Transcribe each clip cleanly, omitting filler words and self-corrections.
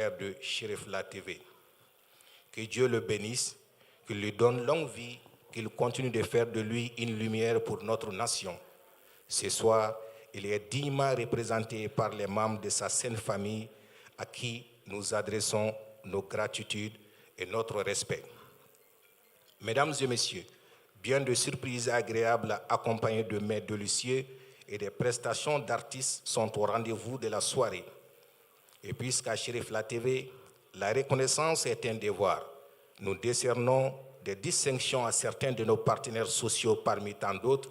partenaires de Cherifla TV. Que Dieu le bénisse, qu'il lui donne longue vie, qu'il continue de faire de lui une lumière pour notre nation. Ce soir, il est dignement représenté par les membres de sa sainte famille à qui nous adressons nos gratitudes et notre respect. Mesdames et messieurs, bien de surprises agréables accompagnées de mets délicieux et des prestations d'artistes sont au rendez-vous de la soirée. Et puisqu'à Cherifla TV, la reconnaissance est un devoir, nous décernons des distinctions à certains de nos partenaires sociaux parmi tant d'autres.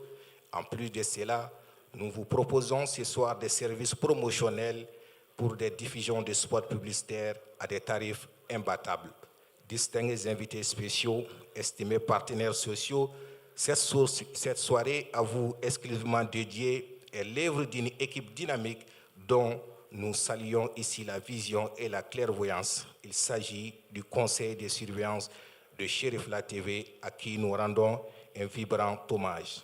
En plus de cela, nous vous proposons ce soir des services promotionnels pour des diffusions de spots publicitaires à des tarifs imbattables. Distingués invités spéciaux, estimés partenaires sociaux, cette soirée à vous exclusivement dédiée est l'œuvre d'une équipe dynamique dont nous saluons ici la vision et la clairvoyance. Il s'agit du conseil de surveillance de Cherifla TV à qui nous rendons un vibrant hommage.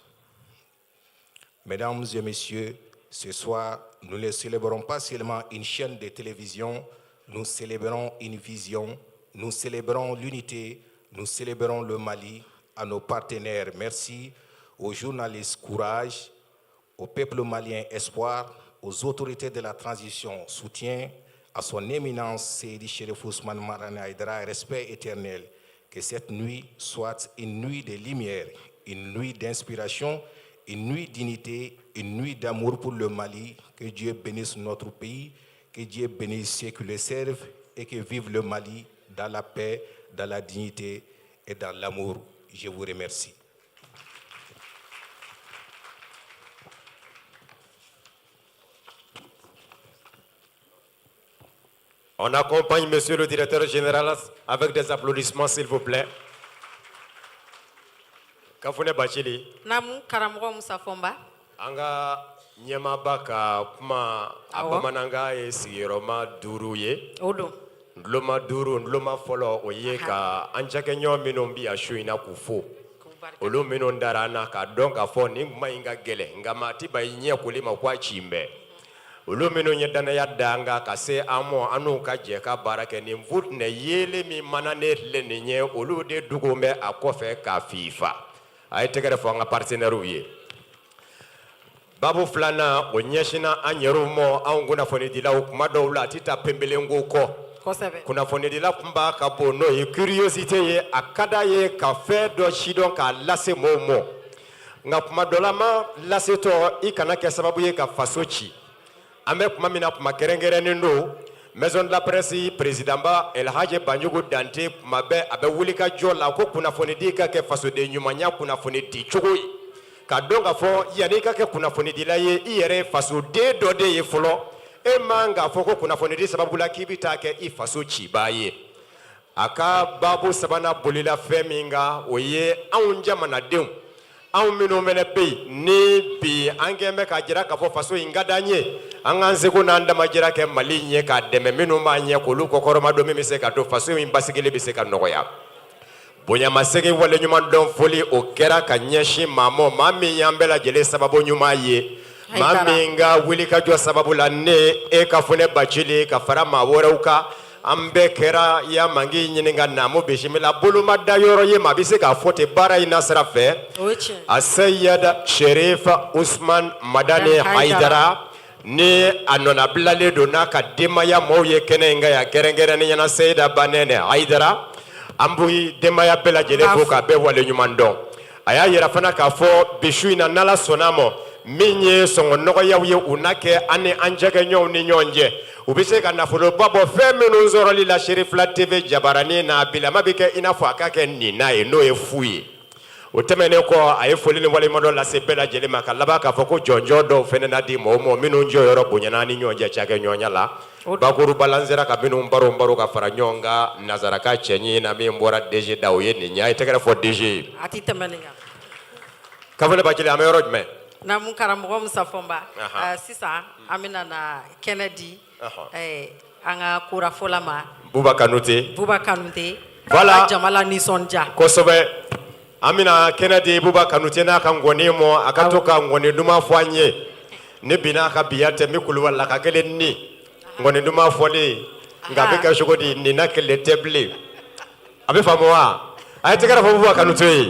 Mesdames et messieurs, ce soir, nous ne célébrons pas seulement une chaîne de télévision, nous célébrons une vision, nous célébrons l'unité, nous célébrons le Mali. À nos partenaires, merci, aux journalistes, courage, au peuple malien, espoir, aux autorités de la transition, soutien, à son éminence Seydi Chérif Ousmane Madani Haïdara, respect éternel. Que cette nuit soit une nuit de lumière, une nuit d'inspiration, une nuit d'unité, une nuit d'amour pour le Mali. Que Dieu bénisse notre pays, que Dieu bénisse ceux qui le servent et que vive le Mali dans la paix, dans la dignité et dans l'amour. Je vous remercie. On accompagne monsieur le directeur général avec des applaudissements, s'il vous plaît. Kafune Bachili. Naamu, karamɔgɔ Musa Fɔnba. An ka ɲɛmaaba ka kuma a bamanankan ye sigiyɔrɔma duuru ye. O don. Ntuloma duuru, ntuloma fɔlɔ o ye ka an cakɛɲɔgɔn minnu bi yan su in na k'u fo. Olu minnu dara an na k'a dɔn k'a fɔ nin kuma in ka gɛlɛn, nka maa tɛ ban i ɲɛ koli ma ko a ci bɛɛ. Olu minnu ye dannaya da an kan ka se an ma, an n'u ka jɛ ka baara kɛ nin futinɛ yeelen min mana ne tile nin ye, olu de dogo bɛ a kɔfɛ k'a fifa. A ye tɛgɛrɛ fɔ an ka partenaires ye. Babu filanan o ɲɛsinna an yɛrɛw ma, anw kunnafonidilaw. Kuma dɔw la a tɛ taa penbelenko kɔ. Kunnafonidila kun b'a ka bon n'o ye curiosité ye, a ka d'a ye ka fɛn dɔ sidɔn k'a lase mɔgɔw ma, nka kuma dɔ la ma lasetɔ i kana kɛ sababu ye ka faso ci. An bɛ kuma min na, kuma kɛrɛnkɛrɛnnen don. Maison de la presse présidentba Elhaji Banjugu Dante, kuma bɛɛ a bɛ wuli ka jɔ la ko kunnafonidi ka kɛ fasoden ɲumanya kunnafoni di cogo ye, ka dɔn k'a fɔ yanni i ka kɛ kunnafonidila ye, i yɛrɛ ye fasoden dɔ de ye fɔlɔ. E man k'a fɔ ko kunnafonidi sababu la k'i bɛ taa kɛ i faso cibaa ye. A ka baabu sabanan bolila fɛn min kan, o ye anw jamanadenw, anw minnu fana bɛ yen ni bi an kɛn bɛ k'a jira k'a fɔ faso in ka d'an ye, an k'an seko n'an damajira kɛ Mali in ye k'a dɛmɛ minnu b'an ɲɛ k'olu kɔkɔrɔma don, min bɛ se ka to faso in basigili bɛ se ka nɔgɔya. Bonyamasegin waleɲuman dɔn foli o kɛra ka ɲɛsin maa ma, maa min y'an bɛɛ lajɛlen sababu ɲuman ye, maa min ka wulikajɔ sababu la ne e ka fɔ ne Bacili ka fara maa wɛrɛw kan, an bɛɛ kɛra ya mangi ɲininka naamu bisimila boloma da yɔrɔ ye maa bɛ se k'a fɔ ten baara in nasira fɛ. A Seyid Sherif Usman Madani Hayidara ni a nɔnabilalen don n'a ka denbaya maaw ye kɛnɛ in kan yan, kɛrɛnkɛrɛnnenya na Seyida Banɛnɛ Hayidara, an bɛ denbaya bɛɛ lajɛlen fo k'a bɛɛ waleɲuman dɔn. A y'a yira fana k'a fɔ bi su in na, n'Ala sɔnna a ma, min ye sɔngɔ nɔgɔyaw ye, u na kɛ an ni an cakɛɲɔgɔnw ni ɲɔgɔn cɛ. U bɛ se ka nafoloba bɔ fɛn minnu sɔrɔli la Cherifla TV jabaranin na, bilama bɛ kɛ i n'a fɔ a ka kɛ nin n'a ye, n'o ye fu ye. O tɛmɛnen kɔ, a ye foli ni waleɲumandɔn lase bɛɛ lajɛlen ma, ka laban k'a fɔ ko jɔnjɔn dɔw fana na di mɔgɔw ma minnu jɔyɔrɔ bonyana ni ɲɔgɔn cɛ cakɛɲɔgɔnya la. Bakuruba la, n sera ka minnu baro baro ka fara ɲɔgɔn kan nansarakan cɛɲi na, min bɔra DG da, o ye nin ye. A ye tɛgɛrɛ fɔ DG ye. A tɛ tɛmɛ nin kan. Kafole Bacili, an bɛ yɔrɔ jumɛn? Naamu, karamɔgɔ Musa Fɔnba, sisan an bɛna na kɛnɛ di an ka korafɔla ma. Buba Kanute. Buba Kanute. Voilà. Ka jama la nisɔndiya. Kosɛbɛ, an bɛna kɛnɛ di Buba Kanute n'a ka ngɔni ma, a ka to ka ngɔni duman fɔ an ye. Ne binna a ka biya tɛ n bɛ kulubalila ka kelen ni ngɔni duman fɔlen. Nka a bɛ kɛ cogo di, nin na kelen tɛ bilen. A bɛ faamu wa? A ye tɛgɛrɛ fɔ Buba Kanute ye.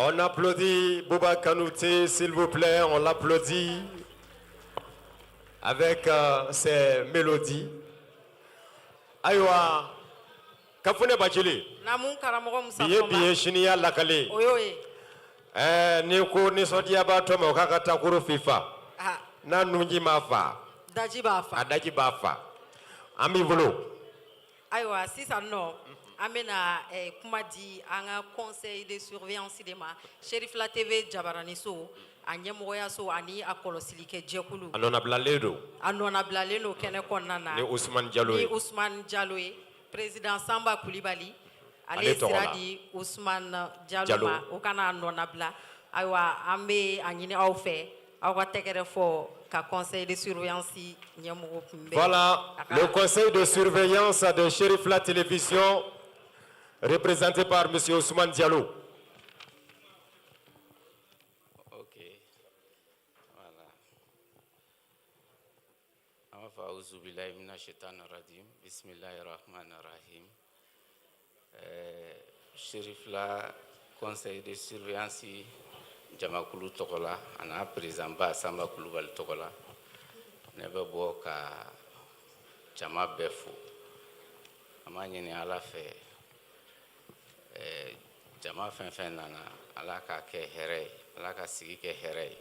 On applaudit Bouba Kanouté, s'il vous plaît, on l'applaudit avec ses mélodies. Ayiwa, Kafunɛ Bacili. Naamu, karamɔgɔ Musa. Bi ye bi Fɔnba. Ye, sini y'a lakale. O y'o ye. Ɛɛ, n'i ko nisɔndiyabaatɔ ma o k'a ka takoro fifa, Ah, n'a nunji m'a fa, daji b'a fa. A daji b'a fa. An b'i bolo. Ayiwa, sisan nɔ an bɛna kuma di an ka conseil de surveillance de ma, Cherifla TV jabaraniso, a ɲɛmɔgɔyaso ani a kɔlɔsilikɛ jɛkulu. A nɔnabilalen don. A nɔnabilalen don kɛnɛ kɔnɔna na. Ni Ousmane Diallo Ni ye. Ousmane Diallo ye. Président Samba Kulibali ale Ale ye tɔgɔ sira la. di Ousmane Diallo Diallo. ma, o kana a nɔnabila. Ayiwa, an bɛ a ɲini aw fɛ, aw ka tɛgɛrɛ fɔ ka conseil de surveillance ɲɛmɔgɔ kunbɛn. Voilà A ka- le conseil de surveillance de Cherifla Télévision, représenté par M. Ousmane Diallo. Ok. Voilà. An b'a fɔ auzubilahi mina shaitani rajim bisimilahi rahmani rahim. Cherifla conseil de surveillance jamakulu tɔgɔ la, a n'a président ba Sanba Kulubali tɔgɔ la, ne bɛ bɔ ka jama bɛɛ fo. An b'a ɲini Ala fɛ, jama fɛn fɛn nana, Ala k'a kɛ hɛrɛ ye, Ala ka sigi kɛ hɛrɛ ye.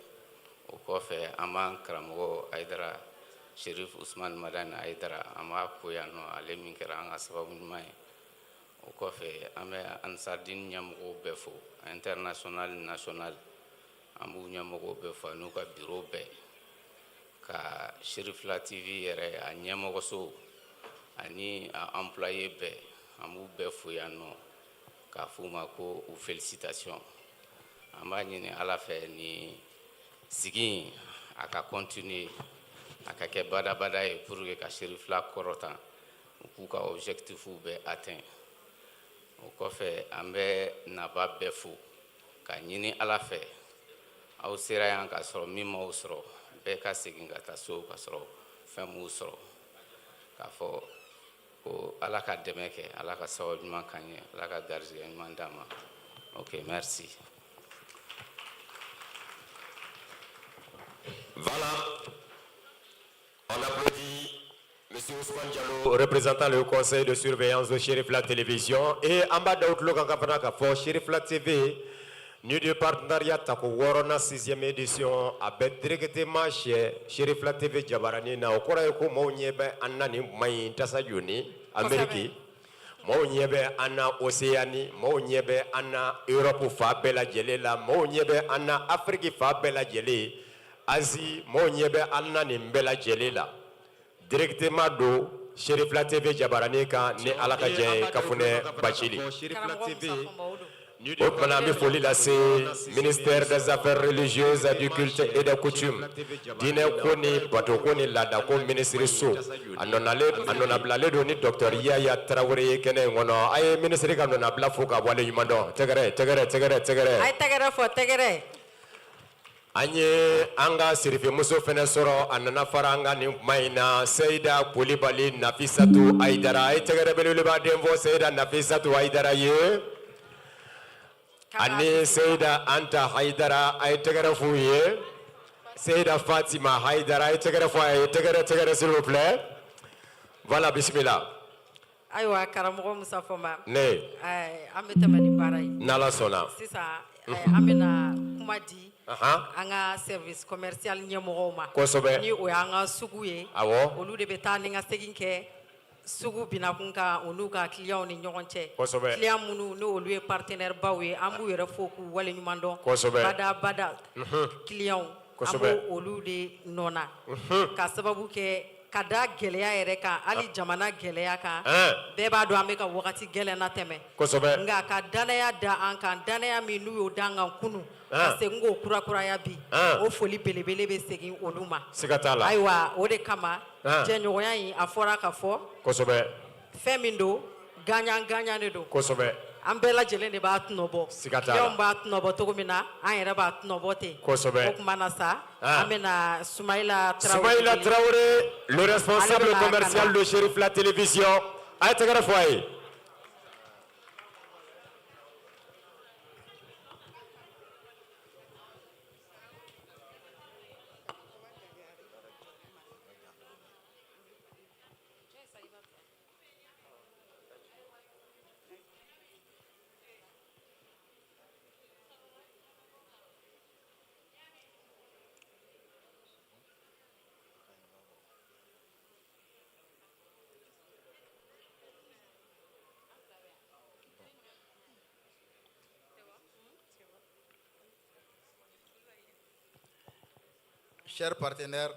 O kɔfɛ, an b'an karamɔgɔ Ayidara, Sherif Usman Madani Ayidara, an b'a fo yan nɔ, ale min kɛra an ka sababu ɲuman ye. O kɔfɛ, an bɛ Ansardine ɲɛmɔgɔw bɛɛ fo, international, national, an b'u ɲɛmɔgɔw bɛɛ fo an'u ka bureau bɛɛ, ka Cherifla TV yɛrɛ a ɲɛmɔgɔso ani a employé bɛɛ, an b'u bɛɛ fo yan nɔ k'a f'u ma ko u félicitation. An b'a ɲini Ala fɛ, ni sigi in a ka continuer, a ka kɛ badabada ye pour que ka Cherifla kɔrɔtan, u k'u ka objectif bɛɛ atteint. O kɔfɛ, an bɛ naba bɛɛ fo ka ɲini Ala fɛ, aw sera yan k'a sɔrɔ min m'aw sɔrɔ, bɛɛ ka segin ka taa so ka sɔrɔ fɛn m'u sɔrɔ, k'a fɔ ko Ala ka dɛmɛ kɛ, Ala ka sababu ɲuman k'an ye, Ala ka garijɛgɛ ɲuman d'an ma. Ok, merci. Voilà. On applaudit M. Ousmane Diallo, représentant le conseil de surveillance de Cherifla Télévision. Et an b'a da o tulo kan ka fana k'a fɔ Cherifla TV ni de partenariat tako wɔɔrɔnan, sixième édition, a bɛ directement chez Cherifla TV jabaranin na. O kɔrɔ ye ko maaw ɲɛ bɛ an na nin kuma in tasa joni Amérique, maaw ɲɛ bɛ an na Océanie, maaw ɲɛ bɛ an na Europe fan bɛɛ lajɛlen la, maaw ɲɛ bɛ an na Afrique fan bɛɛ lajɛlen, Asie, maaw ɲɛ bɛ an na nin bɛɛ lajɛlen la, directement don Cherifla TV jabaranin kan, ni Ala ka jɛ ye. Kafunɛ Bacili. Karamɔgɔ Musa Fɔnba, o don. O tuma, an bɛ foli lase ministère des Affaires religieuses, du culte et des coutumes, diinɛ ko ni bato ko ni laada ko minisiri so, a nɔnalen, a nɔnabilalen don ni docteur Yaya Tarawele ye kɛnɛ in kɔnɔ. A ye minisiri ka nɔnabila fo ka waleɲuman dɔn. Tɛgɛrɛ, tɛgɛrɛ, tɛgɛrɛ, tɛgɛrɛ. A ye tɛgɛrɛ fɔ, tɛgɛrɛ. An ye an ka sirifimuso fɛnɛ sɔrɔ, a nana fara an ka nin kuma in na, Seyida Kulibali Nafisatu Ayidara. A ye tɛgɛrɛ belebeleba den fɔ Seyida Nafisatu Ayidara ye, ani Seyida Anta Hayidara, a ye tɛgɛrɛ f'u ye. Seyida Fatima Hayidara, a ye tɛgɛrɛ fɔ a ye. Tɛgɛrɛ, tɛgɛrɛ, s'il vous plaît. Voilà, bisimila. Ayiwa, karamɔgɔ Musa Fɔnba. Ne. An bɛ tɛmɛ ni baara ye. N'Ala sɔnna. Sisan an bɛna kuma di an ka service commercial ɲɛmɔgɔw ma. Ni o y'an ka sugu ye. Olu de bɛ taa ni ka segin kɛ sugu binakun kan, olu ka clients ni ɲɔgɔn cɛ. Client minnu ni olu ye partenaire baw ye, an b'u yɛrɛ fo k'u waleɲuman dɔn. Bada bada clients, an b'o olu de nɔ na. Ka sababu kɛ ka da gɛlɛya yɛrɛ kan, hali jamana gɛlɛya kan. Bɛɛ b'a dɔn an bɛ ka wagati gɛlɛn na tɛmɛ. Nka ka danaya da an kan, danaya min n'u y'o da an kan kunun, ka segin k'o kurakuraya bi, o foli belebele bɛ segin olu ma. Siga t'a la. Ayiwa, o de kama jɛɲɔgɔnya in, a fɔra ka fɔ fɛn min don, gagnant gagnant de don. An bɛɛ lajɛlen de b'a tɔnɔbɔ. Siga t'a la. Clients b'a tɔnɔbɔ cogo min na, an yɛrɛ b'a tɔnɔbɔ ten. O tuma na sa, an bɛna Sumayila Tarawele Soumaïla wele. Traoré, le responsable Ale bɛna commercial ka na. de Cherifla Télévision. A ye tɛgɛrɛ fɔ a ye. Chers partenaires,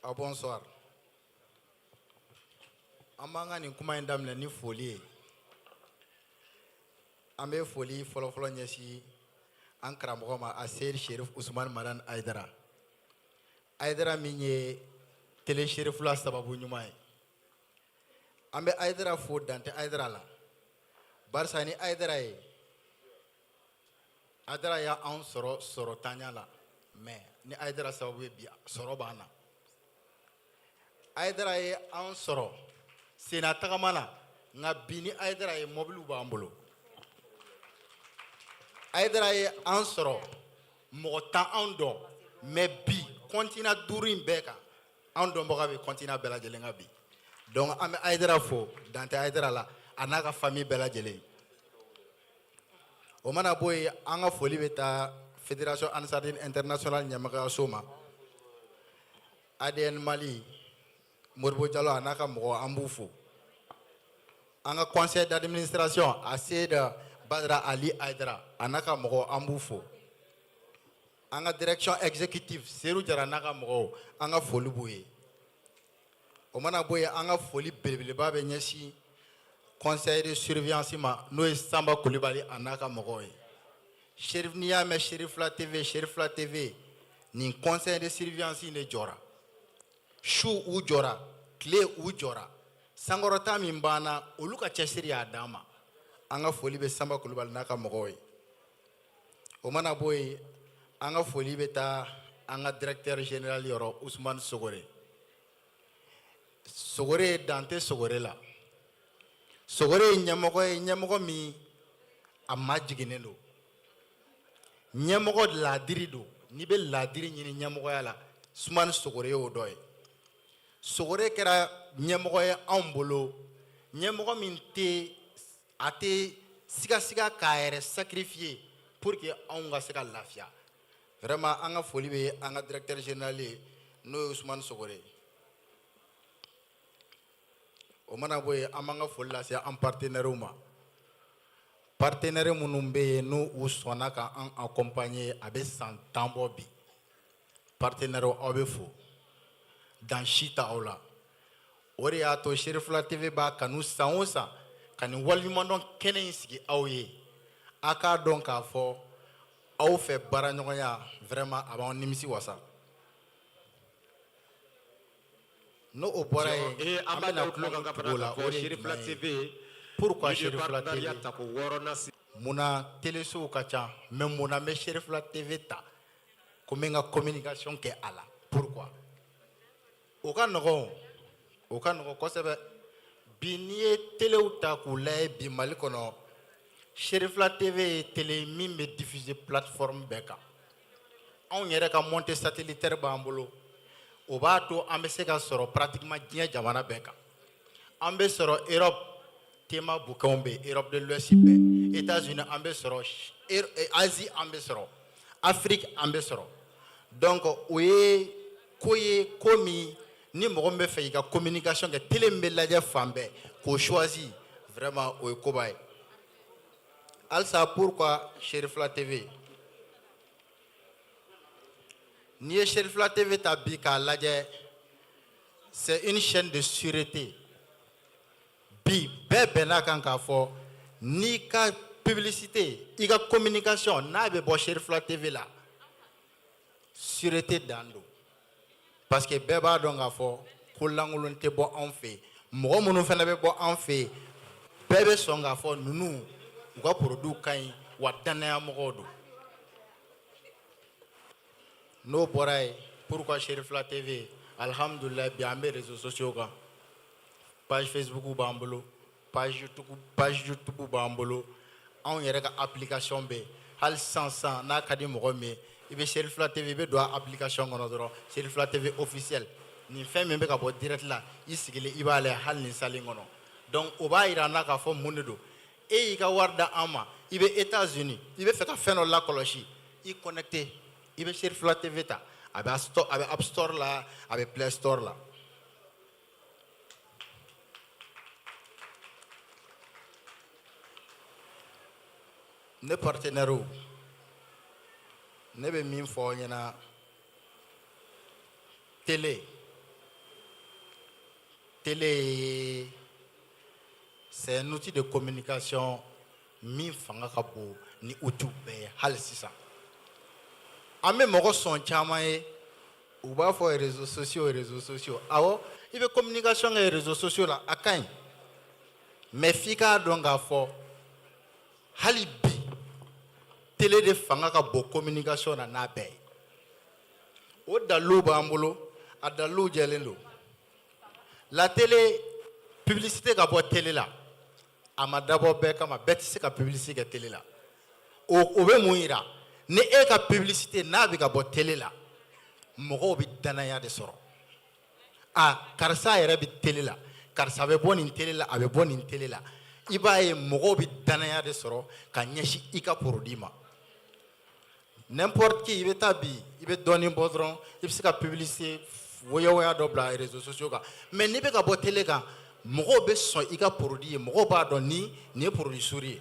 aw bonsoir. An b'an ka nin kuma in daminɛ ni foli ye. An bɛ foli fɔlɔfɔlɔ ɲɛsin an karamɔgɔ ma, Aseyid Sherif Usumani Madani Ayidara. Ayidara min ye télé Cherifla sababu ɲuman ye. An bɛ Ayidara fo, dan tɛ Ayidara la. Barisa ni Ayidara ye, Ayidara y'anw sɔrɔ sɔrɔtanya la, mais ni Ayidara sababu ye, bi sɔrɔ b'an na. Ayidara ye anw sɔrɔ senna tagama la, nka bi ni Ayidara ye, mɔbiliw b'an bolo. Ayidara ye an sɔrɔ mɔgɔ tan anw dɔn, mais bi continent 5 in bɛɛ kan, anw dɔnbaga bɛ continent bɛɛ lajɛlen kan bi. Donc an bɛ Ayidara fo, dan tɛ Ayidara la, a n'a ka famille bɛɛ lajɛlen. O mana bɔ yen, an ka foli bɛ taa Fédération Ansardine Internationale ɲɛmɔgɔyaso ma, ADN Mali, Moribo Jalo a n'a ka mɔgɔ, an b'u fo. An ka conseil d'administration, Aseyid Badara Ali Ayidara a n'a ka mɔgɔw, an b'u fo. An ka direction exécutive, Seru Jara n'a ka mɔgɔw, an ka foli b'u ye. O mana bɔ yen, an ka foli belebeleba bɛ ɲɛsin conseil de surveillance ma, n'o ye Sanba Kulibali a n'a ka mɔgɔw ye. Cherif, n'i y'a mɛn Cherifla TV, Cherifla TV, nin conseil de surveillance in de jɔra. Su u jɔra, tile u jɔra, sankɔrɔta min banna, olu ka cɛsiri y'a d'an ma. An ka foli bɛ Sanba Kulibali n'a ka mɔgɔw ye. O mana bɔ yen, an ka foli bɛ taa an ka directeur général yɔrɔ, Usumani Sogore. Sogore, dan tɛ Sogore la. Sogore ye ɲɛmɔgɔ ye, ɲɛmɔgɔ min a ma jiginnen don, ɲɛmɔgɔ laadiri don. N'i bɛ laadiri ɲini ɲɛmɔgɔya la, Sumani Sogore y'o dɔ ye. Sogore kɛra ɲɛmɔgɔ ye anw bolo, ɲɛmɔgɔ min tɛ a tɛ sigasiga k'a yɛrɛ sacrifier pour que anw ka se ka lafiya. Vraiment, an ka foli bɛ an ka directeur général ye, n'o ye Usumani Sogore ye. O mana bɔ yen, an b'an ka foli lase an partenaires ma, partenaires minnu bɛ yen n'u u sɔnna ka an accompagner a bɛ san 10 bɔ bi. Partenaires, aw bɛ fo, dan si t'aw la. O de y'a to Cherifla TV b'a kanu san o san ka nin waleɲumandɔn kɛnɛ in sigi aw ye. A k'a dɔn k'a fɔ aw fɛ baaraɲɔgɔnya, vraiment, a b'anw nimisi wasa. N'o o bɔra yen, an an b'a bɛna da kuma tulo kan min fana tugu o la, k'a o fɔ de ye Cherifla jumɛn ye? TV Pourquoi ni ye Cherifla TV? partenariat tako wɔɔrɔnan si Munna telesow ka ca, mais munna n bɛ Cherifla TV ta ko n bɛ n ka communication kɛ a la? Pourquoi? O ka nɔgɔn, o ka nɔgɔn kosɛbɛ. Bi, n'i ye telew ta k'u lajɛ bi Mali kɔnɔ, Cherifla TV ye télé min bɛ diffuser plateforme bɛɛ kan. Anw yɛrɛ ka montée satellitaire b'an bolo, o b'a to an bɛ se ka sɔrɔ pratiquement diɲɛ jamana bɛɛ kan. An bɛ sɔrɔ Europe, tema bouquinw bɛ yen, Europe de l'Ouest bɛɛ, États-Unis an bɛ sɔrɔ, Asie an bɛ sɔrɔ, Afrique an bɛ sɔrɔ. Donc o ye ko ye, ko min ni mɔgɔ min bɛ fɛ k'i ka communication kɛ, télé min bɛ lajɛ fan bɛɛ, k'o choisi, vraiment, o ye koba ye. Halisa, pourquoi Cherifla TV? N'i ye Cherifla TV ta bi k'a lajɛ, c'est une chaîne de sûreté. Bi bɛɛ bɛn'a kan k'a fɔ n'i ka publicité, i ka communication, n'a bɛ bɔ Cherifla TV la, sûreté dan don, parce que bɛɛ b'a dɔn k'a fɔ ko lankolon tɛ bɔ anw fɛ yen. Mɔgɔ minnu fana bɛ bɔ anw fɛ yen, bɛɛ bɛ sɔn k'a fɔ ninnu u ka produit ka ɲi wa danaya mɔgɔw don. N'o bɔra yen, pourquoi Cherifla TV? Alhamdulilayi, bi an bɛ réseaux sociaux kan. Page Facebook b'an bolo, page YouTube b'an bolo, anw yɛrɛ ka application bɛ yen. Hali sisan sisan, n'a ka di mɔgɔ min ye, i bɛ Cherifla TV, i bɛ don a application kɔnɔ dɔrɔn, Cherifla TV officiel, nin fɛn min bɛ ka bɔ direct la, i sigilen i b'a lajɛ hali nin salle in kɔnɔ. Donc o b'a yira an na k'a fɔ mun de don. E y'i ka wari da an ma, i bɛ États-Unis, i bɛ fɛ ka fɛn dɔ lakɔlɔsi, i connecté, i bɛ Cherifla TV ta, a bɛ App Store la, a bɛ Play Store la. Ne partenaire, ne bɛ min fɔ aw ɲɛna, Télé, télé, c'est un outil de communication min fanga ka bon ni outil bɛɛ ye hali sisan. An bɛ mɔgɔ sɔn caman ye, u b'a fɔ réseaux sociaux, réseaux sociaux. Awɔ, i bɛ communication kɛ réseaux sociaux la, a ka ɲi, mais f'i k'a dɔn k'a fɔ hali bi télé de fanga ka bon communication na n'a bɛɛ ye. O daliluw b'an bolo, a daliluw jɛlen don. La télé, publicité ka bɔ télé la, a ma dabɔ bɛɛ kama. Bɛɛ tɛ se ka publicité kɛ télé la. O bɛ mun yira? Ni e ka publicité n'a bɛ ka bɔ télé la, mɔgɔw bɛ danaya de sɔrɔ. A karisa yɛrɛ bɛ télé la, karisa bɛ bɔ nin télé la, a bɛ bɔ nin télé la. I b'a ye mɔgɔw bɛ danaya de sɔrɔ ka ɲɛsin i ka produit ma. N'importe qui, i bɛ taa bi, i bɛ dɔɔnin bɔ dɔrɔn, i bɛ se ka publicité woyawoya dɔ bila réseaux sociaux kan. Mais n'i bɛ ka bɔ télé kan, mɔgɔw bɛ sɔn i ka produit ye, mɔgɔw b'a dɔn ni nin ye produit sûr ye.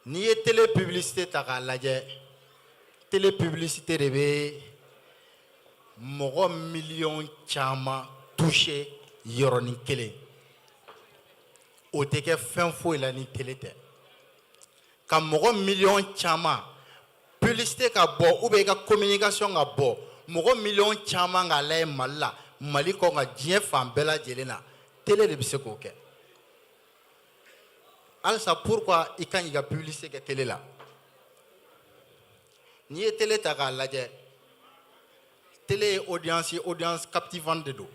N'i ye télé publicité ta k'a lajɛ, télé publicité de bɛ mɔgɔ miliyɔn caman toucher yɔrɔnin kelen. O tɛ kɛ fɛn foyi la ni télé tɛ. Ka mɔgɔ miliyɔn caman publicité ka bɔ, ou bien i ka communication ka bɔ, mɔgɔ miliyɔn caman k'a lajɛ Mali la, Mali kɔ kan, diɲɛ fan bɛɛ lajɛlen na, télé de bɛ se k'o kɛ. Halisa, pourquoi i kan k'i ka publicité kɛ télé la? N'i ye télé ta k'a lajɛ, télé ye audience ye, audience captivante de don.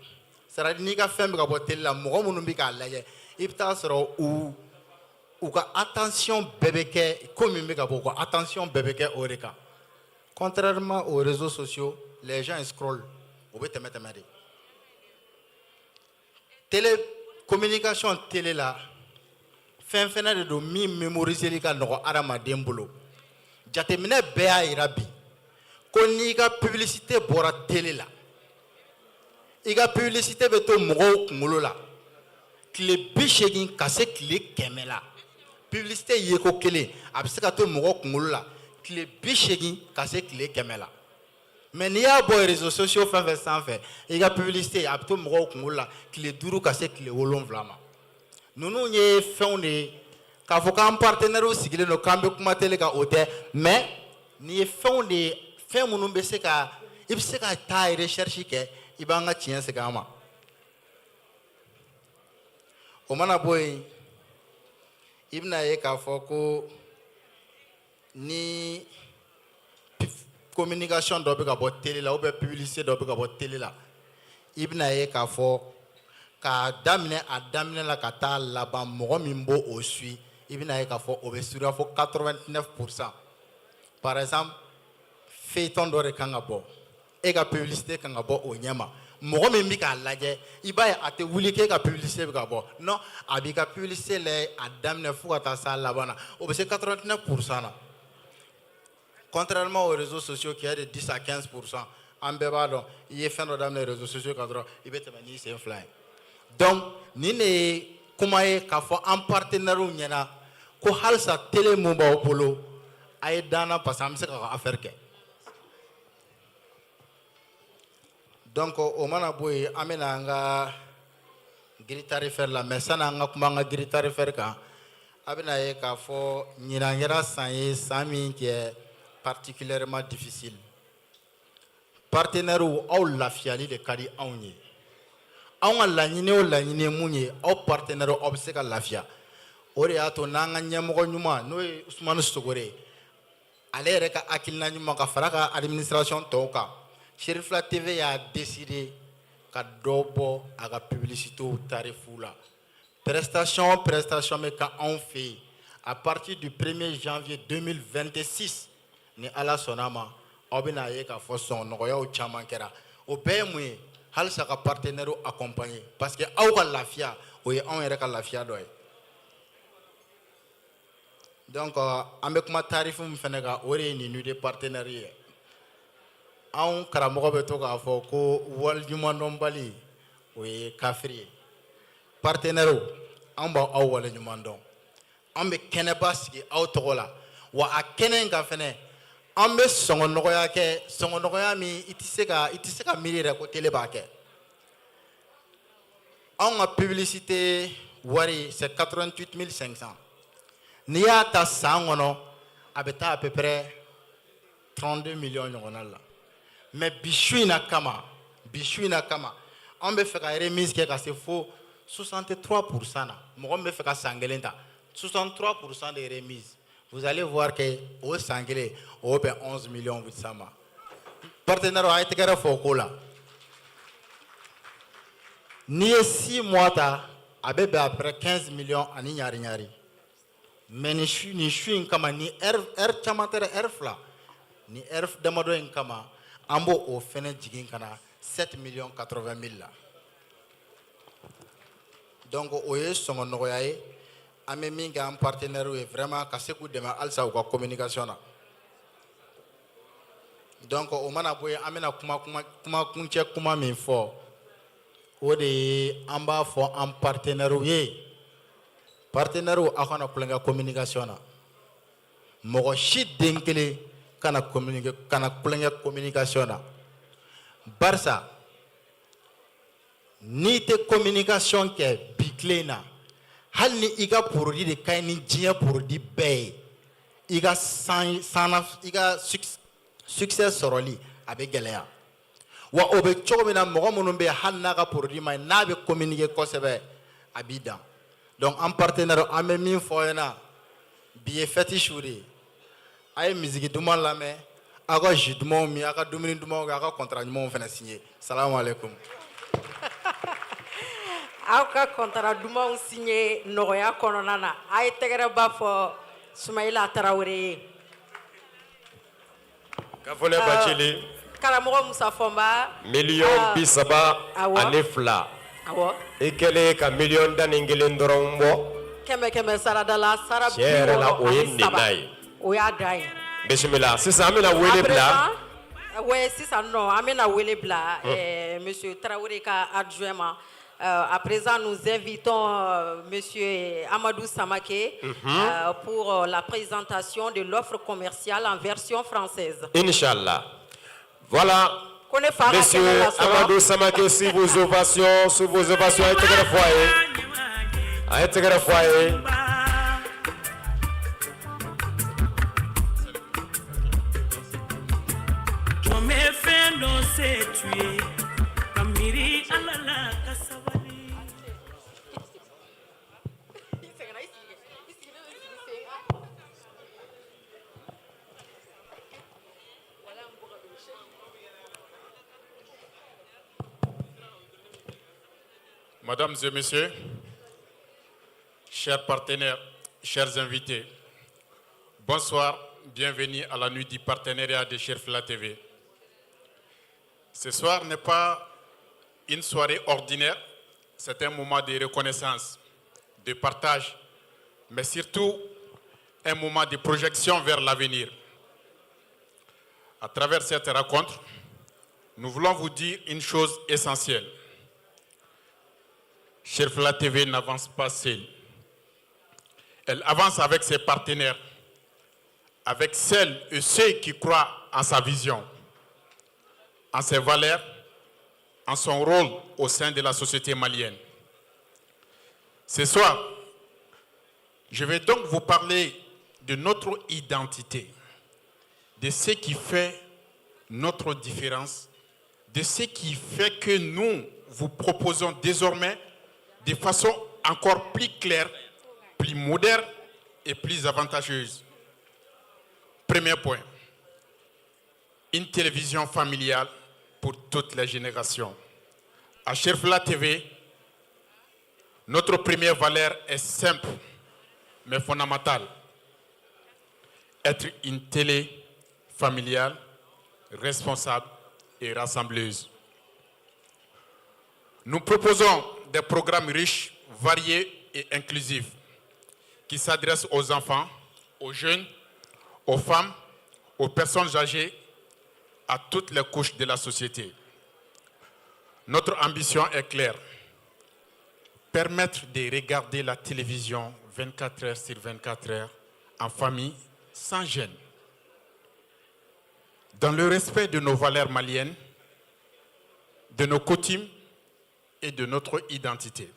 C'est à dire n'i ka fɛn bɛ ka bɔ télé la, mɔgɔ minnu bɛ k'a lajɛ, i bɛ taa sɔrɔ u ka attention bɛɛ bɛ kɛ ko min bɛ ka bɔ, u ka attention bɛɛ bɛ kɛ o de kan. Contrairement aux réseaux sociaux, les gens scrollent, u bɛ tɛmɛ tɛmɛ de. Télé communication, télé la, fɛn fɛnɛ de don min mémoriseli ka nɔgɔ adamaden bolo. Jateminɛ bɛɛ y'a yira bi ko n'i ka publicité bɔra télé la, i ka publicité bɛ to mɔgɔw kunkolo la tile 80 ka se tile 100 la. Publicité yeko kelen, a bɛ se ka to mɔgɔ kunkolo la tile 80 ka se tile 100 la. Mais n'i y'a bɔ réseaux sociaux fɛn fɛn sanfɛ, i ka publicité a bɛ to mɔgɔw kunkolo la tile 5 ka se tile 7 ma. Ninnu ye fɛnw de ye k'a fɔ k'an partenaires sigilen don k'an bɛ kuma télé kan, o tɛ. Mais nin ye fɛnw de ye, fɛn minnu bɛ se ka, i bɛ se ka taa recherche kɛ, i b'an ka tiɲɛ segin an ma. O mana bɔ yen, i bɛna ye k'a fɔ ko ni communication dɔ bɛ ka bɔ télé la, ou bien publicité dɔ bɛ ka bɔ télé la, i bɛna ye k'a fɔ k'a daminɛ a daminɛ la ka taa laban, mɔgɔ min b'o o suit, i bɛna ye k'a fɔ o bɛ surunya fo 89%. Par exemple, feuilleton dɔ de kan ka bɔ, e ka publicité kan ka bɔ o ɲɛma. Mɔgɔ min bɛ k'a lajɛ, i b'a ye a tɛ wuli k'e ka publicité bɛ ka bɔ. Non, a b'i ka publicité lajɛ a daminɛ fo ka taa s'a laban na, o bɛ se 89% na, contrairement aux réseaux sociaux qui est de 10 à 15%. An bɛɛ b'a dɔn, i ye fɛn dɔ daminɛ réseaux sociaux kan dɔrɔn, i bɛ tɛmɛ n'i sen fila ye. Donc nin de ye kuma ye k'a fɔ an partenaires ɲɛna ko halisa télé mun b'aw bolo, a ye dan na, parce que an bɛ se k'a ka affaire kɛ. Donc o mana bɔ yen, an bɛna an ka grille tarifaire la. Mais sani an ka kuma an ka grille tarifaire kan, a bɛna ye k'a fɔ ɲinan kɛra san ye, san min qui est particulièrement difficile. Partenaires, aw lafiyali de ka di anw ye. Anw ka laɲini o laɲini ye mun ye? Aw partenaires, aw bɛ se ka lafiya. O de y'a to n'an ka ɲɛmɔgɔ ɲuman, n'o ye Usumani Sogore ye, ale yɛrɛ ka hakilina ɲuman ka fara ka administration tɔw kan, Cherifla TV y'a décidé ka dɔ bɔ a ka publicité tarifu la. Prestation o prestation bɛ kɛ anw fɛ yen à partir du 1er janvier 2026, ni Ala sɔnna a ma, aw bɛna ye k'a fɔ sɔngɔ nɔgɔyaw caman kɛra. O bɛɛ ye mun ye? Halisa ka partenaires accompagner, parce que aw ka lafiya, o ye anw yɛrɛ ka lafiya dɔ ye. Donc an bɛ kuma tarif min fɛnɛ kan, o de ye nin nuit de partenaire ye. Anw karamɔgɔ bɛ to k'a fɔ ko waleɲumandɔnbali, o ye kafiri ye. Partenaires, an b'aw aw waleɲuman dɔn. An bɛ kɛnɛba sigi aw tɔgɔ la, wa a kɛnɛ in kan fɛnɛ, An bɛ sɔngɔ nɔgɔya kɛ, sɔngɔ nɔgɔya min i tɛ se ka miiri yɛrɛ ko télé b'a kɛ. Anw ka publicité wari, c'est 88 500. N'i y'a ta san kɔnɔ, a bɛ taa à peu près 32 millions ɲɔgɔnna la. Mais bi su in na kama, bi su in na kama, an bɛ fɛ ka remise kɛ ka se fo 63% na. Mɔgɔ min bɛ fɛ ka san kelen ta, 63% de remise, vous allez voir que o san kelen, o bɛ bɛn 11 millions 800 ma. Partenaire, a ye tɛgɛrɛ fɔ o ko la. N'i ye 6 mois ta, a bɛ bɛn à peu près 15 millions ani ɲari ɲari. Mais nin su in kama, ni heure caman tɛ dɛ, heure 2, ni heure damadɔ in kama, an b'o o fɛnɛ jigin ka na 7 millions 80 mille la. Donc o ye sɔngɔ nɔgɔya ye an bɛ min kɛ an partenaires ye, vraiment, ka se k'u dɛmɛ halisa u ka communication na. Donc o mana bɔ yen, an bɛna kuma kuncɛ kuma min fɔ, o de ye an b'a fɔ an partenaires ye: partenaires, aw kana tulonkɛ communication na. Mɔgɔ si den kelen kana communiquer, kana tulonkɛ communication na, barisa n'i tɛ communication kɛ bi tile in na, hali ni i ka produit de ka ɲi ni diɲɛ produit bɛɛ ye, i ka san sanna, i ka succès sɔrɔli, a bɛ gɛlɛya. Wa o bɛ cogo min na, mɔgɔ minnu bɛ yen, hali n'a ka produit ma ɲi, n'a bɛ communiquer kosɛbɛ, a b'i dan. Donc an partenaire, an bɛ min fɔ aw ɲɛna, bi ye fête su de ye. A ye musique duman lamɛn, aw ka jus dumanw min, aw ka dumuni dumanw kɛ, aw ka contrat ɲumanw fana signer. Salamu aleykum. Aw ka contrat dumanw signé nɔgɔya kɔnɔna na. A ye tɛgɛrɛba fɔ Sumayila Tarawele ye. Kafunɛ Bacili. Karamɔgɔ Musa Fɔnba. Miliyɔn 32. I kɛlen ka miliyɔn 11 dɔrɔn bɔ. Kɛmɛ kɛmɛ sarada la, sara Tiɲɛ yɛrɛ la, o ye 63. nin ye. O y'a dan ye. Bisimila, sisan an bɛna wele bila. Ouais, sisan nɔ, an bɛna wele bila monsieur Traoré ka adjoint ma. À présent, nous invitons monsieur Amadou Samake pour la présentation de l'offre commerciale en version française. Inch'Allah. Voilà. Ko ne fa ka Monsieur kɛnɛ lasɔrɔ. Amadou Samake, sous vos ovations, a ye tɛgɛrɛ fɔ a ye. A ye tɛgɛrɛ fɔ a ye. Jɔn bɛ fɛn dɔ se tu ye ka miiri Ala la ka sabali. Mesdames et messieurs, chers partenaires, chers invités, bonsoir, bienvenue à la nuit du partenariat de Cherifila TV. Ce soir n'est pas une soirée ordinaire, c'est un moment de reconnaissance, de partage, mais surtout un moment de projection vers l'avenir. À travers cette rencontre, nous voulons vous dire une chose essentielle. Cherifila TV n'avance pas seule. Elle avance avec ses partenaires, avec celles et ceux qui croient en sa vision, en ses valeurs, en son rôle au sein de la société malienne. Ce soir, je vais donc vous parler de notre identité, de ce qui fait notre différence, de ce qui fait que nous vous proposons désormais de façon encore plus claire, plus moderne et plus avantageuse. Premier point, une télévision familiale pour toutes les générations. À Cherifila TV, notre première valeur est simple, mais fondamentale. Être une télé familiale, responsable et rassembleuse. Nous proposons des programmes riches, variés et inclusifs qui s'adressent aux enfants, aux jeunes, aux femmes, aux personnes âgées, à toutes les couches de la société. Notre ambition est claire. Permettre de regarder la télévision 24 heures sur 24 heures en famille sans gêne. Dans le respect de nos valeurs maliennes, de nos coutumes et de notre identité.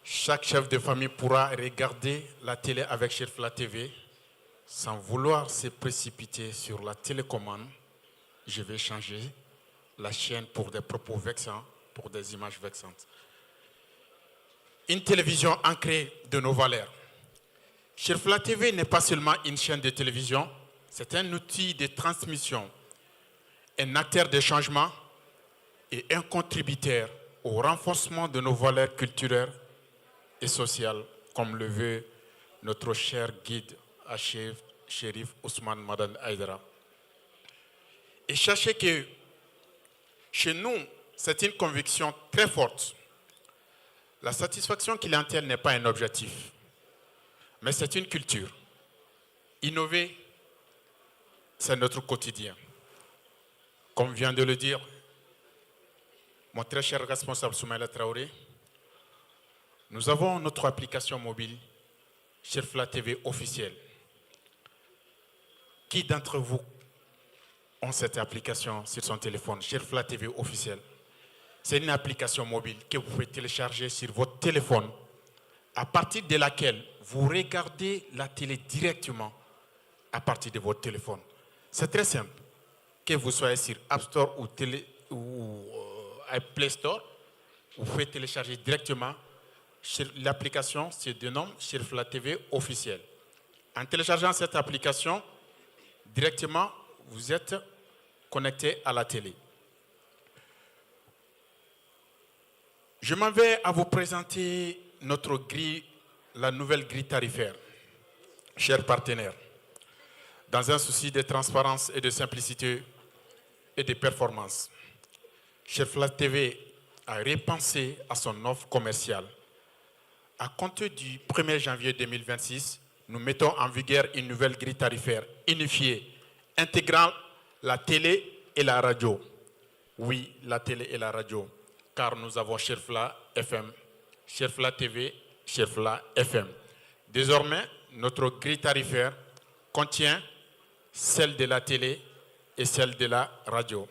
Chaque chef de famille pourra regarder la télé avec Cherifla TV sans vouloir se précipiter sur la télécommande. Je vais changer la chaîne pour des propos vexants, pour des images vexantes. Une télévision ancrée de nos valeurs. Cherifla TV n'est pas seulement une chaîne de télévision, c'est un outil de transmission, un acteur de changement et un contributeur au renforcement de nos valeurs culturelles et sociales, comme le veut notre cher guide Achef Chérif Ousmane Madani Aïdara. Et sachez que chez nous, c'est une conviction très forte. La satisfaction clientèle n'est pas un objectif, mais c'est une culture. Innover, c'est notre quotidien. Comme vient de le dire mon très cher responsable Soumaïla Traoré, nous avons notre application mobile Cherifla TV officielle. Qui d'entre vous ont cette application sur son téléphone, Cherifla TV officielle? C'est une application mobile que vous pouvez télécharger sur votre téléphone, à partir de laquelle vous regardez la télé directement à partir de votre téléphone. C'est très simple. Que vous soyez sur App Store ou Play Store, vous pouvez télécharger directement. L'application se dénomme Cherifla TV officielle. En téléchargeant cette application, directement, vous êtes connecté à la télé. Je m'en vais à vous présenter notre grille, la nouvelle grille tarifaire. Chers partenaires, dans un souci de transparence et de simplicité et de performance, Cherifla TV a repensé à son offre commerciale. À compter du 1er janvier 2026, nous mettons en vigueur une nouvelle grille tarifaire unifiée, intégrant la télé et la radio. Oui, la télé et la radio, car nous avons Cherifla FM, Cherifla TV, Cherifla FM. Désormais, notre grille tarifaire contient celle de la télé et celle de la radio.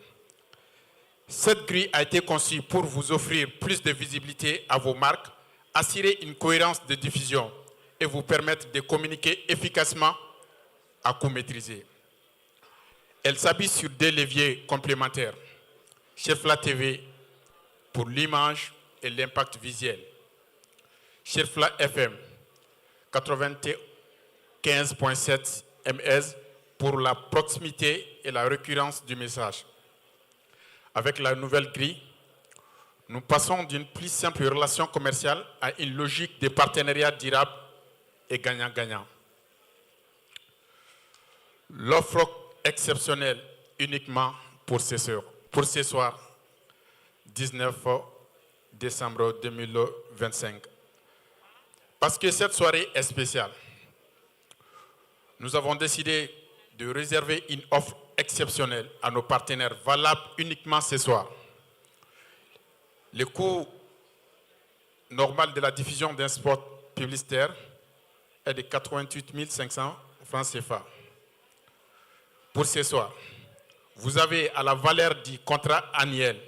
Cette grille a été conçue pour vous offrir plus de visibilité à vos marques, assurer une cohérence de diffusion et vous permettre de communiquer efficacement à coût maîtrisé. Elle s'appuie sur deux leviers complémentaires. Cherifla TV pour l'image et l'impact visuel. Cherifla FM 95.7 MS pour la proximité et la récurrence du message. Avec la nouvelle grille, nous passons d'une plus simple relation commerciale à une logique de partenariat durable et gagnant-gagnant. L'offre exceptionnelle uniquement pour ce soir, 19 décembre 2025. Parce que cette soirée est spéciale, nous avons décidé de réserver une offre exceptionnelle à nos partenaires, valable uniquement ce soir. Le coût normal de la diffusion d'un spot publicitaire est de 88 500 francs CFA. Pour ce soir, vous avez à la valeur du contrat annuel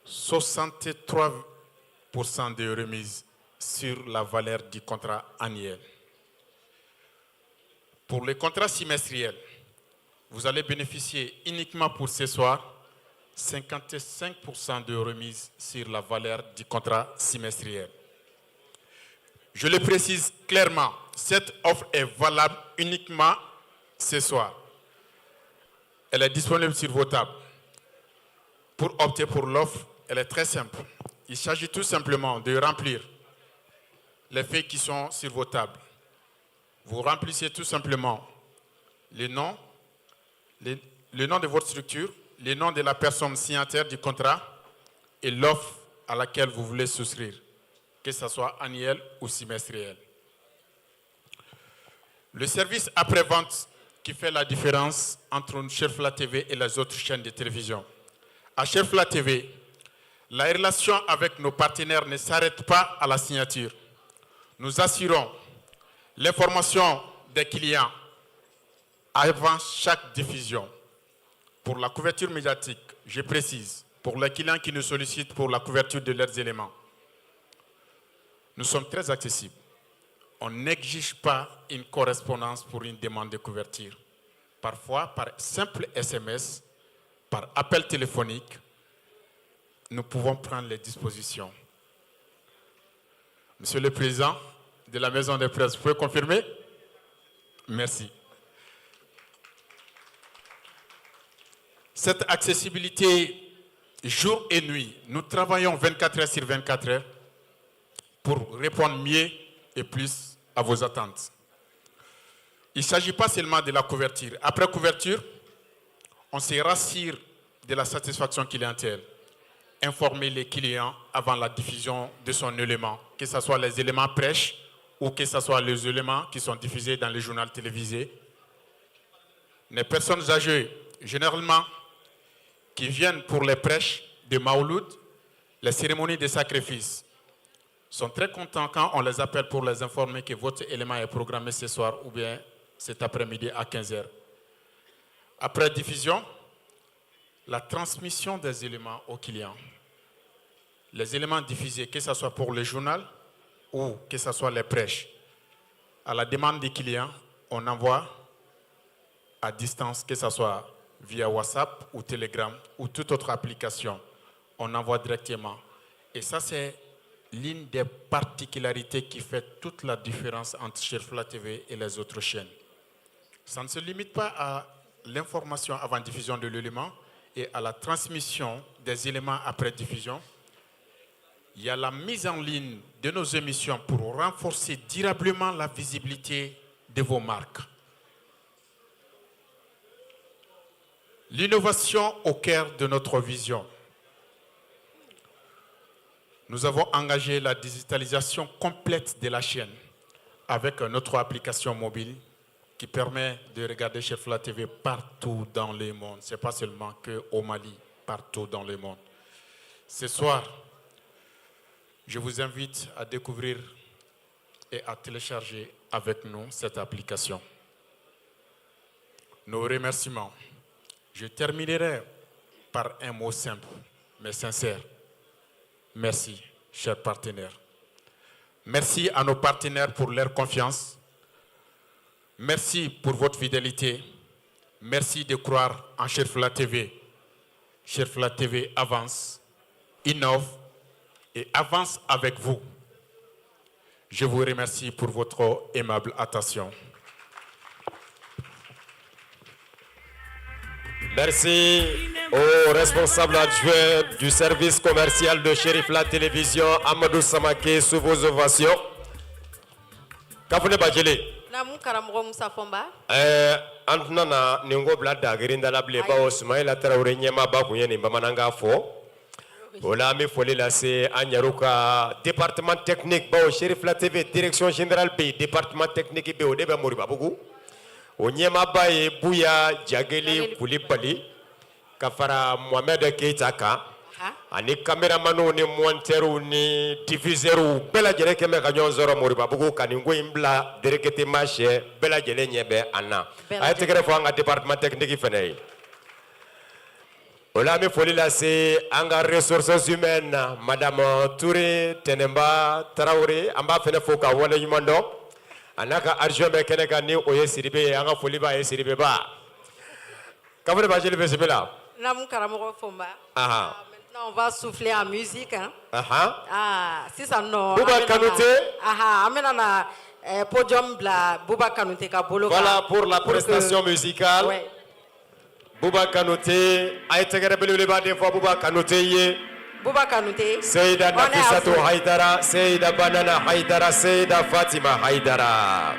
63% de remise sur la valeur du contrat annuel. Pour les contrats semestriels, vous allez bénéficier uniquement pour ce soir 55% de remise sur la valeur du contrat semestriel. Je le précise clairement, cette offre est valable uniquement ce soir. Elle est disponible sur vos tables. Pour opter pour l'offre, elle est très simple. Il s'agit tout simplement de remplir les feuilles qui sont sur vos tables. Vous remplissez tout simplement le nom de votre structure, le nom de la personne signataire du contrat et l'offre à laquelle vous voulez souscrire, que ce soit annuel ou semestriel. Le service après-vente qui fait la différence entre Cherifla TV et les autres chaînes de télévision. À Cherifla TV, la relation avec nos partenaires ne s'arrête pas à la signature. Nous assurons l'information des clients. Avant chaque diffusion, pour la couverture médiatique, je précise, pour les clients qui nous sollicitent pour la couverture de leurs éléments, nous sommes très accessibles. On n'exige pas une correspondance pour une demande de couverture. Parfois, par simple SMS, par appel téléphonique, nous pouvons prendre les dispositions. Monsieur le Président de la Maison de presse, vous pouvez confirmer? Merci. Cette accessibilité jour et nuit, nous travaillons 24 heures sur 24 heures pour répondre mieux et plus à vos attentes. Il ne s'agit pas seulement de la couverture. Après couverture, on se rassure de la satisfaction clientèle. Informer les clients avant la diffusion de son élément, que ce soit les éléments prêches ou que ce soit les éléments qui sont diffusés dans les journaux télévisés. Les personnes âgées, généralement, qui viennent pour les prêches de Maouloud, les cérémonies de sacrifice, sont très contents quand on les appelle pour les informer que votre élément est programmé ce soir ou bien cet après-midi à 15h. Après diffusion, la transmission des éléments aux clients. Les éléments diffusés, que ce soit pour le journal ou que ce soit les prêches, à la demande des clients, on envoie à distance, que ce soit via WhatsApp ou Telegram ou toute autre application, on envoie directement. Et ça, c'est l'une des particularités qui fait toute la différence entre Cherifla TV et les autres chaînes. Ça ne se limite pas à l'information avant diffusion de l'élément et à la transmission des éléments après diffusion. Il y a la mise en ligne de nos émissions pour renforcer durablement la visibilité de vos marques. L'innovation au cœur de notre vision. Nous avons engagé la digitalisation complète de la chaîne avec notre application mobile qui permet de regarder Cherifla TV partout dans le monde. Ce n'est pas seulement qu'au Mali, partout dans le monde. Ce soir, je vous invite à découvrir et à télécharger avec nous cette application. Nos remerciements. Je terminerai par un mot simple, mais sincère. Merci, chers partenaires. Merci à nos partenaires pour leur confiance. Merci pour votre fidélité. Merci de croire en Cherifla TV. Cherifla TV avance, innove et avance avec vous. Je vous remercie pour votre aimable attention. Merci au responsable adjoint du service commercial de Cherifla Télévision, Amadou Samake, sous vos ovations. Kafune Bajele. Naamu, karamɔgɔ Musa Fɔnba. An tɛna na nin ko bila dagirinda la bilen, bawo Sumayila Tarawele ɲɛmaaba kun ye nin bamanankan fɔ. O la, an bɛ foli lase an yɛrɛw ka département technique, bawo Cherifla TV, direction générale bɛ yen, département technique bɛ yen, o de bɛ Moribabugu. O ɲɛmaaba ye Buya Jageli Kulibali ka fara Mohamed Keita kan ani caméramaniw ni monteurw ni diffuseurw bɛɛ lajɛlen kɛn bɛ ka ɲɔgɔn sɔrɔ Moribabugu ka nin ko in bila directement sɛ bɛɛ lajɛlen ɲɛ bɛ an na. A ye tɛgɛrɛ fɔ an ka département technique fana ye. O la, an bɛ foli lase an ka ressources humaines, madame Touré Tɛnɛnba Tarawele, an b'a fana fo ka waleɲuman dɔn. A n'a ka adjoint bɛ kɛnɛ kan, ni o ye Sidibe ye, an ka foli b'a ye. Sidibe ba, Kafure Bajeli, bisimila. Naamu, karamɔgɔ Fɔnba. Maintenant, on va souffler en musique, hein. Ah, sisan nɔ. Bouba Kanouté. Aha, an bɛna na podium bila Bouba Kanouté ka bolo kan. Voilà pour la que prestation musicale. Bouba Kanouté, a ye tɛgɛrɛ belebeleba de fɔ Bouba Kanouté ye. Bouba Kanouté. Seyida On est à Nafissatou vous. Haïdara, Seyida Banana Haïdara, Seyida Fatima Haïdara.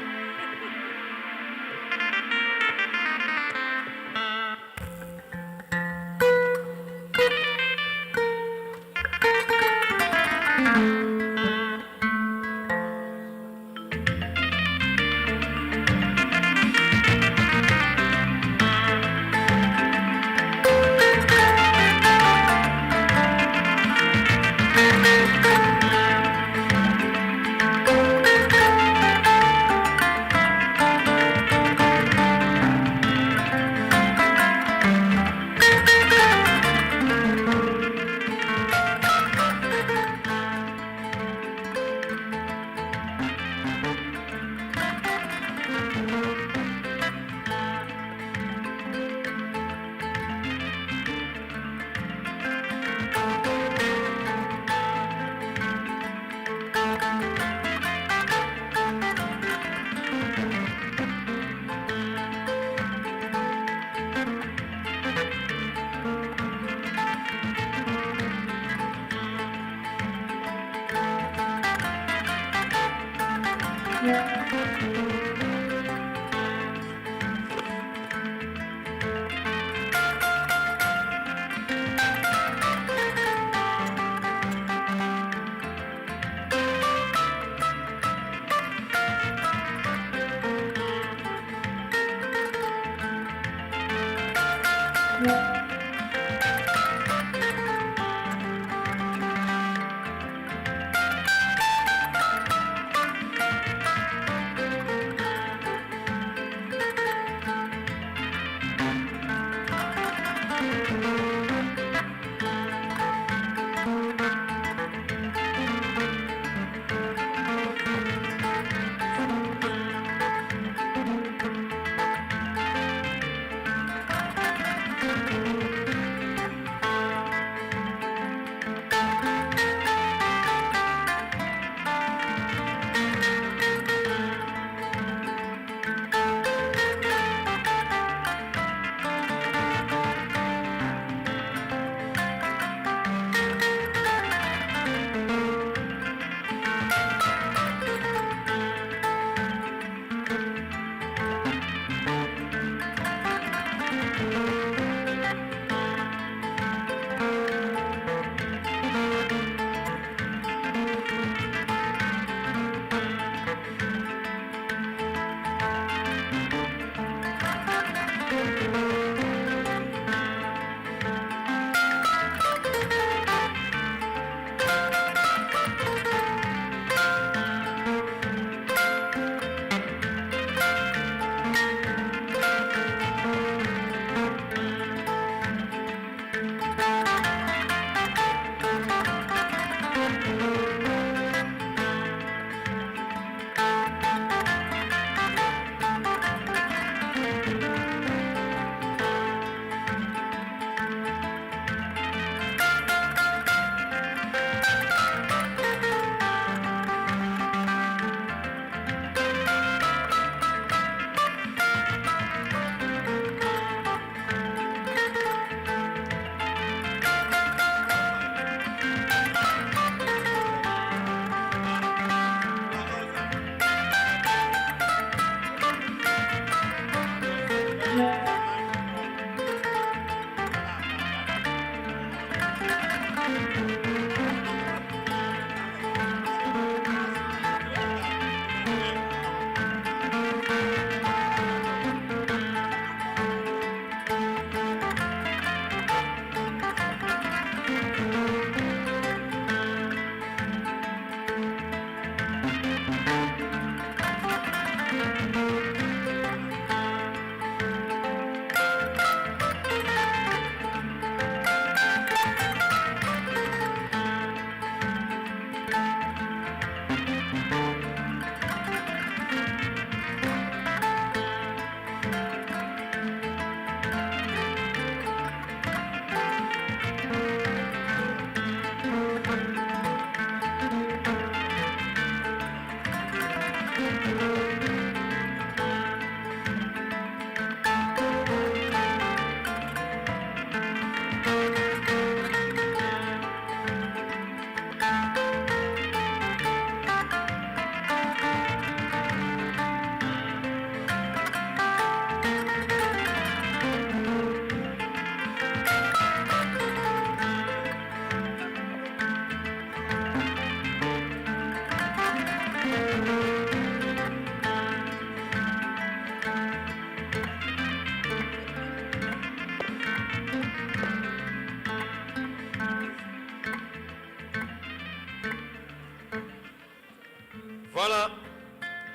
Voilà,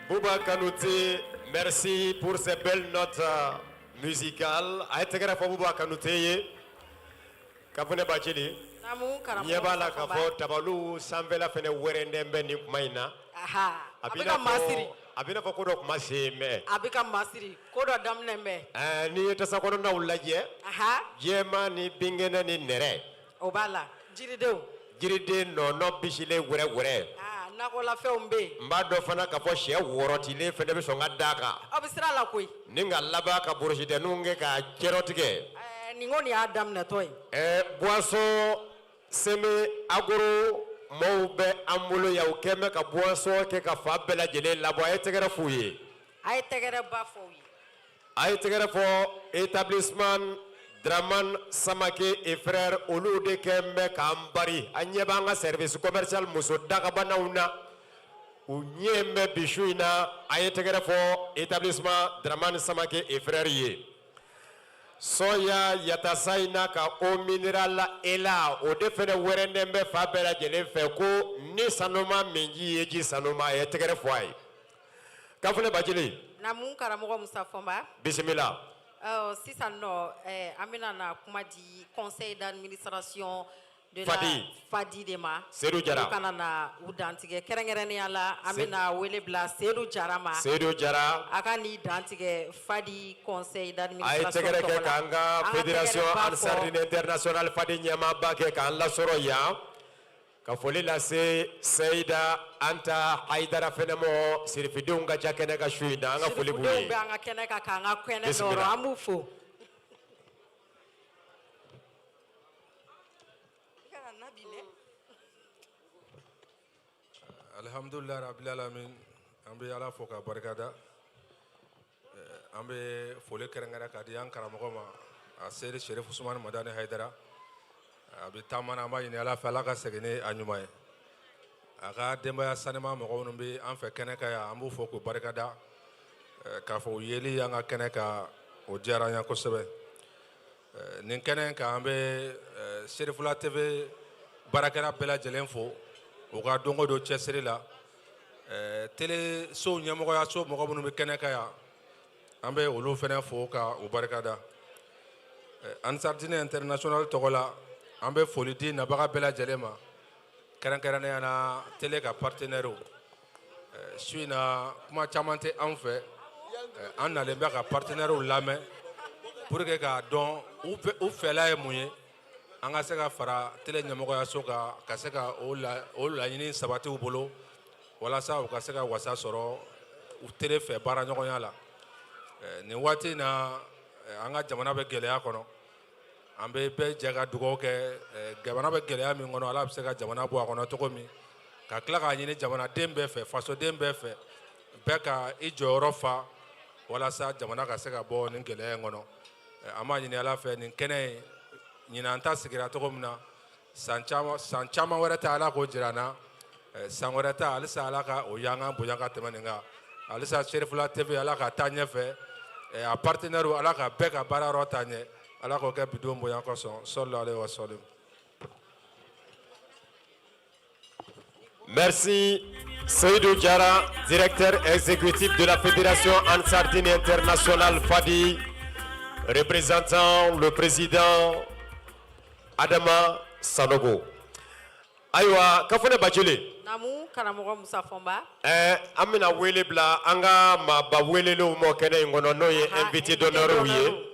Bouba Kanouté, merci pour ces belles notes musicales. A ye tɛgɛrɛ fɔ Bouba Kanouté ye. Kafune Bacili. Naamu karamɔgɔ. Ɲɛ b'a la k'a fɔ tabaliw sanfɛla fɛnɛ wɛrɛnden bɛ nin kuma in na. Aha, a bɛ ka masiri. A bɛ n'a fɔ ko dɔ kuma sen bɛ. A bɛ ka masiri, ko dɔ daminɛ bɛ. Ɛɛ n'i ye tasa kɔnɔnaw lajɛ. Aha. Jɛman ni binkɛnɛ ni nɛrɛ. O b'a la, jiridenw. Jiriden nɔnɔ bisilen wɛrɛ wɛrɛ. Aa nakɔlafɛnw bɛ yen. N b'a dɔn fana k'a fɔ sɛ wɔrɔtilen fɛnɛ bɛ sɔn ka d'a kan. Aw bɛ sira la koyi. Ni ka laban ka borosidenninw kɛ ka cɛrɔ tigɛ. Ɛɛ nin ko nin y'a daminɛtɔ ye. Ɛɛ boisson Seme Agro Maaw bɛ an bolo yan, u kɛn bɛ ka boisson kɛ ka fa bɛɛ lajɛlen labɔ. A ye tɛgɛrɛ f'u ye. A ye tɛgɛrɛ ba fɔ u ye. A ye tɛgɛrɛ fɔ établissement Dramane Samake et frères. Olu de kɛn bɛ k'an bari. An ɲɛ b'an ka service commercial muso dagabanaw na, u ɲɛ bɛ bi su in na. A ye tɛgɛrɛ fɔ établissement Dramane Samake et frères ye. Sɔya yatasa in na ka eau minérale ela, o de fɛnɛ wɛrɛnden bɛ fa bɛɛ lajɛlen fɛ, ko ni sanuma min ji ye ji sanuma, a ye tɛgɛrɛ fɔ a ye. Kanfunɛ Bajeli. Namu, karamɔgɔ Musa Fɔnba. Bisimila. Sisan nɔ, an bɛna na kuma di conseil d'administration de la Fadi. Fadi de ma. Seydou Jara. U kana na u dantigɛ kɛrɛnkɛrɛnnenya la. An bɛna wele bila Seydou Jara ma. Seydou Jara. A ka n'i dantigɛ Fadi conseil A ye d'administration tɛgɛrɛ kɛ tɔgɔ la. k'an ka An ka fédération tɛgɛrɛ ba fɔ. Ansardine internationale Fadi ɲɛmaaba kɛ k'an lasɔrɔ yan, ka foli lase Seyida Anta Hayidara fɛnɛ mɔ. Sirifidenw ka ca kɛnɛ ka su in na, an ka foli b'u Sirifudenw ye. bɛ an ka kɛnɛ kan k'an ka kɛnɛ Bisimila. nɔrɔ, an b'u fo. I kana na bi dɛ. Alhamdulilah rabil alamin. An bɛ Ala fo ka barikada. An bɛ foli kɛrɛnkɛrɛn ka di an karamɔgɔ ma, a Seyidi Sherif Usumani Madani Hayidara. A bɛ taama na, an b'a ɲini Ala fɛ, Ala ka segin ni a ɲuman ye. A ka denbaya sanima mɔgɔ minnu bɛ an fɛ kɛnɛ kan yan, an b'u fo k'u barikada. K'a fɔ u yeli an ka kɛnɛ kan, o diyara an ye kosɛbɛ. Nin kɛnɛ in kan, an bɛ Serifula TV baarakɛla bɛɛ lajɛlen fo u ka don o don cɛsiri la. Télé sow ɲɛmɔgɔyaso mɔgɔ minnu bɛ kɛnɛ kan yan, an bɛ olu fana fo ka u barikada. Ansardine international tɔgɔ la, an bɛ foli di nabaga bɛɛ lajɛlen ma, kɛrɛnkɛrɛnnenya na télé ka partenaires. Su in na, kuma caman tɛ anw fɛ. An nalen bɛ ka partenaires lamɛn pour que k'a dɔn u fɛla ye mun ye, an ka se ka fara télé ɲɛmɔgɔyaso kan ka se ka o laɲini sabati u bolo, walasa u ka se ka wasa sɔrɔ u télé fɛ baara ɲɔgɔnya la. Nin waati in na, an ka jamana bɛ gɛlɛya kɔnɔ. An bɛ bɛɛ jɛ ka dugawu kɛ. Jamana bɛ gɛlɛya min kɔnɔ, Ala bɛ se ka jamana bɔ a kɔnɔ cogo min, ka tila k'a ɲini jamanaden bɛɛ fɛ, fasoden bɛɛ fɛ, bɛɛ ka i jɔyɔrɔ fa walasa jamana ka se ka bɔ nin gɛlɛya in kɔnɔ. An b'a ɲini Ala fɛ, nin kɛnɛ in ɲinan ta sigira cogo min na, san caman san caman wɛrɛ ta, Ala k'o jira an na. San wɛrɛ ta, halisa Ala ka o y'an bonya ka tɛmɛ nin kan. Halisa Serifula TV, Ala ka taa ɲɛfɛ. A partenaire, Ala ka bɛɛ ka baara yɔrɔ taa ɲɛ. Ala k'o kɛ bidon bonya kosɔn. Sallallahu alaihi wa sallam. Merci Seydou Diarra, directeur exécutif de la Fédération Ansardine Internationale Fadi, représentant le président Adama Sanogo. Ayiwa, Kafone Bajele. Namu, karamɔgɔ Musa Fɔnba. An bɛna wele bila an ka maaba welelenw ma kɛnɛ in kɔnɔ, n'o ye invité d'honneur ye.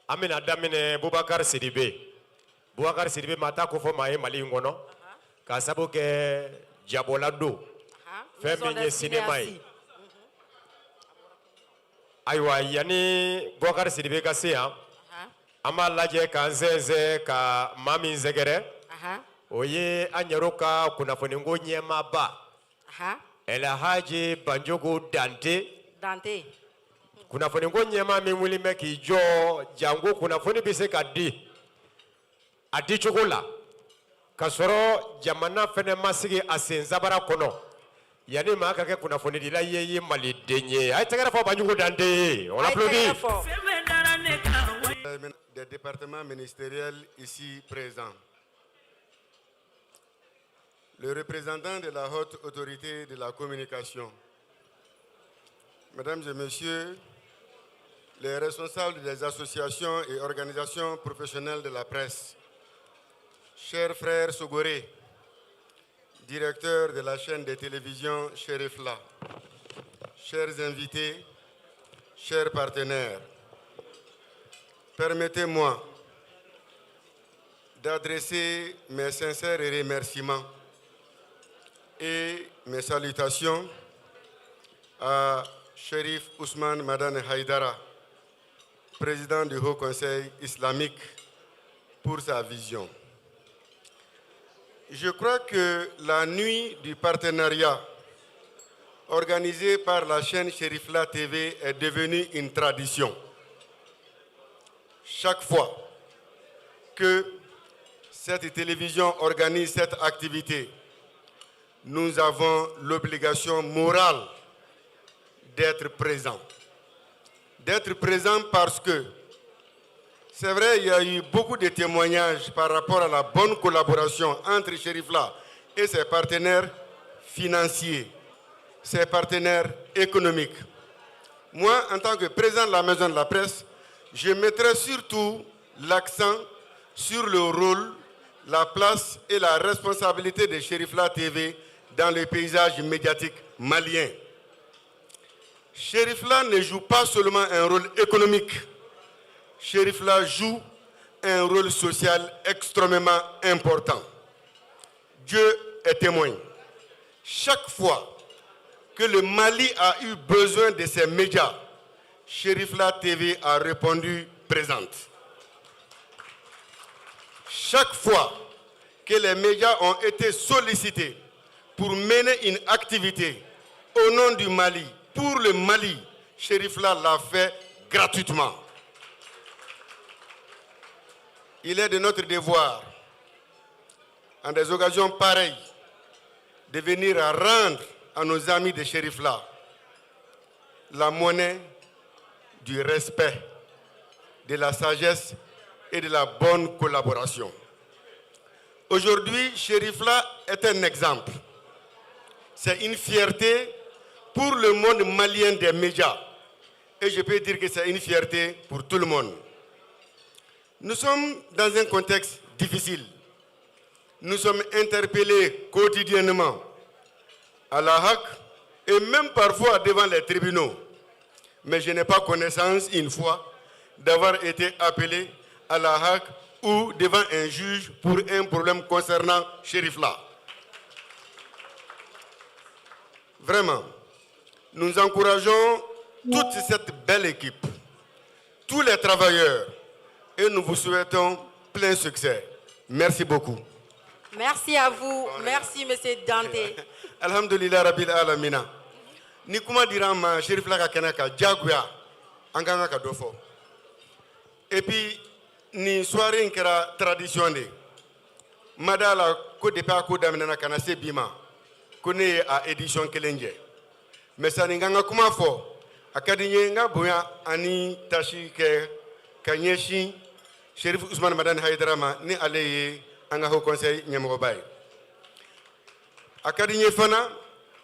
An bɛna daminɛ Bubakari Sidibe. Bubakari Sidibe, maa t'a ko fɔ maa ye Mali in kɔnɔ, k'a sababu kɛ jabɔla don, fɛn min ye cinéma ye. Ayiwa, yanni Bubakari Sidibe ka se yan, an b'a lajɛ k'an sɛnsɛn ka maa min sɛgɛrɛ, o ye an yɛrɛw ka kunnafoniko ɲɛmaaba, Elhaji Banjugu Dante. Dante. Kunnafoniko ɲɛmaa min wuli bɛ k'i jɔ janko kunnafoni bɛ se ka di a di cogo la, ka sɔrɔ jamana fɛnɛ ma sigi a sen sabara kɔnɔ. Yanni maa ka kɛ kunnafonidila ye, i ye maliden ye. A ye tɛgɛrɛ fɔ Banjugu Dante ye. On applaudit. Des départements ministériels ici présents, le représentant de la haute autorité de la communication, mesdames et messieurs, les responsables des associations et organisations professionnelles de la presse, chers frères Sogoré, directeur de la chaîne de télévision Cherifla, chers invités, chers partenaires, permettez-moi d'adresser mes sincères remerciements et mes salutations à Chérif Ousmane Madane Haïdara, président du Haut Conseil islamique, pour sa vision. Je crois que la nuit du partenariat organisée par la chaîne Cherifla TV est devenue une tradition. Chaque fois que cette télévision organise cette activité, nous avons l'obligation morale d'être présents. D'être présents parce que, c'est vrai, il y a eu beaucoup de témoignages par rapport à la bonne collaboration entre Cherifla et ses partenaires financiers, ses partenaires économiques. Moi, en tant que président de la maison de la presse, je mettrai surtout l'accent sur le rôle, la place et la responsabilité de Cherifla TV dans le paysage médiatique malien. Cherifla ne joue pas seulement un rôle économique. Cherifla joue un rôle social extrêmement important. Dieu est témoin. Chaque fois que le Mali a eu besoin de ses médias, Cherifla TV a répondu présente. Chaque fois que les médias ont été sollicités pour mener une activité au nom du Mali, pour le Mali, Cherifla l'a fait gratuitement. Il est de notre devoir, en des occasions pareilles, de venir rendre à nos amis de Cherifla la monnaie du respect, de la sagesse et de la bonne collaboration. Aujourd'hui, Cherifla est un exemple. C'est une fierté pour le monde malien des médias. Et je peux dire que c'est une fierté pour tout le monde. Nous sommes dans un contexte difficile. Nous sommes interpellés quotidiennement à la HAC et même parfois devant les tribunaux. Mais je n'ai pas connaissance une fois d'avoir été appelé à la HAC ou devant un juge pour un problème concernant Cherifla. Vraiment, nous encourageons toute cette belle équipe, tous les travailleurs, et nous vous souhaitons plein succès. Merci beaucoup. Merci à vous. Merci, Monsieur Dante. Alhamdulillah Rabbil Alamina. Ni kuma dira an ma Cherifla ka kɛnɛ kan, diyagoya an ka kan ka dɔ fɔ. Et puis nin soirée in kɛra tradition de ye. N ma d'a la ko depuis a ko daminɛna ka na se bi ma, ko ne ye a édition kelen jɛ. Mais sani n ka n ka kuma fɔ, a ka di n ye n ka bonya ani tasi kɛ ka ɲɛsin Cherif Ousmane Madani Hayidara ma, ni ale ye an ka haut conseil ɲɛmɔgɔba ye. A ka di n ye fana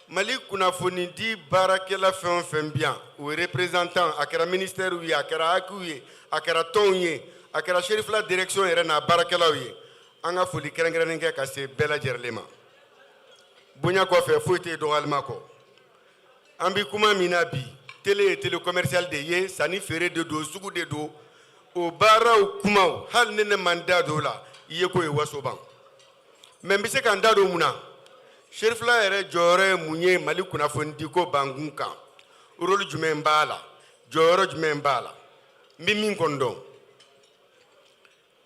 Mali kunnafonidi baarakɛla fɛn o fɛn bi yan, o représentant, a kɛra ministère ye, a kɛra HAC ye, a kɛra tɔnw ye, a kɛra Cherifla direction yɛrɛ n'a baarakɛlaw ye, an ka foli kɛrɛnkɛrɛnnen kɛ ka se bɛɛ lajɛlen ma. Bonya kɔfɛ, foyi tɛ dɔgɔyalima kɔ. An bɛ kuma min na bi, télé ye télé commercial de ye, sanni feere de don, sugu de don. O baaraw kumaw, hali ni ne ma n da don o la, i ye ko ye waso ban. Mais n bɛ se ka n da don mun na? Cherifla yɛrɛ jɔyɔrɔ ye mun ye Mali kunnafonidiko bankun kan? Rôle jumɛn b'a la? Jɔyɔrɔ jumɛn b'a la? N bɛ min kɔni dɔn,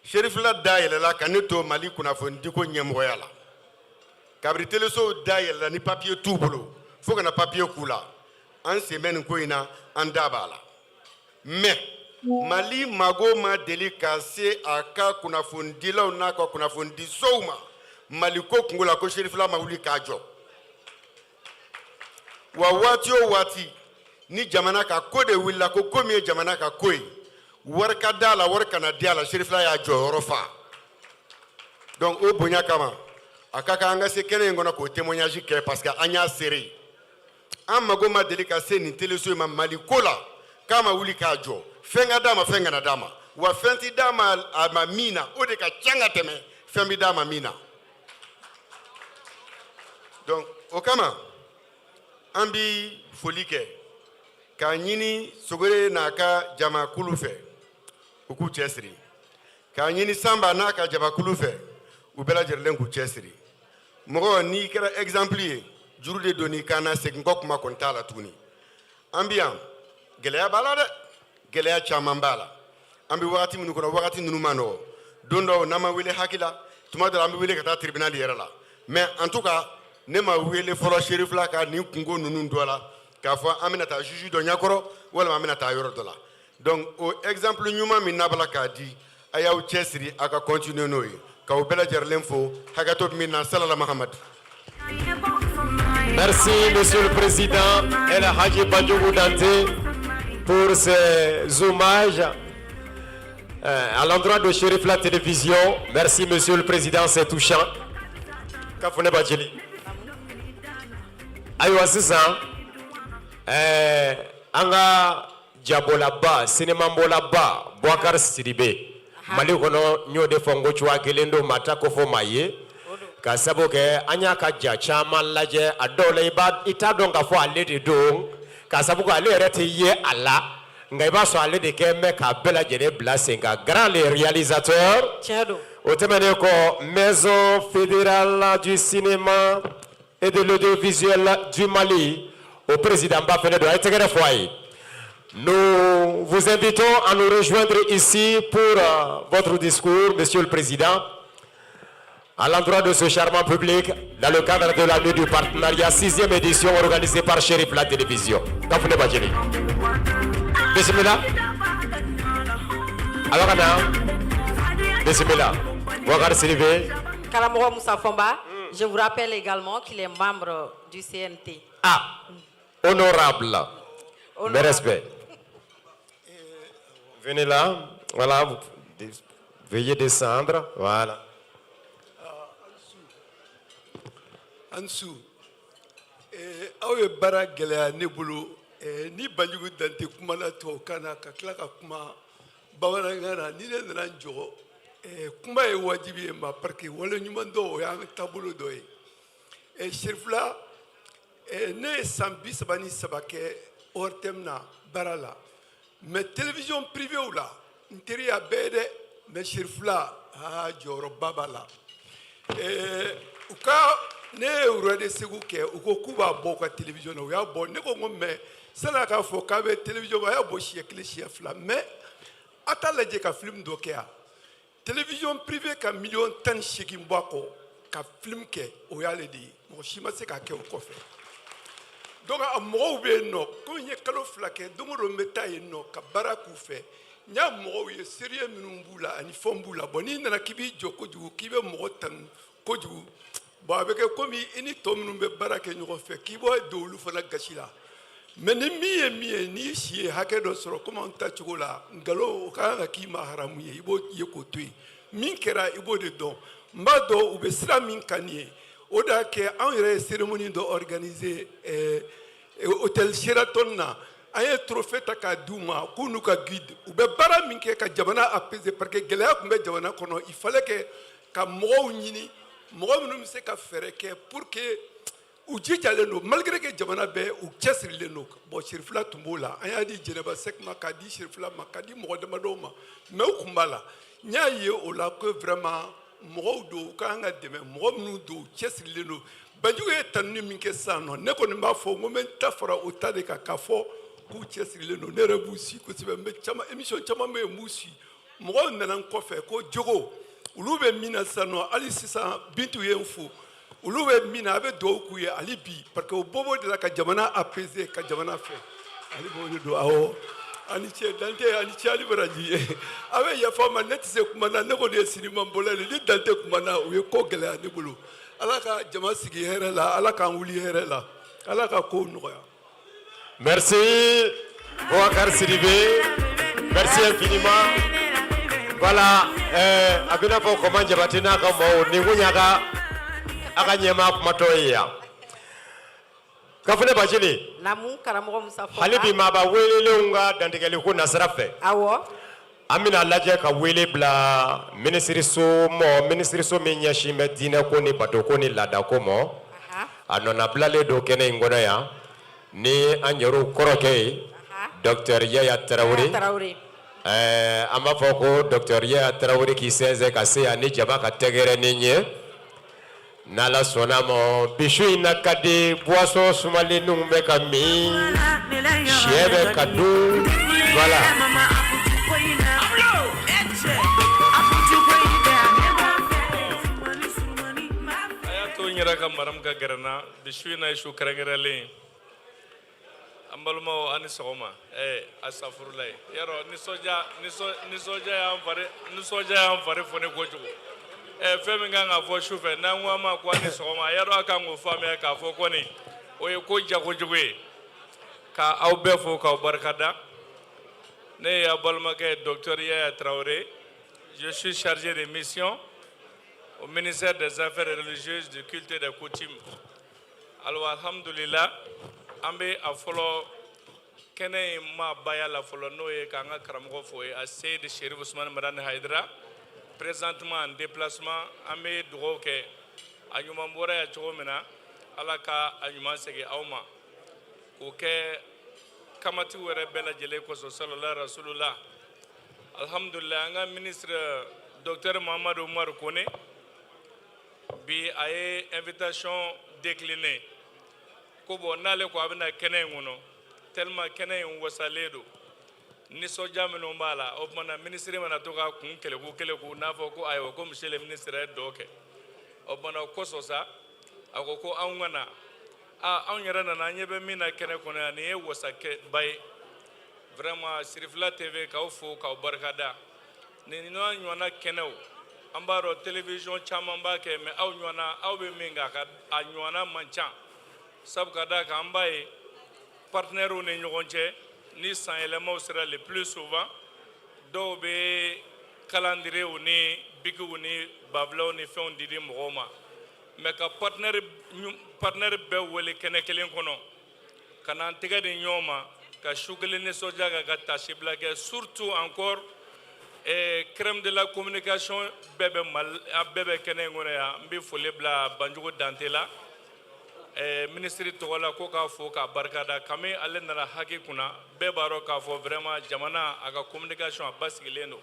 Cherifla dayɛlɛla ka ne to Mali kunnafonidiko ɲɛmɔgɔya la. Kabiri telesow dayɛlɛla ni papiye t'u bolo fo ka na papiye k'u la, an sen bɛ nin ko in na, an da b'a la. Mais Mali mago ma deli ka se a ka kunnafonidilaw n'a ka kunnafonidisow ma Mali ko kungo la ko Cherifla ma wuli k'a jɔ. Wa waati o waati ni jamana ka ko de wulila, ko ko min ye jamana ka ko ye, wari ka d'a la, wari kana di a la, Cherifla y'a jɔyɔrɔ fa. Donc o bonya kama, a ka kan an ka se kɛnɛ in kɔnɔ k'o témoignage kɛ, parce que an y'a seere ye. An mago ma deli ka se nin teleso in ma Mali ko la k'a ma wuli k'a jɔ. Fɛn ka d'a ma, fɛn kana d'a ma. Wa fɛn ti d'a ma a ma min na, o de ka ca ka tɛmɛ fɛn bɛ d'a ma min na. Donc o kama, an bi foli kɛ k'a ɲini Sogore n'a ka jamakulu fɛ, u k'u cɛsiri, k'a ɲini Sanba n'a ka jamakulu fɛ, u bɛɛ lajɛlen k'u cɛsiri. Mɔgɔ n'i kɛra exemple ye, juru de don n'i kan na, segin kɔ kuma kɔni t'a la tuguni. An bi yan, gɛlɛya b'a la dɛ, gɛlɛya caman b'a la. An bɛ wagati minnu kɔnɔ, wagati ninnu ma nɔgɔ. Don dɔw n'an ma wele haki la, Tuma dɔ la, an bɛ wele ka taa tribunal yɛrɛ la. Mais en tout cas, ne ma wele fɔlɔ Cherifla ka nin kunko ninnu dɔ la k'a fɔ an bɛna taa juge dɔ ɲɛkɔrɔ walima an bɛna taa yɔrɔ dɔ la. Donc o exemple ɲuman min n'a b'a la k'a di, a y'aw cɛsiri a ka continuer n'o ye. K'aw bɛɛ lajɛlen fo, hakɛto bɛ min na. Salala Mahamadu. Merci, Monsieur le Président El Hadji Bandiougou Dante, pour ces hommages à l'endroit de Chérif la télévision. Merci, Monsieur le Président, c'est touchant. Kafune Bajeli. Ayiwa, sisan an ka jabolaba, sinimabɔlaba Boubacar Sidibe, Mali kɔnɔ, n y'o de fɔ n ko cogoya kelen don, maa ta ko fɔ maa ye, ka sabu kɛ an y'a ka ja caman lajɛ. A dɔw la, i b'a i t'a dɔn k'a fɔ ale de don, ka sabu kɛ ale yɛrɛ tɛ ye a la, nka i b'a sɔrɔ ale de kɛ bɛ k'a bɛɛ lajɛlen bila sen kan, grand le réalisateur. Tiɲɛ don. O tɛmɛnen kɔ, Maison fédérale du cinéma et de l'audiovisuel du Mali, o président ba fɛnɛ don. A ye tɛgɛrɛ fɔ a ye. Nous vous invitons à nous rejoindre ici pour votre discours, Monsieur le Président, à l'endroit de ce charmant public, dans le cadre de la nuit du partenariat, sixième édition organisée par Chérif la télévision. Kafune Bajeli. Bismillah. Alors, Bismillah. Boubacar Sidibé. Karamɔgɔ Moussa Fomba, je vous rappelle également qu'il est membre du CNT. Ah, honorable. Mes respects. Venez là. Voilà, vous veuillez descendre. Voilà. Ansu, aw ye baara gɛlɛya ne bolo. Ni Banjugu Dante kumana tubabukan na ka tila ka kuma bamanankan na, ni ne nana n jɔ, kuma ye wajibi ye ma, parce que wale ɲuman dɔn, o y'an taabolo dɔ ye. Serifula, ne ye san 33 kɛ ORTM na baara la, mais télévision privée la, n teri y'a bɛɛ ye dɛ, mais Serifula, aa, jɔyɔrɔba b'a la. U ka ne ye Roi de Segu kɛ, u ko k'u b'a bɔ u ka télévision na, u y'a bɔ. Ne ko n ko mais san'a k'a fɔ k'a bɛ télévision, a y'a bɔ siɲɛ kelen, siɲɛ fila, mais a t'a lajɛ ka film dɔ kɛ yan. Télévision privée ka miliyɔn 18 bɔ a kɔ ka film kɛ, o y'ale de ye, mɔgɔ si ma se k'a kɛ o kɔfɛ. Donc a mɔgɔw bɛ yen nɔ, ko n ye kalo 2 kɛ, don o don n bɛ taa yen nɔ ka baara k'u fɛ. N y'a mɔgɔw ye, sérieux minnu b'u la ani fɛnw b'u la. Bon, n'i nana k'i b'i jɔ kojugu, k'i bɛ mɔgɔ tanu kojugu, bon, a bɛ kɛ komi i ni tɔ minnu bɛ baara kɛ ɲɔgɔn fɛ, k'i b'a don olu fana gasi la. Mais ni min ye min ye, n'i si ye hakɛ dɔ sɔrɔ komi anw ta cogo la, nkalon o ka kan ka k'i ma haramu ye, i b'o ye k'o to yen. Min kɛra, i b'o de dɔn. N b'a dɔn u bɛ sira min kan nin ye, o de y'a kɛ anw yɛrɛ ye cérémonie dɔ organiser hôtel Sheraton na. An ye trophée ta k'a d'u ma, k'u n'u ka guide, u bɛ baara min kɛ ka jamana apaiser, parce que gɛlɛya tun bɛ jamana kɔnɔ. Il fallait que ka mɔgɔw ɲini, mɔgɔ minnu bɛ se ka fɛɛrɛ kɛ pour que u jijalen don, malgré que jamana bɛɛ u cɛsirilen don. Bon, Serifila tun b'o la. An y'a di Jɛnɛba Sɛki ma, k'a di Serifila ma, k'a di mɔgɔ damadɔw ma, mais u kun b'a la. N y'a ye o la que vraiment mɔgɔw don, u ka kan ka dɛmɛ, mɔgɔ minnu don, u cɛsirilen don. Banjugu ye tanuni min kɛ sisan nɔ, ne kɔni b'a fɔ n ko n bɛ n ta fara o ta de kan k'a fɔ k'u cɛsirilen don. Ne yɛrɛ b'u si kosɛbɛ, n bɛ caman, émission caman bɛ yen, n b'u si. Mɔgɔw nana n kɔfɛ ko jogo olu bɛ min na sisan nɔ, hali sisan Bintu ye n fo, olu bɛ min na, a bɛ dugawu k'u ye hali bi, parce que o bɔbɔ de la ka jamana apaiser, ka jamana fɛ hali b'o de don. Awɔ, ani ce Dante, ani ce, ali baraji. A bɛ yafa ma, ne tɛ se kuma na, ne kɔni ye sinimabɔla ye. Ni Dante kuma na, o ye ko gɛlɛya ne bolo. Ala ka jama sigi hɛrɛ la, Ala k'an wuli hɛrɛ la, Ala ka kow nɔgɔya. Merci, Boubacar Sidibé. Merci infiniment. Voilà, a bɛna fɔ Kɔman Jabate n'a ka maaw nin kun y'a ka a ka ɲɛmaa kumatɔ ye yan. Kafune Bacili. Namu, karamɔgɔ Musa Fɔnba. Hali bi maaba welelenw ka dantigɛli ko nasira fɛ. An bɛna lajɛ ka wele bila minisiriso mɔ, minisiriso min ɲɛsin bɛ diinɛko ni batoko ni laadako mɔ. A nɔnabilalen don kɛnɛ in kɔnɔ yan ni an yɛrɛw kɔrɔkɛ ye, docteur Yaya Tarawele. Tarawele. An b'a fɔ ko docteur Yaya Tarawele k'i sɛnsɛn ka se yan ni jama ka tɛgɛrɛ ni ye. N'Ala sɔnna ma, bi su in na ka di, boisson sumalenninw bɛ ka min, sɛ bɛ ka dun, voilà. Kira ka maramu ka gɛrɛ n na bi su in na ye su kɛrɛnkɛrɛnlen ye. An balimaw, a ni sɔgɔma. Asafurulayi, yarɔ nisɔndiya nisɔndiya y'an fari, nisɔndiya y'an fari foni kojugu. Fɛn min kan ka fɔ su fɛ, n'an ko an ma ko a ni sɔgɔma, yarɔ a kan k'o faamuya k'a fɔ kɔni o ye ko jagojugu ye. Ka aw bɛɛ fo k'aw barikada. Ne ye aw balimakɛ docteur Yaya Traoré, je suis chargé de mission au ministère des Affaires religieuses, du culte et des coutumes. Alors alhamdulillah, an bɛ a fɔlɔ kɛnɛ in maabaya la fɔlɔ, n'o ye k'an ka karamɔgɔ fo ye, a Seyidi Chérif Ousmane Madani Haidara, présentement en déplacement. An bɛ dugawu kɛ, a ɲuman bɔra yan cogo min na, Ala ka a ɲuman segin aw ma, k'o kɛ kamatiw yɛrɛ bɛɛ lajɛlen kosɔn, sallallahu rasulullah. Alhamdulillah, an ka ministre docteur Mahamadu Umaru Kone, bi a ye invitation décliné ko bon, n'ale ko a bɛna kɛnɛ in kɔnɔ, tellement kɛnɛ in wasalen don, nisɔndiya minnu b'a la. O tuma na ministre mana to ka kun keleku keleku n'a fɔ ko ayiwa, ko monsieur le ministre ye dɔ kɛ. O tuma na o kosɔn sa, a ko ko anw ka na. A anw yɛrɛ nana, an ɲɛ bɛ min na kɛnɛ kɔnɔ yan, nin ye wasakɛba ye vraiment. Sirifila TV, k'aw fo k'aw barikada. Nin n'a ɲɔgɔnna kɛnɛw, an b'a dɔn télévision caman b'a kɛ, mais aw ɲɔgɔnna, aw bɛ min kɛ, a ka a ɲɔgɔnna man ca, sabu ka d'a kan an b'a ye partenaires ni ɲɔgɔn cɛ, ni sanyɛlɛmaw sera, le plus souvent dɔw bɛ calendrier ni bikiw ni babilaw ni fɛnw di di mɔgɔw ma, mais ka partenaire bɛɛ wele kɛnɛ kelen kɔnɔ ka n'an tɛgɛ di ɲɔgɔn ma, ka su kelen nisɔndiya kan, ka tasibila kɛ, surtout encore crème de la communication bɛɛ bɛ Mali, a bɛɛ bɛ kɛnɛ in kɔnɔ yan. N bɛ foli bila Banjugu Dante la minisiri tɔgɔ la, ko k'a fo k'a barikada. Kami ale nana haki kunna, bɛɛ b'a dɔn k'a fɔ vraiment jamana a ka communication a basigilen don.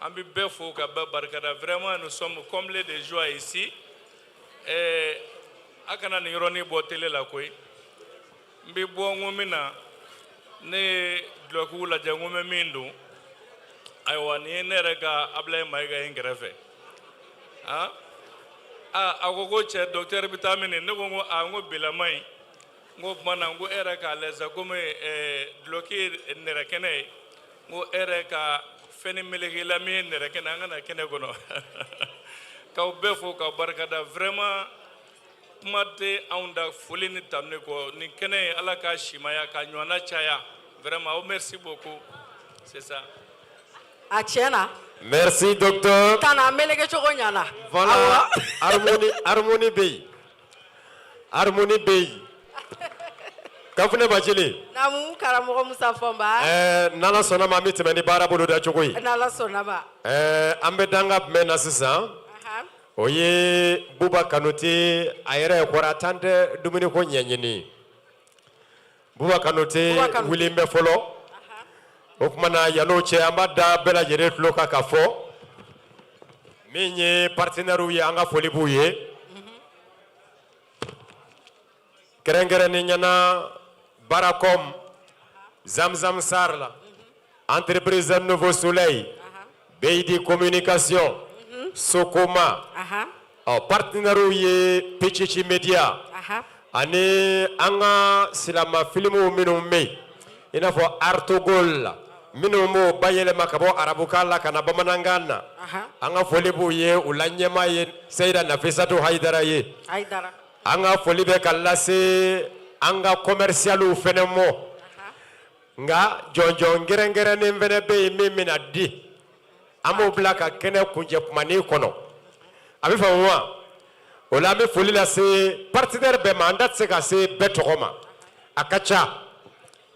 An bɛ bɛɛ fo ka bɛɛ barikada. Vraiment, nous sommes comblés de joie ici. A kana nin yɔrɔnin bɔ télé la koyi. N bɛ bɔ n ko min na, ne ye dulɔkiw lajɛ, n ko n bɛ min don. Ayiwa, nin ye ne yɛrɛ ka Abulayi Mayiga ye n kɛrɛfɛ. Han, aa, a ko ko cɛ docteur bɛ taa min? Ne ko n ko aa, n ko bilama in, n ko tuma na, n ko e yɛrɛ k'a lajɛ sa, komi dulɔki ye nɛrɛ kɛnɛ ye, n ko e yɛrɛ ka fɛn ni meleke la min ye nɛrɛ kɛnɛ, an ka na kɛnɛ kɔnɔ. K'aw bɛɛ fo k'aw barikada. Vraiment, kuma tɛ anw da foli ni tanuni kɔ. Nin kɛnɛ ye, Ala k'a simaya ka ɲɔgɔnna caya. Vraiment, aw merci beaucoup, c'est ça. A tiɲɛ na. Merci, docteur. Tana meleke cogo ɲana. Voilà, harmonie, harmonie bɛ yen. Harmonie bɛ yen. Kafunɛ Bacili. Naamu, karamɔgɔ Musa Fɔnba. N'Ala sɔnna ma, an bɛ tɛmɛ ni baara boloda cogo ye. N'Ala sɔnna ma. An bɛ danga jumɛn na sisan? O ye Buba Kanute a yɛrɛ kɔrɔ, a tan tɛ dumuniko ɲɛɲini. Buba Kanute. Buba Kanute. Wulilen bɛ fɔlɔ. O tuma na yan'o cɛ, an b'a da bɛɛ lajɛlen tulo kan ka fɔ min ye partenaires ye, an ka foli b'u ye. Kɛrɛnkɛrɛnnen ɲɛna Baracom, Zamzam Sar la, Entreprise Nouveau Soleil, BID Communication, Sokoma, ɔ partenaires ye Pecici Media ani an ka silama filimuw minnu bɛ yen, i n'a fɔ Artogol la, minnu b'o bayɛlɛma ka bɔ arabukan la ka na bamanankan na, an ka foli b'u ye. U la ɲɛmaa ye Seyida Nafisatu Hayidara ye. Hayidara. An ka foli bɛ ka lase an ka commercialiw fɛnɛ mɔ, nka jɔnjɔn kɛrɛnkɛrɛnnen fɛnɛ bɛ yen min bɛna di, an b'o bila ka kɛnɛ kuncɛ kumanin kɔnɔ. A bɛ faamu wa? O la an bɛ foli lase partenaire bɛɛ ma. An da tɛ se ka se bɛɛ tɔgɔ ma, a ka ca.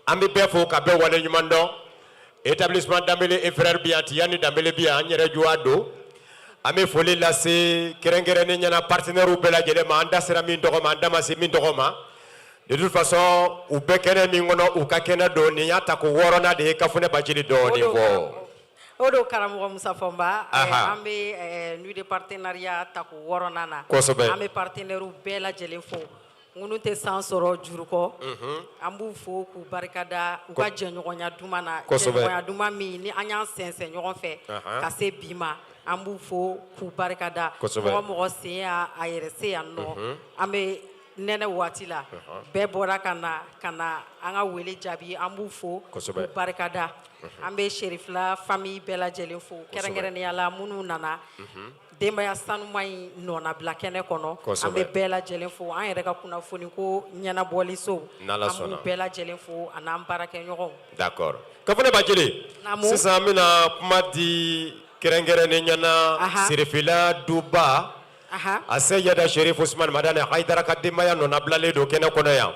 An bɛ bɛɛ fo ka bɛɛ waleɲuman dɔn. Établissement Danbele et frères bi yan, Tiyani Danbele bi yan, an yɛrɛ juwa don. An bɛ foli lase kɛrɛnkɛrɛnnen ɲɛna partenaires bɛɛ lajɛlen ma. An da sera min tɔgɔ ma, an da ma se min tɔgɔ ma, de toute façon u bɛɛ kɛnɛ min kɔnɔ, u ka kɛnɛ don. Nin y'a ta ko wɔɔrɔnan de ye. Kafunɛ Bacili, dɔɔnin fɔ. O don, karamɔgɔ Musa Fɔnba. An bɛ nuit de partenariat ta ko wɔɔrɔnan na. An bɛ partenaires bɛɛ lajɛlen fo. Ŋunu tɛ san sɔrɔ juru kɔ. An b'u fo k'u barikada u ka jɛɲɔgɔnya duman na, jɛɲɔgɔnya duman min ni an y'an sɛnsɛn ɲɔgɔn fɛ ka se bi ma. An b'u fo k'u barikada. Mɔgɔ mɔgɔ sen y'a a yɛrɛ se yan nɔ, an bɛ nɛnɛ waati la, bɛɛ bɔra ka na ka na an ka wele jaabi, an b'u fo k'u barikada. An bɛ Cherifla famille bɛɛ lajɛlen fo, kɛrɛnkɛrɛnnenya la minnu nana denbaya sanuma in nɔnabila kɛnɛ kɔnɔ. An bɛ bɛɛ lajɛlen fo, an yɛrɛ ka kunnafoni ko ɲɛnabɔli so, an b'u bɛɛ lajɛlen fo a n'an baarakɛɲɔgɔnw. D'accord, Kafone Bacili, sisan an bɛna kuma di kɛrɛnkɛrɛnnenya na Cherifla duba a Seyida Cherif Ousmane Madani Haidara ka denbaya nɔnabilalen don kɛnɛ kɔnɔ yan.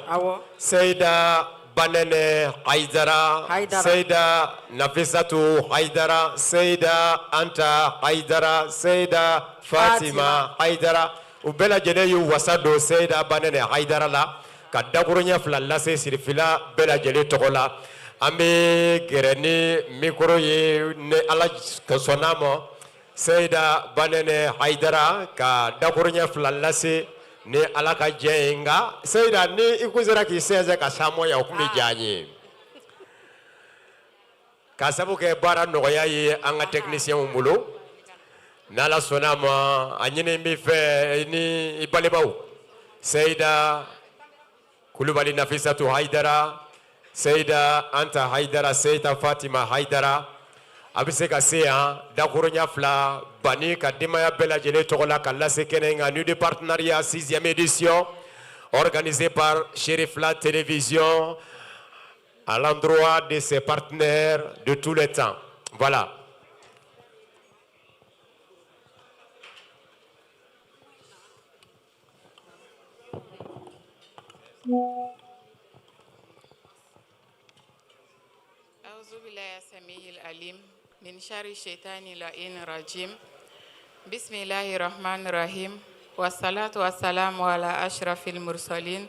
Seyida Banɛnɛ Haidara, Seyida Nafisatu Haidara, Seyida Anta Haidara, Seyida Fatima Haidara, u bɛɛ lajɛlen y'u wasa don Seyida Banɛnɛ Haidara la ka dakuruɲɛ fila lase Cherifla bɛɛ lajɛlen tɔgɔ la. An bɛ gɛrɛ ni micro ye ni Ala sɔnn'a ma, Seyida Banɛnɛ Haidara ka dakuruɲɛ fila lase ni Ala ka jɛ ye. Nka Seyida, ni i kun sera k'i sɛnsɛn ka s'an ma yan, o tun bɛ diya an ye, ka sabu kɛ baara nɔgɔya ye an ka techniciens bolo. N'Ala sɔnna a ma, a ɲini b'i fɛ ni i balimaw Seyida Kulubali Nafisatu Haidara, Seyida Anta Haidara, Seyida Fatima Haidara, a bɛ se ka se yan dakuruɲa fila bani ka denbaya bɛɛ lajɛlen tɔgɔ la ka lase kɛnɛ in kan. Nuit de partenariat 6e édition organisée par Cherifla Télévision à l'endroit de ses partenaires de tous les temps. Voilà. أعوذ بالله السميع العليم من شر الشيطان اللعين الرجيم. بسم الله الرحمن الرحيم، والصلاة والسلام على أشرف المرسلين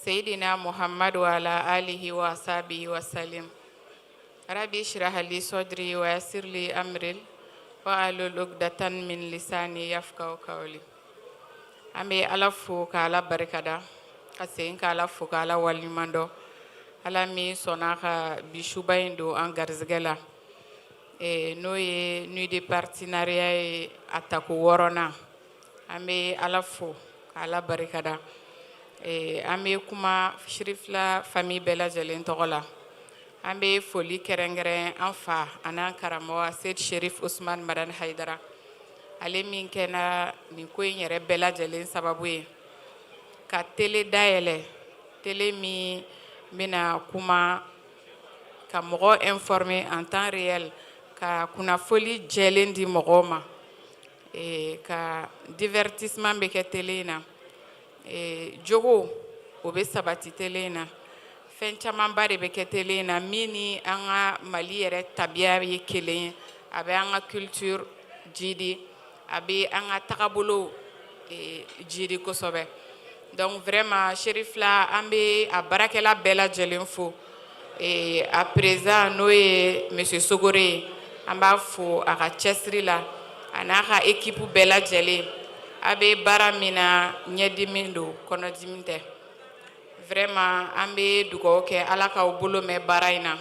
سيدنا محمد وعلى آله وصحبه وسلم. ربي اشرح لي صدري ويسر لي أمري واحلل عقدة من لساني يفقهوا قولي. An bɛ Ala fo ka Ala barikada, ka segin ka Ala fo ka Ala waleɲuman dɔn, Ala min sɔnna ka bi suba in don an garisɛgɛ la, n'o ye nuit de partenariat ye, a tako wɔɔrɔnan. An bɛ Ala fo ka Ala barikada. An bɛ kuma Cherifla famille bɛɛ lajɛlen tɔgɔ la. An bɛ foli kɛrɛnkɛrɛn an fa an'an karamɔgɔ Seyid Cherif Ousmane Madani Haidara, ale min kɛra nin ko in yɛrɛ bɛɛ lajɛlen sababu ye ka télé dayɛlɛ, télé min bɛna kuma ka mɔgɔ informer en temps réel, ka kunnafoli jɛlen di mɔgɔw ma, ka divertissement bɛ kɛ télé in na, jogo o bɛ sabati télé in na, fɛn camanba de bɛ kɛ télé in na min ni an ka Mali yɛrɛ tabiya ye kelen ye. A bɛ an ka culture jidi, a bɛ an ka tagabolo jidi kosɛbɛ. Donc vraiment, Cherifla, an bɛ a baarakɛla bɛɛ lajɛlen fo, a président n'o ye monsieur Sogore ye, an b'a fo a ka cɛsiri la, a n'a ka équipe bɛɛ lajɛlen. A bɛ baara min na, ɲɛdimi don, kɔnɔdimi tɛ. Vraiment, an bɛ dugawu kɛ, Ala k'aw bolo mɛn baara in na.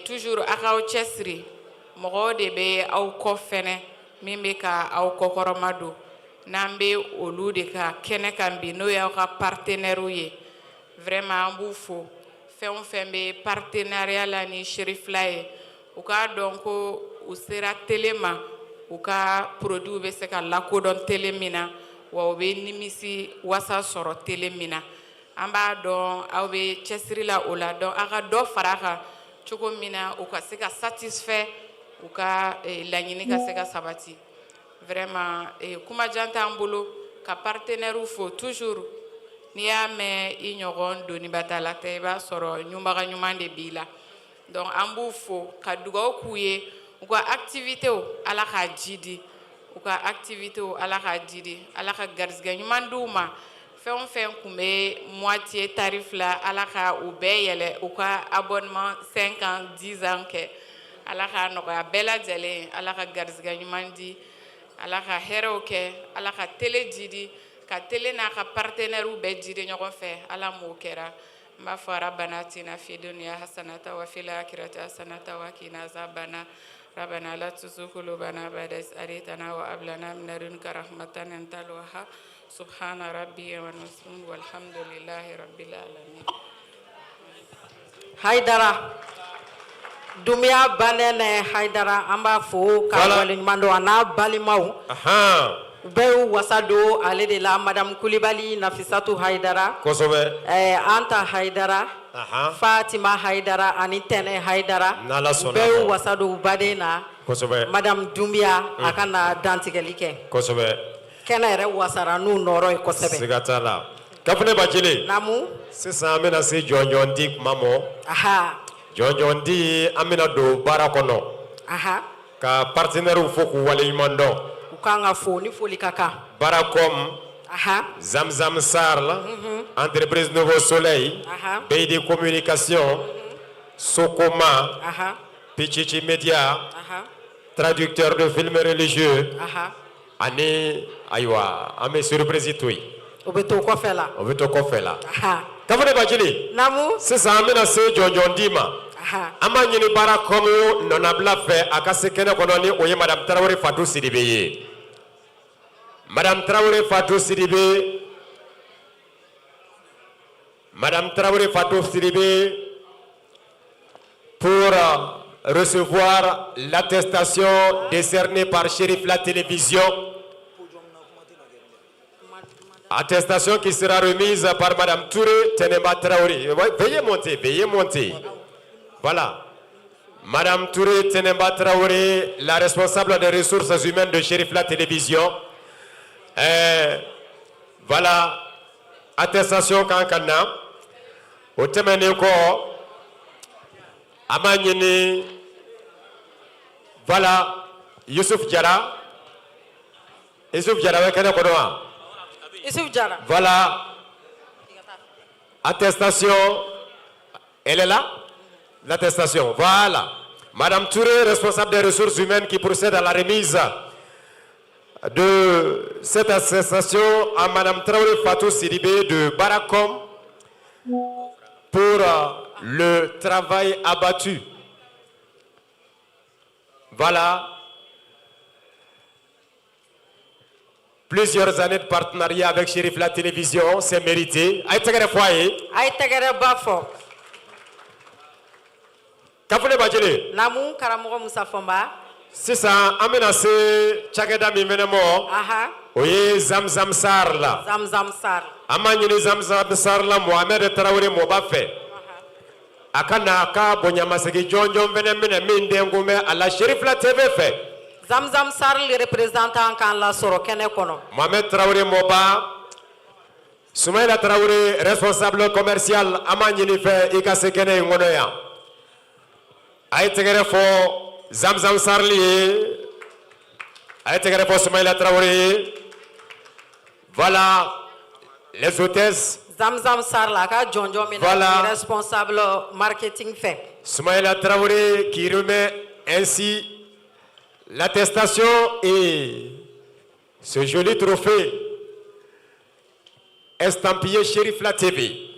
Toujours a k'aw cɛsiri, mɔgɔw de bɛ aw kɔ fɛnɛ min bɛ ka aw kɔkɔrɔma don, n'an bɛ olu de ka kɛnɛ kan bi, n'o y'aw ka partenaires ye. Vraiment, an b'u fo. Fɛn o fɛn bɛ partenariat la ni Cherifla ye, u k'a dɔn ko u sera télé ma, u ka produit bɛ se ka lakodɔn télé min na, wa u bɛ nimisi wasa sɔrɔ télé min na. An b'a dɔn aw bɛ cɛsiri la o la, donc aw ka dɔ fara a kan cogo min na u ka se ka satisfait, u ka laɲini ka se ka sabati. Vraiment, kumajan t'an bolo ka partenaires fo. Toujours n'i y'a mɛn i ɲɔgɔn donibatala tɛ, i b'a sɔrɔ ɲumaga ɲuman de b'i la. Donc an b'u fo ka dugawu k'u ye, u ka activité, Ala k'a jidi, u ka activité, Ala k'a jidi, Ala ka garisɛgɛ ɲuman d'u ma. Fɛn o fɛn tun bɛ moitié tarif la, Ala ka u bɛɛ yɛlɛ, u ka abonnement 5 ans, 10 ans kɛ. Ala k'a nɔgɔya bɛɛ lajɛlen, Ala ka garisɛgɛ ɲuman di, Ala ka hɛrɛw kɛ, Ala ka télé jidi. Ka télé n'a ka partenaires bɛɛ jiri ɲɔgɔn fɛ, Ala m'o kɛra. N b'a fɔ rabana atina fi dunya hasanata wa fil akhirati hasanata wa qina azabana. Rabana la tuzigh qulubana ba'da idh hadaytana wa hab lana min ladunka rahmatan antal wahhab. Subhana rabbi wa nasum walhamdulillahi rabbil alamin. Hayidara Dunbiya Banɛnɛ Hayidara, an b'a fo k'a waleɲuman dɔn, a n'a balimaw bɛɛ y'u wasa don ale de la, madame Kulibali Nafisatu Hayidara, Anta Hayidara, Fatima Hayidara ani Tɛnɛ Hayidara, N'Ala sɔnna bɛɛ y'u ma. wasa don u baden na, madame Dunbiya a ka na dantigɛli kɛ. Kɛnɛ yɛrɛ wasara n'u nɔrɔ ye kosɛbɛ. Siga t'a la, Kafunɛ Bacili. Naamu. Sisan an bɛna se jɔnjɔn di kuma ma. Jɔnjɔn di, an bɛna don baara kɔnɔ ka partenaires fo k'u waleɲuman dɔn. U kan ka fo ni foli ka kan. Baracom, Zamzam Sarl, Entreprise Nouveau Soleil, BD Communication, Sokoma, Pichichi Media, traducteur de films religieux, ani ayiwa, an bɛ surprise to yen. O bɛ to kɔfɛ la. O bɛ to kɔfɛ la. Kafunɛ Bacili, Naamu. Sisan an bɛna se jɔnjɔn di ma. An b'a ɲini Baracom nɔnabila fɛ, a ka se kɛnɛ kɔnɔ, ni o ye madame Tarawele Fatu Sidibe ye. Madame Tarawele Fatu Sidibe, madame Tarawele Fatou Sidibé, pour recevoir l'attestation décernée par Chérif la télévision. Attestation qui sera remise par Madame Touré Tenema Traoré. Veuillez monter, veuillez monter. Voilà. Madame Touré Tenema Traoré, la responsable des ressources humaines de Chérif la télévision. Voilà. Attestation kan ka na. O tɛmɛnen kɔ, an b'a ɲini, voilà, Yusuf Jara. Yusuf Jara bɛ kɛnɛ kɔnɔ wa? Yusuf Jara. Voilà. Attestation. Elle est là? L'attestation. Voilà. Madame Touré, responsable des ressources humaines, qui procède à la remise de cette attestation à Madame Traoré Fatou Sidibé de Baracom pour le travail abattu. Voilà. Plusieurs années de partenariat avec Chérif la télévision, c'est mérité. A ye tɛgɛrɛ fɔ a ye. A ye tɛgɛrɛ ba fɔ. Kafule Bacili. Naamu, karamɔgɔ Musa Fɔnba. Sisan an bɛna se cakɛda min fɛnɛ ma, o ye Zamzam Sar la. Zamzam Sar. An b'a ɲini Zamzam Sar la Mohamed Traoré Mɔba fɛ, a ka na a ka bonyamasegin jɔnjɔn fɛnɛ minɛ min den kun bɛ a la Chérif la TV fɛ. Zamzam Sar le représentant k'an lasɔrɔ kɛnɛ kɔnɔ. Mohamed Traoré Mɔba, Soumaïla Traoré, responsable commercial, an b'a ɲini fɛ i ka se kɛnɛ in kɔnɔ yan. A ye tɛgɛrɛ fɔ Zamzam Sarli ye, a ye tɛgɛrɛ fɔ Soumaïla Traoré ye. Voilà les hôtesses. Zamzam Sar la, a ka jɔnjɔn minɛ. Voilà. Responsable marketing fɛ. Soumaïla Traoré qui remet ainsi l'attestation et ce joli trophée estampillé Chérif la TV.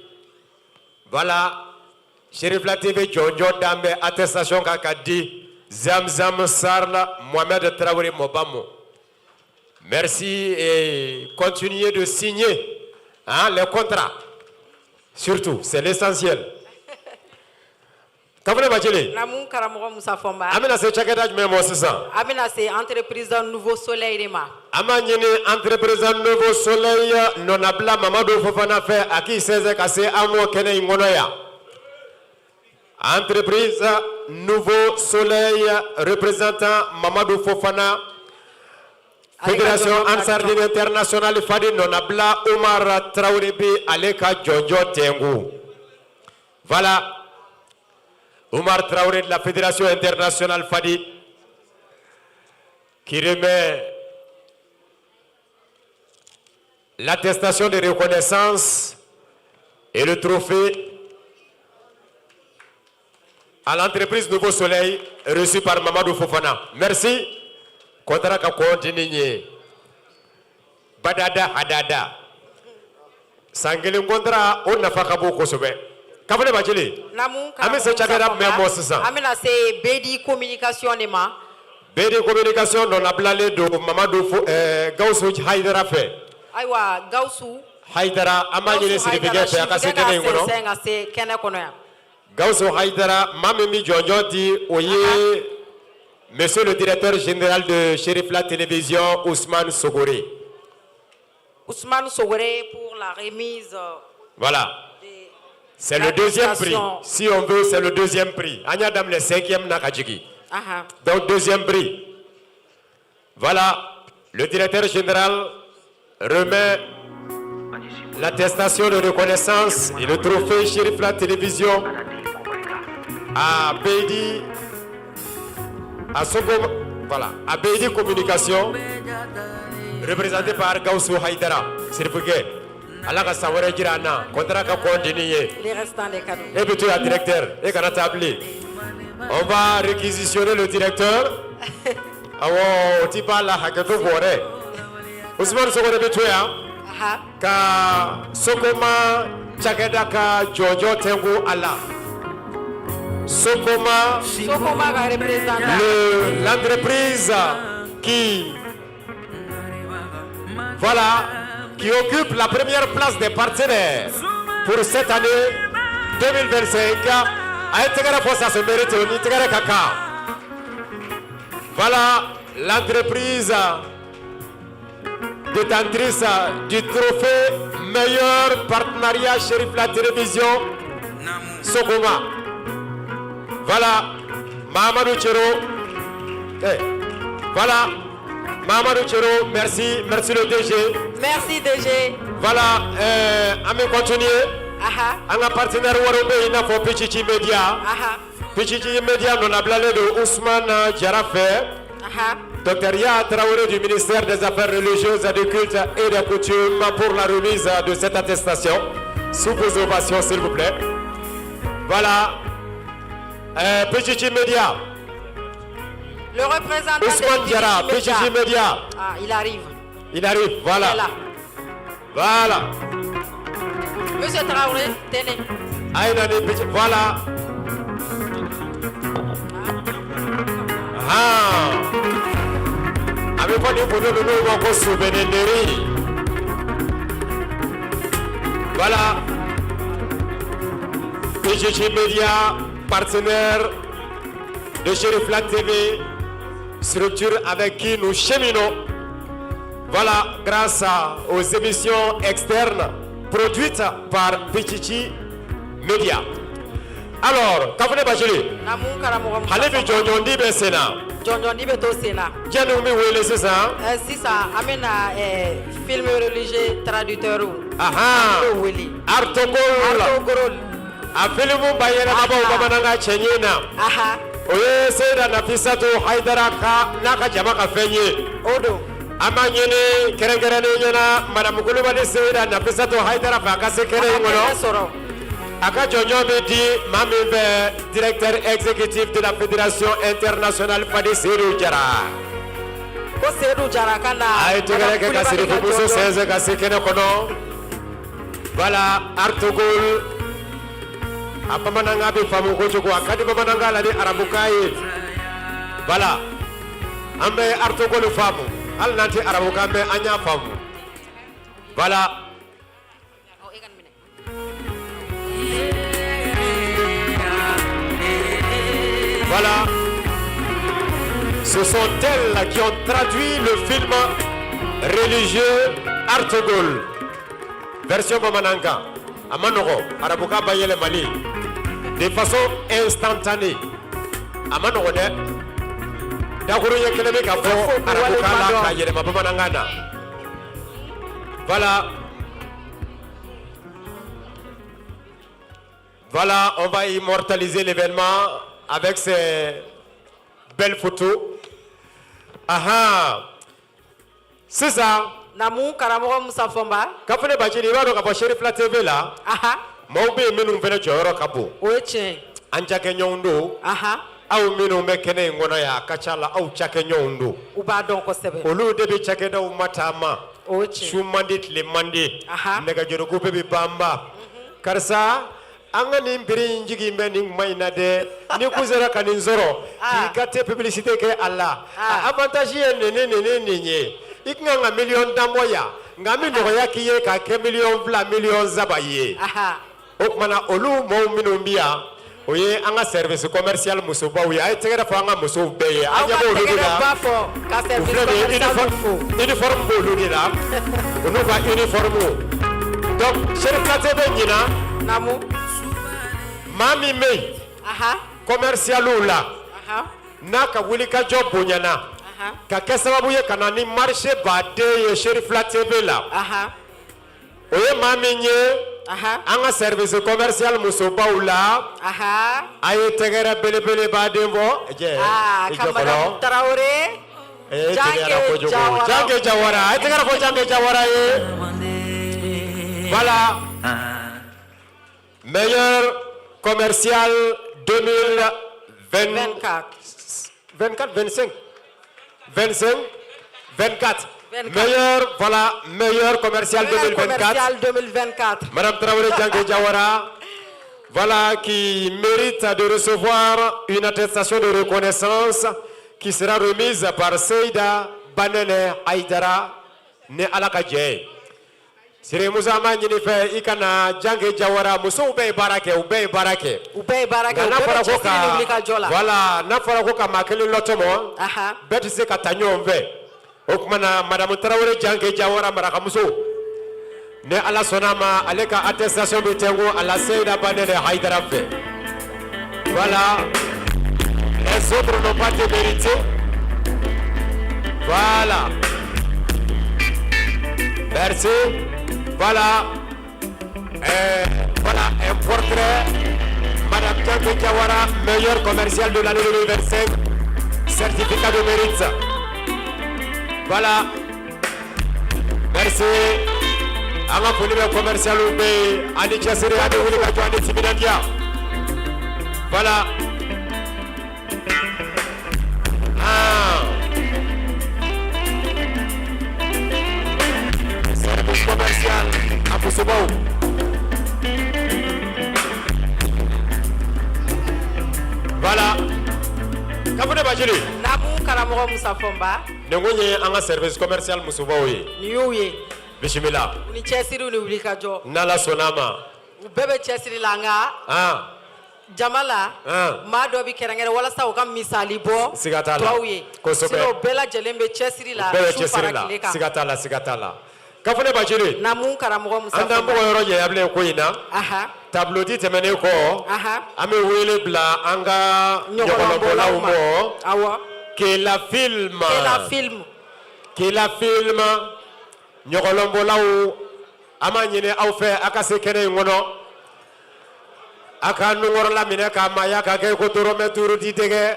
Voilà, Chérif la TV jɔnjɔn dan bɛ attestation kan ka di Zamzam Sarla Mohamed Traoré Mobamo. Merci et continuez de signer, hein, les contrats. Surtout, c'est l'essentiel. Kafule Bacili. Naamu, karamɔgɔ Musa Fɔnba. An bɛna se cakɛda jumɛn ma sisan? An bɛna se entreprise Nouveau Soleil de ma. An b'a ɲini entreprise Nouveau Soleil nɔnabila Mamadu Fofana fɛ, a k'i sɛnsɛn ka se an m'o kɛnɛ in kɔnɔ yan. Entreprise Nouveau Soleil, représentant Mamadou Fofana, Fédération Ansardine Internationale Fadi nɔnabila Omar Traoré bɛ ale ka jɔnjɔn tɛnku. Voilà. Omar Traoré de la Fédération Internationale Fadi qui remet l'attestation de reconnaissance et le trophée à l'entreprise Nouveau Soleil reçue par Mamadou Fofana. Merci. Contrat ka continuer. Badada hadada san kelen contrat o nafa ka bon kosɛbɛ. Kafale Bacili, Namu. An bɛ se cakɛda jumɛn mɔ sisan? An bɛna se BD Communication de ma. BD Communication nɔnabilalen don Mamadu fo Gawusu Hayidara fɛ. Ayiwa, Gawusu. Hayidara, an b'a ɲini sirifikɛ fɛ a ka se kɛnɛ in kɔnɔ. Sɛnsɛn ka se kɛnɛ kɔnɔ yan. Gawusu Hayidara, maa min bɛ jɔnjɔn di, o ye monsieur le directeur général de Cherifla Télévision, Ousmane Sogore. Ousmane Sogore pour la remise. Voilà. C'est le deuxième prix. Si on veut, c'est le deuxième prix. An y'a daminɛ cinquième na ka jigin. Donc deuxième prix. Voilà, le directeur général remet l'attestation de reconnaissance et le trophée Cherifla Télévision à Beydi, à Sogom, voilà, à Beydi Communication, représenté par Gaussou Haïdara. Sirifukɛ, Ala ka san wɛrɛ jira an na, contrat ka continuer ye. Les restants des cadeaux. E bɛ to yan directeur, e kana taa bilen. On va réquisitionner le directeur. Awɔ, o ti b'a la hakɛto bɔ dɛ. Ousmane Sogore bɛ to yan ka Sokoma cakɛda ka jɔnjɔn tɛnku a la. Sokoma, Sokoma ka représentant. L'entreprise qui, voilà, qui occupe la première place des partenaires pour cette année 2025. A ye tɛgɛrɛ fɔ, ça se mérite, o ni tɛgɛrɛ ka kan. Voilà l'entreprise détentrice du trophée meilleur partenariat Cherifla Télévision, Sokoma. Voilà Mahamadou Chero. Eh, voilà Mahamadou Chero, merci, merci le DG. Merci DG. Voilà, an bɛ continuer. An ka partenaire wɛrɛw bɛ yen i n'a fɔ Pichichi Media. Pichichi Media nɔnabilalen don Ousmane Jara fɛ. Docteur Ya Traoré du ministère des Affaires religieuses, du culte et des coutumes pour la remise de cette attestation. Sous vos ovations, s'il vous plaît. Voilà. Pichichi Media. Le représentant Ousmane de Diarra, Pichichi Pichichi Media. Ah, il arrive. Il arrive, voilà. Il est là. Voilà. Monsieur Traoré, tenez. Aïna ni Pichi- Voilà. Ah. A bɛ fɔ nin photo ninnu ma ko souvenir. Voilà. Pichichi Media, partenaire de Cherifla TV, structure avec qui nous cheminons. Voilà, grâce aux émissions externes produites par Pichichi Media. Alors, Kafune Bachili, Namu karamɔgɔ Musa. Ale bi jɔnjɔn bɛ sen na. Jɔnjɔn bɛ to sen na. Jɛnniw bɛ wele sisan. Sisan an bɛna film religieux traducteur. Ahan. An b'o wele. Artogol. Artogol. A filimu bayɛlɛmabaw bamanankan cɛɲi na. O ye Seyida Nafisatu Hayidara ka n'a ka jama ka fɛn ye. O don. An b'a ɲini kɛrɛnkɛrɛnnen ɲɛna Madame Kulubali Seyida Nafisatu Hayidara fɛ a ka se kɛnɛ in kɔnɔ. Sɔrɔ. A ka jɔnjɔn bɛ di maa min fɛ, directeur exécutif de la Fédération internationale Fadi Seydou Jara. Ko Seydou Jara ka na. A ye tɛgɛrɛ kɛ ka Sirifu sɛnsɛn ka se kɛnɛ kɔnɔ. Voilà, Artogol. A bamanankan bɛ faamu kojugu, a ka di bamanankan la ni arabukan ye. Voilà. An bɛ Artogol faamu. Hali n'an tɛ arabukan mɛn, an y'a faamu. Voilà. Voilà. Ce sont elles qui ont traduit le film religieux Artogol. Version Bamanankan. A ma nɔgɔ, arabukan bayɛlɛmali de façon instantanée. A ma nɔgɔ dɛ. Dakuru ɲɛ kelen bɛ ka fɔ arabukan la ka yɛlɛma bamanankan na. Voilà. Voilà, on va immortaliser l'événement avec ces belles photos. Aha. Sisan. Namu karamɔgɔ Musa Fɔnba. Kafune Bacili, i b'a dɔn k'a fɔ Cherifla TV la. Maaw bɛ yen minnu fana jɔyɔrɔ ka bon. O ye tiɲɛ ye. An cakɛɲɔgɔnw don. Aw minnu bɛ kɛnɛ in kɔnɔ yan, a ka ca la aw cakɛɲɔgɔnw don. U b'a dɔn kosɛbɛ. Olu de bɛ cakɛdaw mataama. Su man di, tile man di, nɛgɛjuruko bɛɛ bɛ banba. Karisa, an ka nin prix in jigin bɛ nin kuma in na dɛ. Ni kun sera ka nin sɔrɔ k'i ka te publicité kɛ a la, a avantage ye nin ni nin ni nin ye. I tun kan ka miliyɔn 10 bɔ yan, nka an bɛ nɔgɔya k'i ye k'a kɛ miliyɔn 2, miliyɔn 3 ye. O tuma na, olu maaw minnu bɛ yan, o ye an ka service commercial musobaw ye. A ye tɛgɛrɛ fɔ an ka musow bɛɛ ye. An ɲɛ b'olu de la. U filɛ nin ye, uniforme b'olu de la, u n'u ka uniforme. Donc Cherifila TV ɲinan, maa min bɛ yen commercialw la, n'a ka wulikajɔ bonyana ka kɛ sababu ye ka na ni marché baden ye Cherifila TV la, o ye maa min ye an ka service commercial musobaw la, a ye tɛgɛrɛ belebeleba den fɔ. Jɔ Tarawele. Janke Jawara, a ye tɛgɛrɛ fɔ Janke Jawara ye. Voilà, meilleur commercial 2024, 25, 25, 24. Meilleur, voilà, meilleur commercial 2024. Commercial 2024. Madame Traoré Djanké Diawara, voilà, qui mérite de recevoir une attestation de reconnaissance qui sera remise par Seida Banene Aïdara ni Ala ka jɛ ye. Sire Musa, an b'a ɲini fɛ i ka na Djanké Diawara. Musow bɛɛ ye baara kɛ, u bɛɛ ye baara kɛ. U bɛɛ ye baara kɛ, Nka u n'a bɛɛ bɛ fɔra ko cɛsiri ni wulikajɔ la. Voilà, n'a fɔra ko ka maa kelen lɔtɔmɔ, bɛɛ tɛ se ka ta ɲɔgɔn fɛ. O tuma na, Madame Traoré Djanké Diawara, marakamuso, ni Ala sɔnna a ma, ale ka attestation bɛ tɛnku a la Seyida Banene Hayidara fɛ. Voilà, les autres n'ont pas démérité. Voilà, merci. Voilà, voilà un portrait. Madame Djanké Diawara, meilleur commercial de l'année 2025, certificat de mérite. Voilà, merci. An ka foli bɛ commercial bɛ yen, ani cɛsiri, ani wulikajɔ, ani timinandiya. Voilà. Ah, service commercial a musobaw. Voilà, Kafune Bajili. Naamu, karamɔgɔ Musa Fɔnba. Nin kun ye an ka service commercial musobaw ye. Nin y'u ye. Bisimila. U ni cɛsiriw ni wulikajɔ. N'Ala sɔnna a ma. U bɛɛ bɛ cɛsiri la, nka jama la, maa dɔ bɛ kɛrɛnkɛrɛn walasa u ka misali bɔ Siga t'a la. tɔw ye. Kosɛbɛ. Sinon bɛɛ lajɛlen bɛ cɛsiri la, Bɛɛ bɛ su fara cɛsiri la. tile kan. Siga t'a la, siga t'a la. Kafune Bajili. Naamu, karamɔgɔ Musa An t'an Fɔnba. bɔgɔ yɔrɔ janya bilen ko in na. Tableau di tɛmɛnen kɔ, an bɛ wele bila an ka ɲɔgɔlɔnbɔlaw ma. Kela Film. Kela Film. Kela Film ɲɔgɔlɔnbɔlaw, an b'a ɲini aw fɛ, a ka se kɛnɛ in kɔnɔ, a ka nunkɔrɔla minɛ k'a maaya ka kɛ ko dɔrɔmɛ 5 di dɛgɛ.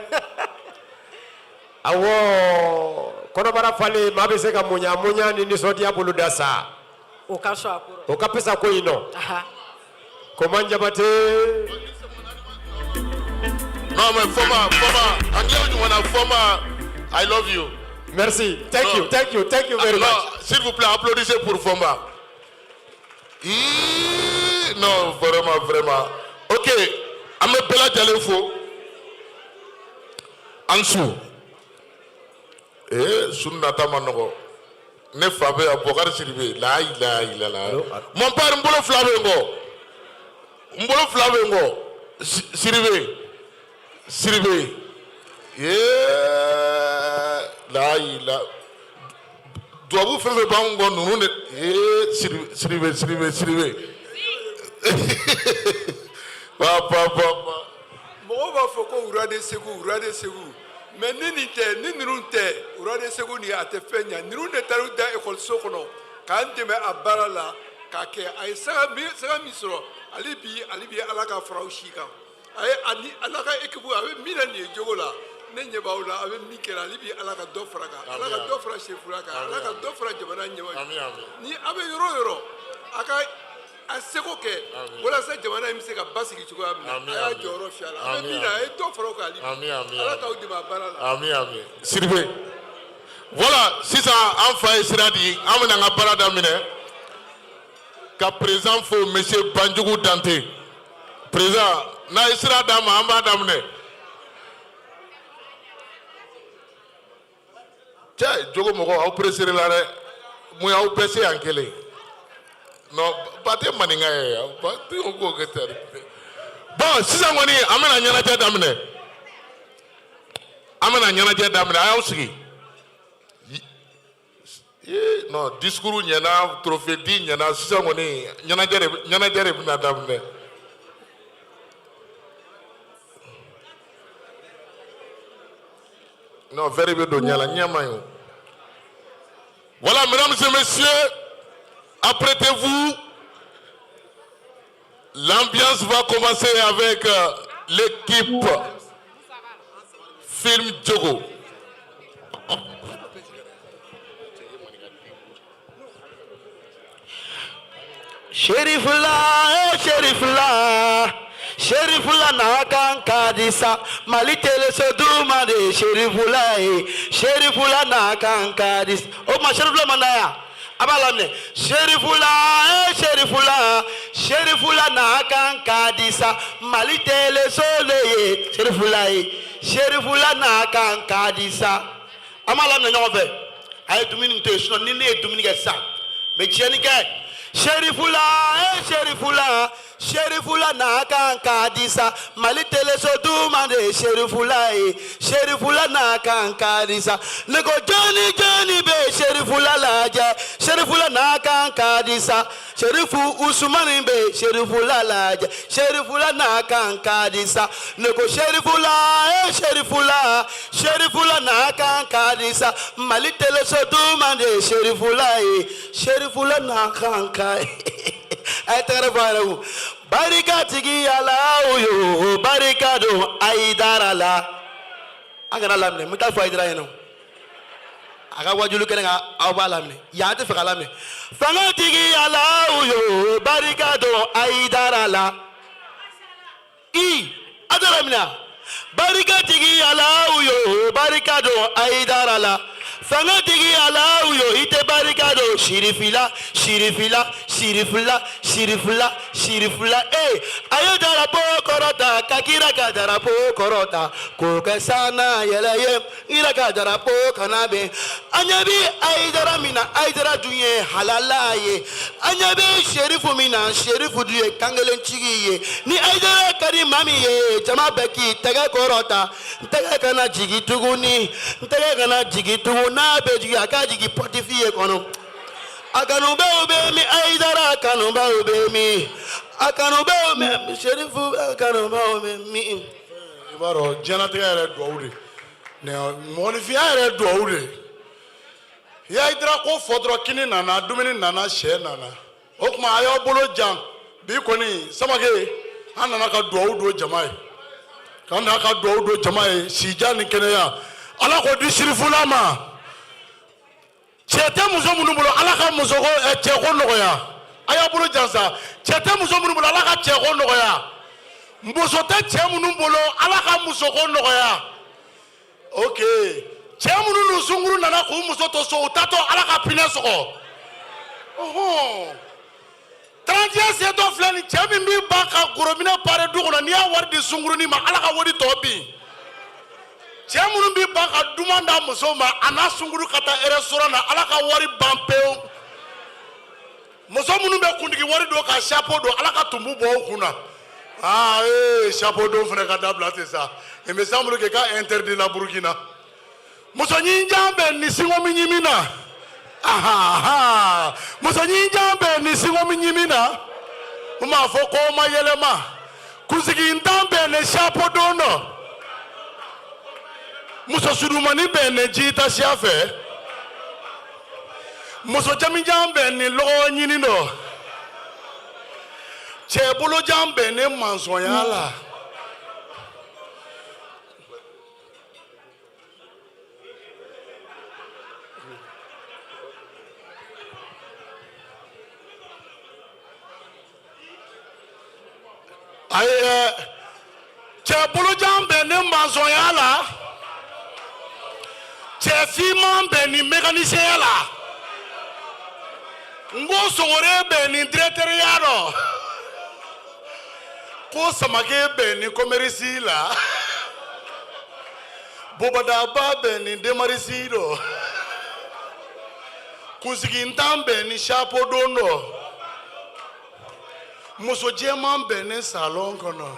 Awɔ, kɔnɔbara falen, maa bɛ se ka muɲa muɲa ni nisɔndiya bolo da sa. O ka sɔn a kɔrɔ. O ka fisa ko in nɔ. Koman Jabate. Non, mais Foma, Foma, anglais ɲuman na, Foma, I love you. Merci. Thank you, thank you, thank you very Non, much. s'il vous plaît, applaudissez pour Fomba. Ii, non, vraiment, vraiment. Ok, an bɛ bɛɛ lajɛlen fo. An su. Ee, su nata ma nɔgɔ. Ne fa bɛ yan, Bɔkari Sidibe, la ilaha illallah. Mon père, n bolo fila bɛ n kɔ. N bolo fila bɛ n kɔ. Sidibe. Sidibe. Yee, la ilaha. Tubabu fɛn fɛn b'anw kɔ, ninnu de ee, Sidibe, Sidibe, Sidibe, Sidibe. Pa pa pa pa. Mɔgɔw b'a fɔ ko roi de Segu, roi de Segu, mais ni nin tɛ, ni ninnu tɛ, roi de Segu nin a tɛ fɛn ɲɛ. Ninnu de taara u da ekɔliso kɔnɔ k'an dɛmɛ a baara la k'a kɛ. A ye saga min sɔrɔ, ale bi, ale bi, Ala ka fara u si kan. A ye ani Ala ka équipe, a bɛ min na nin ye jogo la, ne ɲɛ b'aw la, a bɛ min kɛ, ale bi, Ala ka dɔ fara kan, Ala ka dɔ fara sefura kan, Ala ka dɔ fara jamana ɲɛma. Ni a bɛ yɔrɔ o yɔrɔ, a ka a seko kɛ walasa jamana in bɛ se ka basigi cogoya min na, a y'a jɔyɔrɔ fi a la, a bɛ min na, a ye dɔ fara o kan hali bi. Ala k'aw dɛmɛ a baara la. Ami, ami. Sidibe. Voilà, sisan an fa ye sira di, an bɛna an ka baara daminɛ ka président fo, monsieur Banjugu Dante. Président, n'a ye sira d'an ma, an b'a daminɛ. Cɛ jogo mɔgɔ, aw pressé la dɛ. Mun y'aw bɛɛ se yan kelen? Non, ba tɛ maninka ye, ba tɛ o k'o kɛ ten. Bon, sisan kɔni an bɛna ɲɛnajɛ daminɛ, an bɛna ɲɛnajɛ daminɛ. A y'aw sigi. Ee non, discours ɲɛna, trophée di ɲɛna, sisan kɔni ɲɛnajɛ de bɛna daminɛ. Non, verre bɛ don ɲɛ la, ɲɛ man ɲi o. Voilà, mesdames et messieurs, apprêtez-vous. L'ambiance va commencer avec l'équipe Film Diogo. Sherifula, eh, Sherifula, Sherifula n'a kan ka di sa. Mali teleso duman de Sherifula ye. Sherifula n'a kan ka di. O tuma Sherifula man d'a ye, a b'a laminɛ. Sherifula, eh, Sherifula, Sherifula n'a kan ka di sa. Mali teleso de ye Sherifula ye. Sherifula n'a kan ka di sa. An b'a laminɛ ɲɔgɔn fɛ. A ye dumuni to yen, sinon ni ne ye dumuni kɛ sisan, n bɛ tiɲɛni kɛ. Sherifula, eh, Sherifula, Sherifula n'a kan ka di sa. Mali teleso duman de ye Sherifula ye. Sherifula n'a kan ka di sa. Ne ko jɔnni jɔnni bɛ Sherifula lajɛ? Sherifula n'a kan ka di sa. Sherifu Usumani bɛ Sherifula lajɛ. Sherifula n'a kan ka di sa. Ne ko Sherifula, eh, Sherifula, Sherifula n'a kan ka di sa. Mali teleso duman de ye Sherifula ye. Sherifula n'a kan ka. A ye tɛgɛrɛ fɔ a yɛrɛ kun. Barikatigi Ala yo, barika don Ayidara la. An kana laminɛ, n bɛ taa fɔ Ayidara ɲɛna, a ka wajulu kɛnɛ kan, aw b'a laminɛ yan, an tɛ fɛ ka laminɛ. Fangatigi Ala yo, barika don Ayidara la. I a tɛ laminɛ. Barikatigi Ala yo, barika don Ayidara la. Fangatigi Ala yo, i tɛ barika don Sirifila, Sirifila, Sirifila, Sirifila, Sirifila. Ee, a ye darapo kɔrɔta ka kira ka darapo kɔrɔta k'o kɛ sanna yɛlɛ ye. Kira ka darapo kana bɛn. An ɲɛ bɛ Ayidara min na, Ayidara dun ye halala ye. An ɲɛ bɛ Serifu min na, Serifu dun ye kankelentigi ye. Ni Ayidara ka di maa min ye, jama bɛɛ k'i tɛgɛ kɔrɔta. N tɛgɛ kana jigin tuguni, n tɛgɛ kana jigin tugun. N'a bɛ jigin, a ka jigin portefeuille kɔnɔ. A kanubaw bɛ min? Ayidara kanubaw bɛ min? A kanubaw bɛ? Serifu kanubaw bɛ min? I b'a dɔn, diɲɛlatigɛ yɛrɛ duwawu de, mɔgɔninfinya yɛrɛ duwawu de. I y'a Ayidara ko fɔ dɔrɔn, kini nana, dumuni nana, sɛ nana. O tuma a y'aw bolo jan. Bi kɔni, Samake, an nana ka duwawu don jama ye, k'an nana ka duwawu don jama ye. Sija ni kɛnɛya, Ala k'o di Sirifula ma. Cɛ tɛ muso minnu bolo, Ala ka musoko cɛko nɔgɔya. A y'a bolo jan sa. Cɛ tɛ muso minnu bolo, Ala ka cɛko nɔgɔya. Muso tɛ cɛ minnu bolo, Ala ka musoko nɔgɔya. Ok, cɛ minnu n'u sunkuru nana k'u muso to so, u taatɔ, Ala ka pinɛ sɔgɔ. Ɔhɔn, 31 setɔ filɛ nin. Cɛ min b'i ban ka gorominɛ pare du kɔnɔ, n'i y'a wari di sunkurunin ma, Ala ka wari tɔ bin. Cɛ minnu b'i ban ka duman d'a muso ma, a n'a sunkuru ka taa restaurant na, Ala ka wari ban pewu. Muso minnu bɛ kuntigi wari don ka chapeau don, Ala ka tumbu bɔ u kun na. Aa ee, chapeau don fana ka dabila ten sa. Il me semble que k'a interdit la Burkina. Muso ɲinjan bɛ ni sinko min ɲimi na. Ahan, muso ɲinjan bɛ ni sinko min ɲimi na, n b'a fɔ ko ma yɛlɛma. Kunsigintan bɛ ni chapeau don dɔ. Muso surumani bɛ ni ji ta siya fɛ. Muso jamijan bɛ ni lɔgɔ ɲini dɔ. Cɛ bolojan bɛ ni mansɔnya la. Ayi, cɛ bolojan bɛ ni mansɔnya la. Cɛ finman bɛ nin mécanicien la. N ko Sogore bɛ nin directeur ya rɔ. Ko Samake bɛ nin commerce la. Bobadaba bɛ nin démarche rɔ. Kunsigintan bɛ nin chapeau don dɔ. Muso jɛman bɛ ne salon kɔnɔ.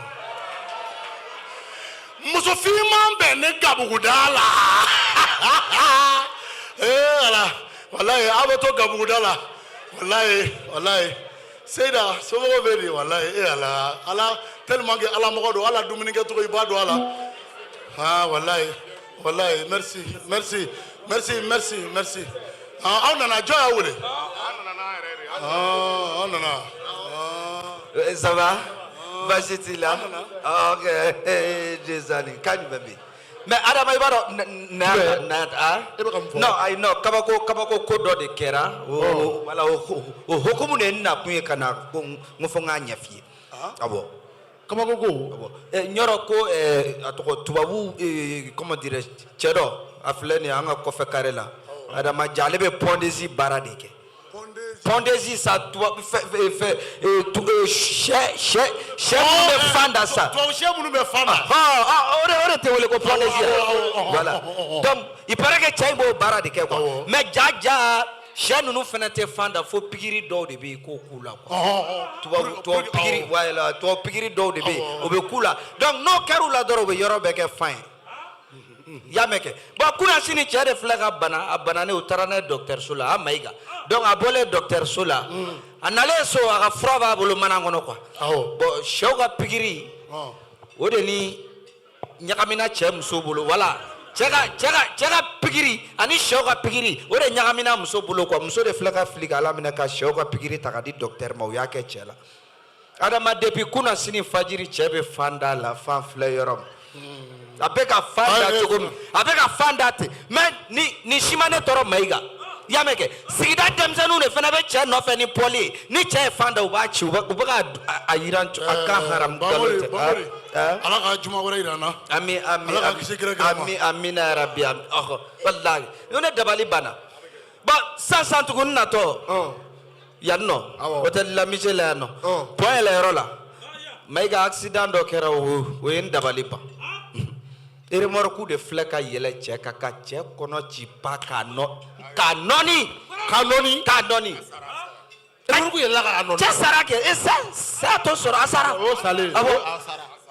Muso finman bɛ ne gabuguda la. Ee Ala, walayi aw bɛ to gabuguda la. Walayi, walayi. Seyida, somɔgɔw bɛ di? Walayi, ee Ala, Ala tellement que Ala mɔgɔ don, ala dumuni kɛcogo i b'a dɔn a la. Ah walayi, walayi, merci, merci, merci, merci, merci. Ah, aw nana, jɔn y'a wele? Ah, aw nana. Ça va? Baasi t'i la? Ok, désolé, kan jumɛn bɛ yen? Mais Adama, i b'a dɔn na na a non, ayi, non, kabako kabako ko dɔ de kɛra o. Wala o hukumu de ye n nakun ye ka na ko n ko fo n k'a ɲɛf'i ye. Awɔ. Kabako ko? Awɔ. Ɲɔrɔ ko a tɔgɔ tubabu, comment dirais-je, cɛ dɔ a filɛ nin ye an ka kɔfɛ carré la. Adama ja, ale bɛ pondezi baara de kɛ. Pondezi sa, tubabu fɛ fɛ sɛ sɛ sɛ minnu bɛ fan da sa. Tubabu sɛ minnu bɛ fan da. O de tɛ wele ko pondezi yɛrɛ. Voilà. Donc il paraît que cɛ in b'o baara de kɛ quoi. Mais ja ja, sɛ ninnu fana tɛ fan da fo pikiri dɔw de bɛ yen k'o k'u la quoi. Tubabu tubabu pikiri, voilà, tubabu pikiri dɔw de bɛ yen, o bɛ k'u la. Donc n'o kɛr'u la dɔrɔn, u bɛ yɔrɔ bɛɛ kɛ fan ye. I y'a mɛn kɛ? Bon, kunasini cɛ de filɛ ka bana, a bananen, u taara n'a ye dɔgɔtɔrɔso la, a Mayiga. Donc a bɔlen dɔgɔtɔrɔso la, a nalen so, a ka fura b'a bolo mana kɔnɔ quoi. Bon, sɛw ka pikiri o de ni ɲagamina cɛ muso bolo. Wala cɛ ka pikiri ani sɛw ka pikiri, o de ɲagamina muso bolo quoi. Muso de filɛ ka fili k'ala minɛ ka sɛw ka pikiri ta ka di docteur ma, u y'a kɛ cɛ la. Adama, depuis kunasini fajiri, cɛ bɛ fan da la, fan filɛ yɔrɔ min, a bɛ ka fan da cogo min, a bɛ ka fan da ten. Mais ni si ma ne tɔɔrɔ, Mayiga, i y'a mɛn kɛ? Sigida denmisɛnninw de fana bɛ cɛ nɔfɛ ni pɔli ye. Ni cɛ ye fan da, u b'a ci, u bɛ ka a yiran a ka haram nkalon tɛ. Bamori, Ala ka juma wɛrɛ yira an na. Ami, ami. Ala ka kisi kira kira ma. Ami, amina yarabi, ami. Ɔhɔ, walahi, ne dabali banna. Bon, sisan sisan tuguni natɔ yan nɔ, hôtel L'Amitié la yan nɔ, pont yɛlɛ yɔrɔ la, Mayiga, accident dɔ kɛra, o ye n dabali ban. Remorque de filɛ ka yɛlɛ cɛ kan ka cɛ kɔnɔ ci pa k'a nɔ k'a nɔni. K'a nɔni. K'a nɔni. Remorque yɛlɛla k'a nɔni. Cɛ sara kɛ e sa sa to sɔrɔ, a sara. O salen. Awɔ,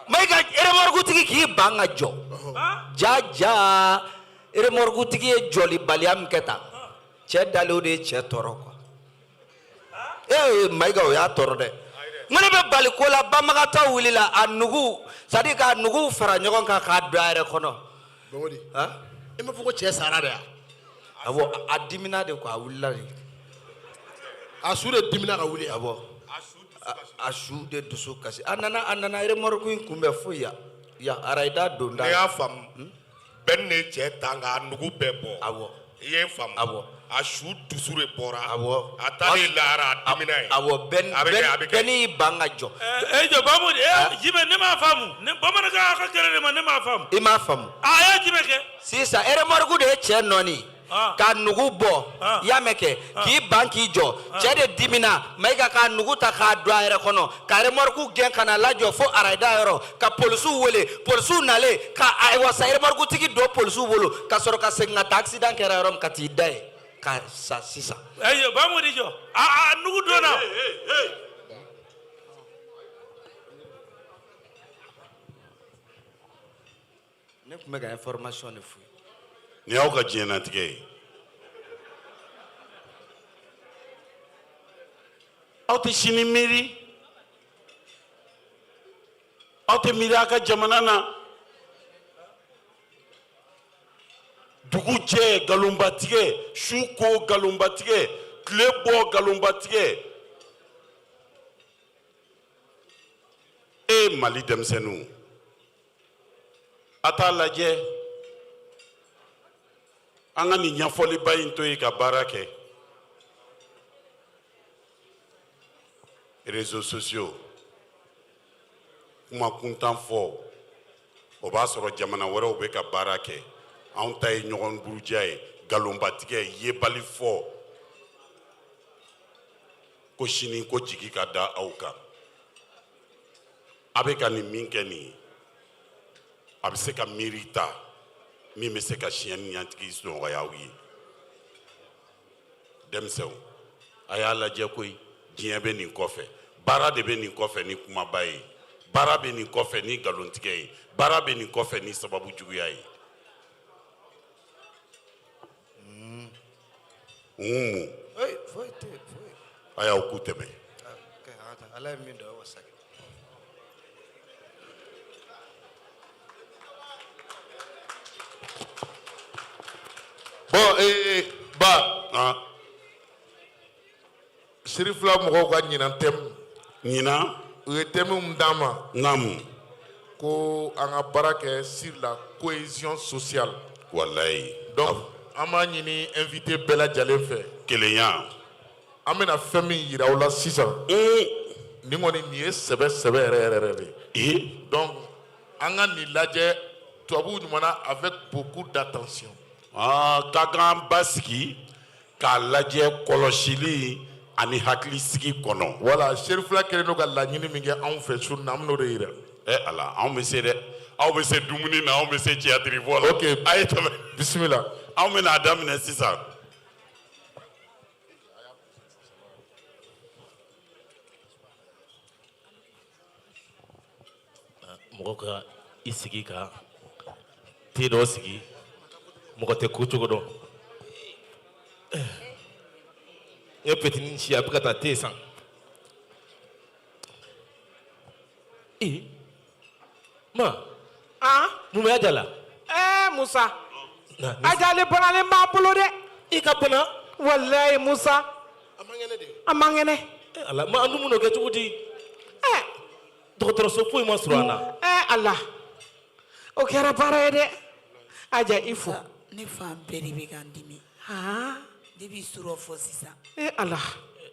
Mayiga, remorque tigi k'i ban ka jɔ. Ja ja, remorque tigi ye jɔlibaliya min kɛ tan, cɛ dalen, o de ye cɛ tɔɔrɔ quoi. Ee Mayiga, o y'a tɔɔrɔ dɛ. N ko ne bɛ bali ko la, banbagatɔ wulila, a nugu, c'est à dire k'a nugu fara ɲɔgɔn kan k'a don a yɛrɛ kɔnɔ. Bamori. Han? E m'a fɔ ko cɛ sara de wa? Awɔ, a dimina de quoi, a wulila de. A su de dimina ka wuli. Awɔ, a su de dusu kasi. A nana remorque in kunbɛn fo yan yan arayida donda. Ne y'a faamu, bɛn ne cɛ ta k'a nugu bɛɛ bɔ. Awɔ. I ye n faamu? Awɔ. A su dusu de bɔra. Awɔ. A taalen lahara, a dimina ye. Awɔ, bɛn A bɛ kɛ, a bɛ kɛ. Bɛn y'i ban ka jɔ. E jɔ, Bamodi, e jibɛ, ne m'a faamu. Ne bamanankan ka gɛlɛn de ma, ne m'a faamu. I m'a faamu? A ye jibɛ kɛ. Sisan remorque de ye cɛ nɔni ka nugu bɔ, i y'a mɛn kɛ, k'i ban k'i jɔ. Cɛ de dimina, Mayiga, k'a nugu ta k'a don a yɛrɛ kɔnɔ, ka remorque gɛn ka na lajɔ fo arayida yɔrɔ, ka polisiw wele. Polisiw nalen ka ayiwa sa, remorque tigi don polisiw bolo ka sɔrɔ ka segin ka taa accident kɛra yɔrɔ min, ka t'i da yen ka sa sisan. E Bamodi, jɔ, a nugu donna. Ne tun bɛ ka information de f'u ye. Nin y'aw ka diɲɛnatigɛ ye. Aw tɛ sini miiri, aw tɛ miiri aw ka jamana na. Dugu jɛ, nkalonbatigɛ, su ko, nkalonbatigɛ, tile bɔ, nkalonbatigɛ. E Mali denmisɛnninw, a t'a lajɛ an ka nin ɲɛfɔliba in to yen ka baara kɛ. Réseaux sociaux, kuma kuntan fɔ, o b'a sɔrɔ jamana wɛrɛw bɛ ka baara kɛ. Anw ta ye ɲɔgɔn buruja ye, nkalonbatigɛ, yebali fɔ. Ko sini ko jigi ka da aw kan. A bɛ ka nin min kɛ nin ye, a bɛ se ka miiri ta min bɛ se ka siɲɛ ɲɛtigi nɔgɔya aw ye. Denmisɛnw, a y'a lajɛ koyi, diɲɛ bɛ nin kɔfɛ, baara de bɛ nin kɔfɛ ni kumaba ye, baara bɛ nin kɔfɛ ni nkalontigɛ ye, baara bɛ nin kɔfɛ ni sababu juguya ye. Mun? Foyi tɛ foyi. A y'aw ku tɛmɛ. Ala ye min dɔn, o sa. Bon, ba Serifula mɔgɔw ka ɲinan thème, ɲinan u ye thème min d'an ma, ko an ka baara kɛ sur la cohésion sociale. Walayi. Donc an b'a ɲini invité bɛɛ lajɛlen fɛ, kelenya, an bɛna fɛn min yira aw la sisan, nin kɔni nin ye sɛbɛ sɛbɛ yɛrɛ yɛrɛ yɛrɛ de ye. Donc an ka nin lajɛ tubabuw ɲuman na avec beaucoup d'attention. Aa, ka kan basigi k'a lajɛ kɔlɔsili ani hakilisigi kɔnɔ. Wala Serifula kɛlen don ka laɲini min kɛ anw fɛ su in na, an bɛn'o de yira. Ɛ Ala, anw bɛ se dɛ, aw bɛ se dumuni na, anw bɛ se théâtre fɔ la. Ok, a ye tɛmɛ. Bisimila. Anw bɛna a daminɛ sisan. Mɔgɔ ka i sigi ka te dɔ sigi, mɔgɔ tɛ ko cogo dɔn. N ye petini ci, a bɛ ka taa te san. Ee ma, mun bɛ Aja la? Ɛɛ Musa, Aja, ale banalen b'a bolo dɛ. I ka bana? Walayi Musa, a man kɛnɛ. Ala ma, an dun bɛn'o kɛ cogo di? Dɔgɔtɔrɔso foyi ma sɔrɔ an na. Ɛɛ Ala, o kɛra baara ye dɛ. Aja, i fo. Ne fan bɛɛ de bɛ ka n dimi depuis surɔ fɔ sisan. E Ala.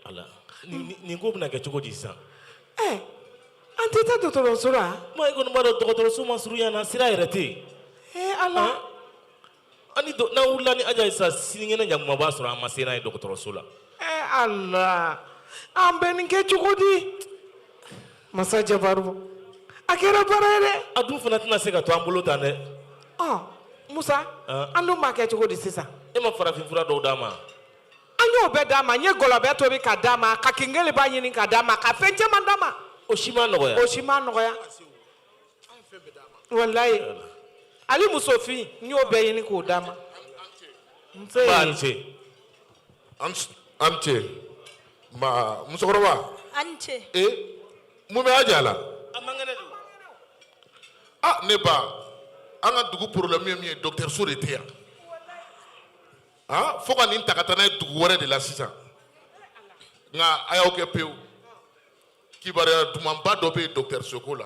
Ala, nin ko bɛna kɛ cogo di sisan? Ɛ, an tɛ taa dɔgɔtɔrɔso la? Ma, i kɔni b'a dɔn dɔgɔtɔrɔso ma surunya na, sira yɛrɛ tɛ yen. E Ala. An ni n'an wulila ni Aja ye sisan, sinikɛnɛ ɲakuma b'a sɔrɔ an ma se n'a ye dɔgɔtɔrɔso la. Ɛ Ala, an bɛ nin kɛ cogo di? Masa Jabaru, a kɛra baara ye dɛ. A dun fana tɛna se ka to an bolo tan dɛ. Ɔ Musa, an dun b'a kɛ cogo di sisan? E ma farafinfura dɔw d'a ma? An y'o bɛɛ d'a ma. N ye gɔlɔbɛ tobi ka d'a ma, ka kinkeliba ɲini ka d'a ma, ka fɛn caman d'a ma. O si ma nɔgɔya. O si ma nɔgɔya walayi. Ale musofin, n y'o bɛɛ ɲini k'o d'a ma. Nse. Ba, ni ce. An ce ma, musokɔrɔba. An ce. Ee, mun bɛ Aja la? Ah, ne ba, an ka dugu problème ye min ye, dɔgɔtɔrɔso de tɛ yan. Ah, fo ka nin ta ka taa n'a ye dugu wɛrɛ de la sisan. Nka a y'aw kɛ pewu, kibaruya dumanba dɔ bɛ yen dɔgɔtɔrɔso ko la.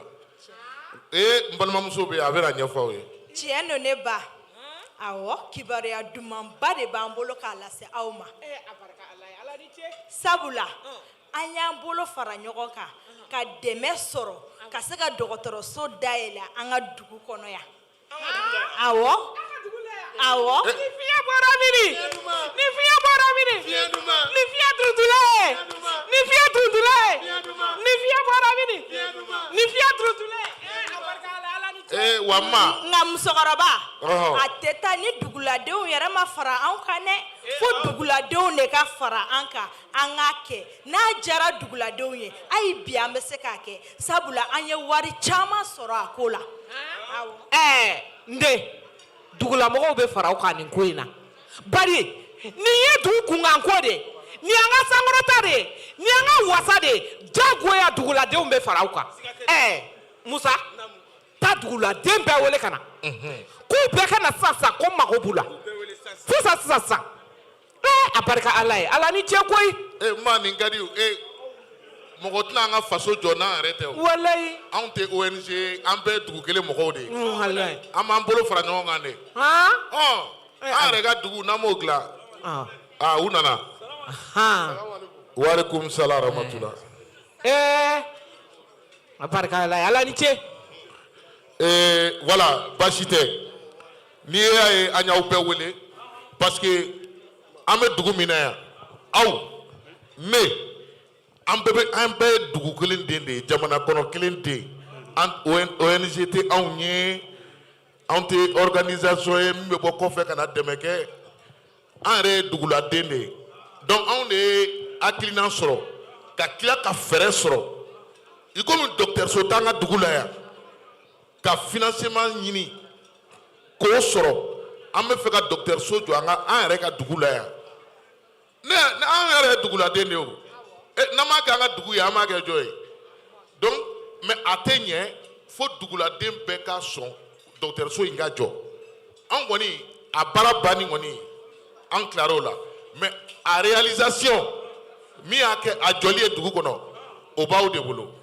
Ee, n balimamuso bɛ yen, a bɛna ɲɛfɔ aw ye. Tiɲɛ don ne ba, awɔ, kibaruya dumanba de b'an bolo k'a lase aw ma, sabula an y'an bolo fara ɲɔgɔn kan ka dɛmɛ sɔrɔ ka se ka dɔgɔtɔrɔso dayɛlɛ an ka dugu kɔnɔ yan. Awɔ, awɔ. Ni fiɲɛ bɔra mini, ni fiɲɛ bɔra mini, ni fiɲɛ turuntula ye, ni fiɲɛ turuntula ye, ni fiɲɛ bɔra mini, ni fiɲɛ turuntula ye. Ee wa ma. Nka musokɔrɔba, Ɔhɔ. a tɛ taa ni duguladenw yɛrɛ ma fara anw kan dɛ. Fo duguladenw de ka fara an kan, an k'a kɛ. N'a diyara duguladenw ye, hali bi an bɛ se k'a kɛ, sabula an ye wari caman sɔrɔ a ko la. Ɛɛ n den, dugulamɔgɔw bɛ fara aw kan nin ko in na, bari nin ye dugu kunkanko de ye, nin y'an ka sankɔrɔta de ye, nin y'an ka wasa de ye. Jagoya duguladenw bɛ fara aw kan. Ɛɛ Musa, taa duguladen bɛɛ wele ka na, k'u bɛɛ ka na sisan sisan, ko mago b'u la sisan sisan sisan. Ɛɛ, a barika Ala ye, Ala ni ce koyi. E ma, nin ka di o. E, mɔgɔ tɛna an ka faso jɔ n'an yɛrɛ tɛ o. Walayi. Anw tɛ ONG ye, an bɛɛ ye dugu kelen mɔgɔw de ye. Walayi. An b'an bolo fara ɲɔgɔn kan de. Ɔ, an yɛrɛ ka dugu, n'an m'o dilan. Aa, u nana. Walekum salam rahmatula. Ɛɛ, a barika Ala ye, Ala ni ce. Ee, voilà, baasi tɛ. N'i y'a ye an y'aw bɛɛ wele, parce que an bɛ dugu min na yan, aw, ne, an bɛɛ bɛ, an bɛɛ ye dugu kelen den de ye, jamana kɔnɔ kelen den. An ONG tɛ anw ye, anw tɛ organisation ye min bɛ bɔ kɔfɛ ka na dɛmɛ kɛ. An yɛrɛ ye duguladen de ye. Donc anw de ye hakilina sɔrɔ ka tila ka fɛɛrɛ sɔrɔ, i komi dɔgɔtɔrɔso t'an ka dugu la yan, ka financement ɲini k'o sɔrɔ. An bɛ fɛ ka dɔgɔtɔrɔso jɔ an ka, an yɛrɛ ka dugu la yan. Ne, an yɛrɛ ye duguladen de ye o. N'an m'a kɛ an ka dugu ye, an b'a kɛ jɔn ye? Donc mais a tɛ ɲɛ fo duguladen bɛɛ ka sɔn dɔgɔtɔrɔso in ka jɔ. An kɔni, a baara banni kɔni, an tilar'o la, mais a réalisation min y'a kɛ a jɔli ye dugu kɔnɔ, o b'aw de bolo.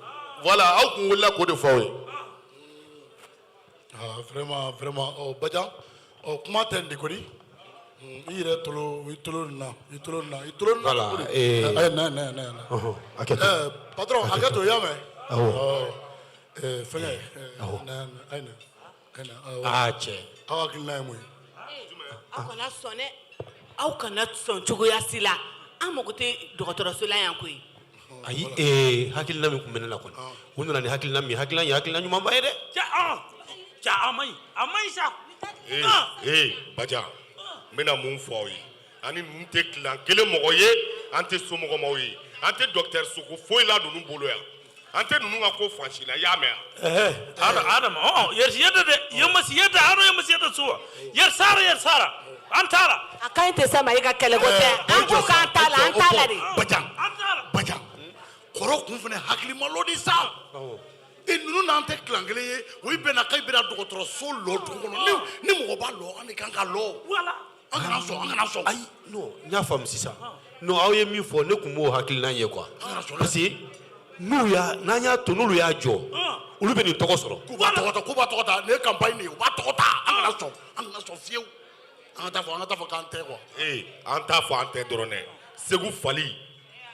Voilà, aw kun wulila k'o de fɔ aw ye. Ah, vraiment, vraiment. Oh, Badian, oh, kuma tɛ nin de kori. I yɛrɛ tolo, i tolo nin na, i tolo nin na, i tolo nin na. Voilà, Kori. Eh, Eh, na, na, na, na. Ɔhɔn, hakɛ to. Eh, patron, hakɛ to, i y'a mɛn? Awɔ. Ɔ, eh, fɛngɛ, eh, Awɔ. na, na, ayi na, ayi na. Awɔ. Aa, cɛ. Aw hakilina ye mun ye? Aw kana sɔn dɛ, aw kana sɔn cogoya si la. An mago tɛ dɔgɔtɔrɔso la yan koyi. Ayi, ee, hakilina min tun bɛ ne la kɔni, u nana ni hakilina min ye, hakilina in ye hakilina ɲumanba ye dɛ. Cɛ, ɔn cɛ, a man ɲi, a man ɲi sa. Ee ee, Bajan, n bɛna mun fɔ aw ye? An ni ninnu tɛ kilan kelen mɔgɔ ye, an tɛ somɔgɔmaw ye, an tɛ docteur soko foyi la ninnu bolo yan, an tɛ ninnu ka ko fan si la, i y'a mɛn wa? Adam, Adam, ɔn yɛrɛ dɛ, yemasi yɛrɛ ado, yemasi yɛrɛ suwa yɛrɛ sara, yɛrɛ sara, an t'a la. A ka ɲi tɛ sa ma, i ka kɛlɛko tɛ. An ko k'an t'a la, an t'a la de. Badian, Badian, kɔrɔ kun fana hakilimalo de sa. E, ninnu n'an tɛ kilan kelen ye, o bɛnna k'i bɛna dɔgɔtɔrɔso lɔ dugu kɔnɔ. Ni mɔgɔ b'a lɔ, an de kan ka lɔ. An kana sɔn, an kana sɔn. Ayi, non, n y'a faamu sisan. Non, aw ye min fɔ, ne tun b'o hakilina ye quoi, parce que n'u y'a, n'an y'a to n'olu y'a jɔ, olu bɛ nin tɔgɔ sɔrɔ. K'u b'a tɔgɔ ta, k'u b'a tɔgɔ ta, nin ye campagne de ye, u b'a tɔgɔ ta. An kana sɔn, an kana sɔn fiyewu. An ka taa fɔ, an ka taa fɔ k'an tɛ quoi. Ee, an t'a fɔ an tɛ dɔrɔn dɛ. Segu fali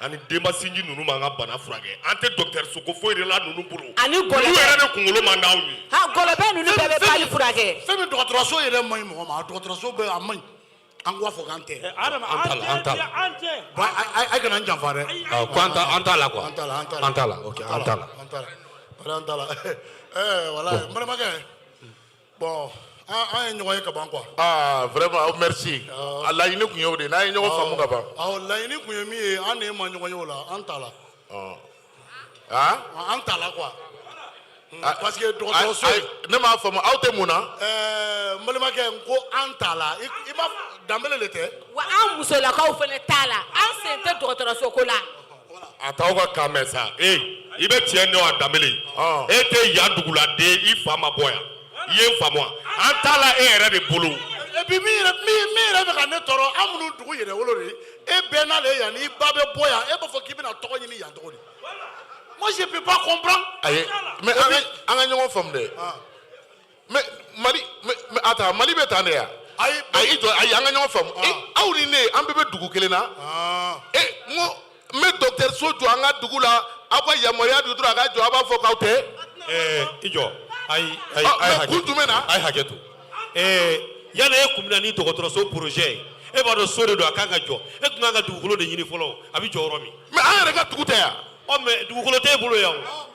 ani denba sinji ninnu b'an ka bana furakɛ, an tɛ docteur soko foyi de la ninnu bolo. Ani gɔlɔbɛ. Ninnu yɛrɛ de kunkolo man d'anw ye. Ha, gɔlɔbɛ ninnu bɛɛ bɛ pali furakɛ. Fɛn min, dɔgɔtɔrɔso yɛrɛ man ɲi mɔgɔ ma, a dɔgɔtɔrɔso bɛ, a man ɲi. An k'a fɔ k'an tɛ. Adama, An t'a la, an t'a la. An tɛ. Bon, a kana n janfa dɛ. Ah, ko an t'a la quoi. An t'a la, an t'a la. An t'a la, ok, an t'a la. An t'a la. Wala, an t'a la. Eh, wala, n balimakɛ. Bon, an ye ɲɔgɔn ye ka ban quoi. Ah, vraiment, merci. A laɲini tun ye o de ye, n'an ye ɲɔgɔn faamu ka ban. Awɔ, laɲini tun ye min ye, an de ma ɲɔgɔn ye o la, an t'a la. Ah? An t'a la quoi. Parce que dɔgɔtɔrɔso. Ayi, ne m'a faamu, aw tɛ mun na? Ɛɛ, n balimakɛ, n ko an t'a la. I ma Danbele de tɛ. Wa an musolakaw fana t'a la, an sen tɛ dɔgɔtɔrɔso ko la. A t'aw ka kan mɛn sa. Ee, i bɛ tiɲɛ dɔn a Danbele. E tɛ yan duguladen, i fa ma bɔ yan, i ye n faamu wa? An t'a la e yɛrɛ de bolo. Et puis min yɛrɛ bɛ ka ne tɔɔrɔ, an minnu dugu yɛrɛ wolo de, e bɛɛ n'ale yan, n'i ba bɛ bɔ yan, e b'a fɔ k'i bɛna tɔgɔ ɲini yan cogo di? Moi, je peux pas comprendre. Ayi, mais an ka ɲɔgɔn faamu dɛ. Mais Mali, mais attends, Mali bɛ tan de yan. Ayi, ayi, jɔ, ayi, an ka ɲɔgɔn faamu. E, aw ni ne, an bɛɛ bɛ dugu kelen na. E, n ko n bɛ dɔgɔtɔrɔso jɔ an ka dugu la, aw ka yamaruya di dɔrɔn a ka jɔ, aw b'a fɔ k'aw tɛ. Ɛɛ, i jɔ, ayi, ayi. Ah, A ye mais hakɛ kun to. jumɛn na? A ye hakɛ to. Ɛɛ, yanni e kun bɛ na ni dɔgɔtɔrɔso projet ye, e b'a dɔn so de don, a kan ka jɔ, e tun kan ka dugukolo de ɲini fɔlɔ, a bɛ jɔ yɔrɔ min. Mais an yɛrɛ ka dugu tɛ yan. Ɔ, mais dugukolo t'e bolo yan o.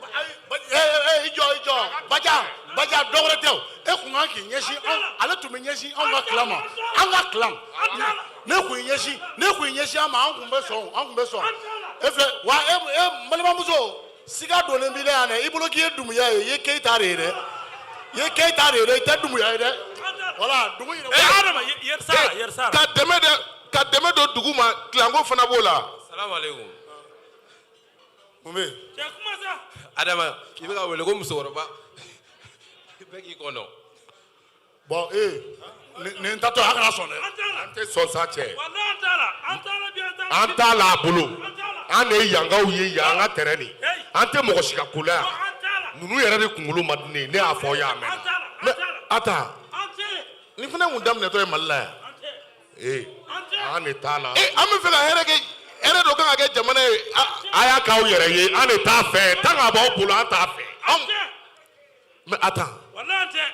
Ee, i jɔ, i jɔ, Bajan, Bajan, dɔ wɛrɛ tɛ o. E kun kan k'i ɲɛsin anw, ale tun bɛ ɲɛsin anw ka clan ma, an ka clan. Ne kun y'i ɲɛsin an ma, an kun bɛ sɔn, an kun bɛ sɔn. E filɛ wa, e n balimamuso, siga donnen b'i la yan dɛ. I bolo k'i ye Dumuya ye, i ye Keyita de ye dɛ. I ye Keyita de ye dɛ, i tɛ Dumuya ye dɛ. Voilà, dugu yɛrɛ. Adama, yɛrɛ sara, yɛrɛ sara. Ka dɛmɛ dɛ, ka dɛmɛ don dugu ma, kilanko fana b'o la. Salamu aleykum. Mun bɛ yen? Cɛ, kuma sa. Adama, i bɛ ka wele ko musokɔrɔba, bɛɛ k'i kɔnɔ. Bon, ee, nin tatɔ, a kana sɔn dɛ. An tɛ sɔn sa, cɛ. Walahi, an t'a la, an t'a la bi, an t'a la. An t'a la a bolo. An de ye yankaw ye yan, an ka terrain nin, an tɛ mɔgɔ si ka ko la yan. Ninnu yɛrɛ de kunkolo man di ne ye, ne y'a fɔ aw ye a mɛnna. Mais attends, nin fana mun daminɛtɔ ye Mali la yan? Ee, an de t'a la. E, an bɛ fɛ ka hɛrɛ kɛ, hɛrɛ dɔ kan ka kɛ jamana ye. A y'a k'aw yɛrɛ ye, an de t'a fɛ, tant que a b'aw bolo, an t'a fɛ. Mais attends. Walahi, an tɛ.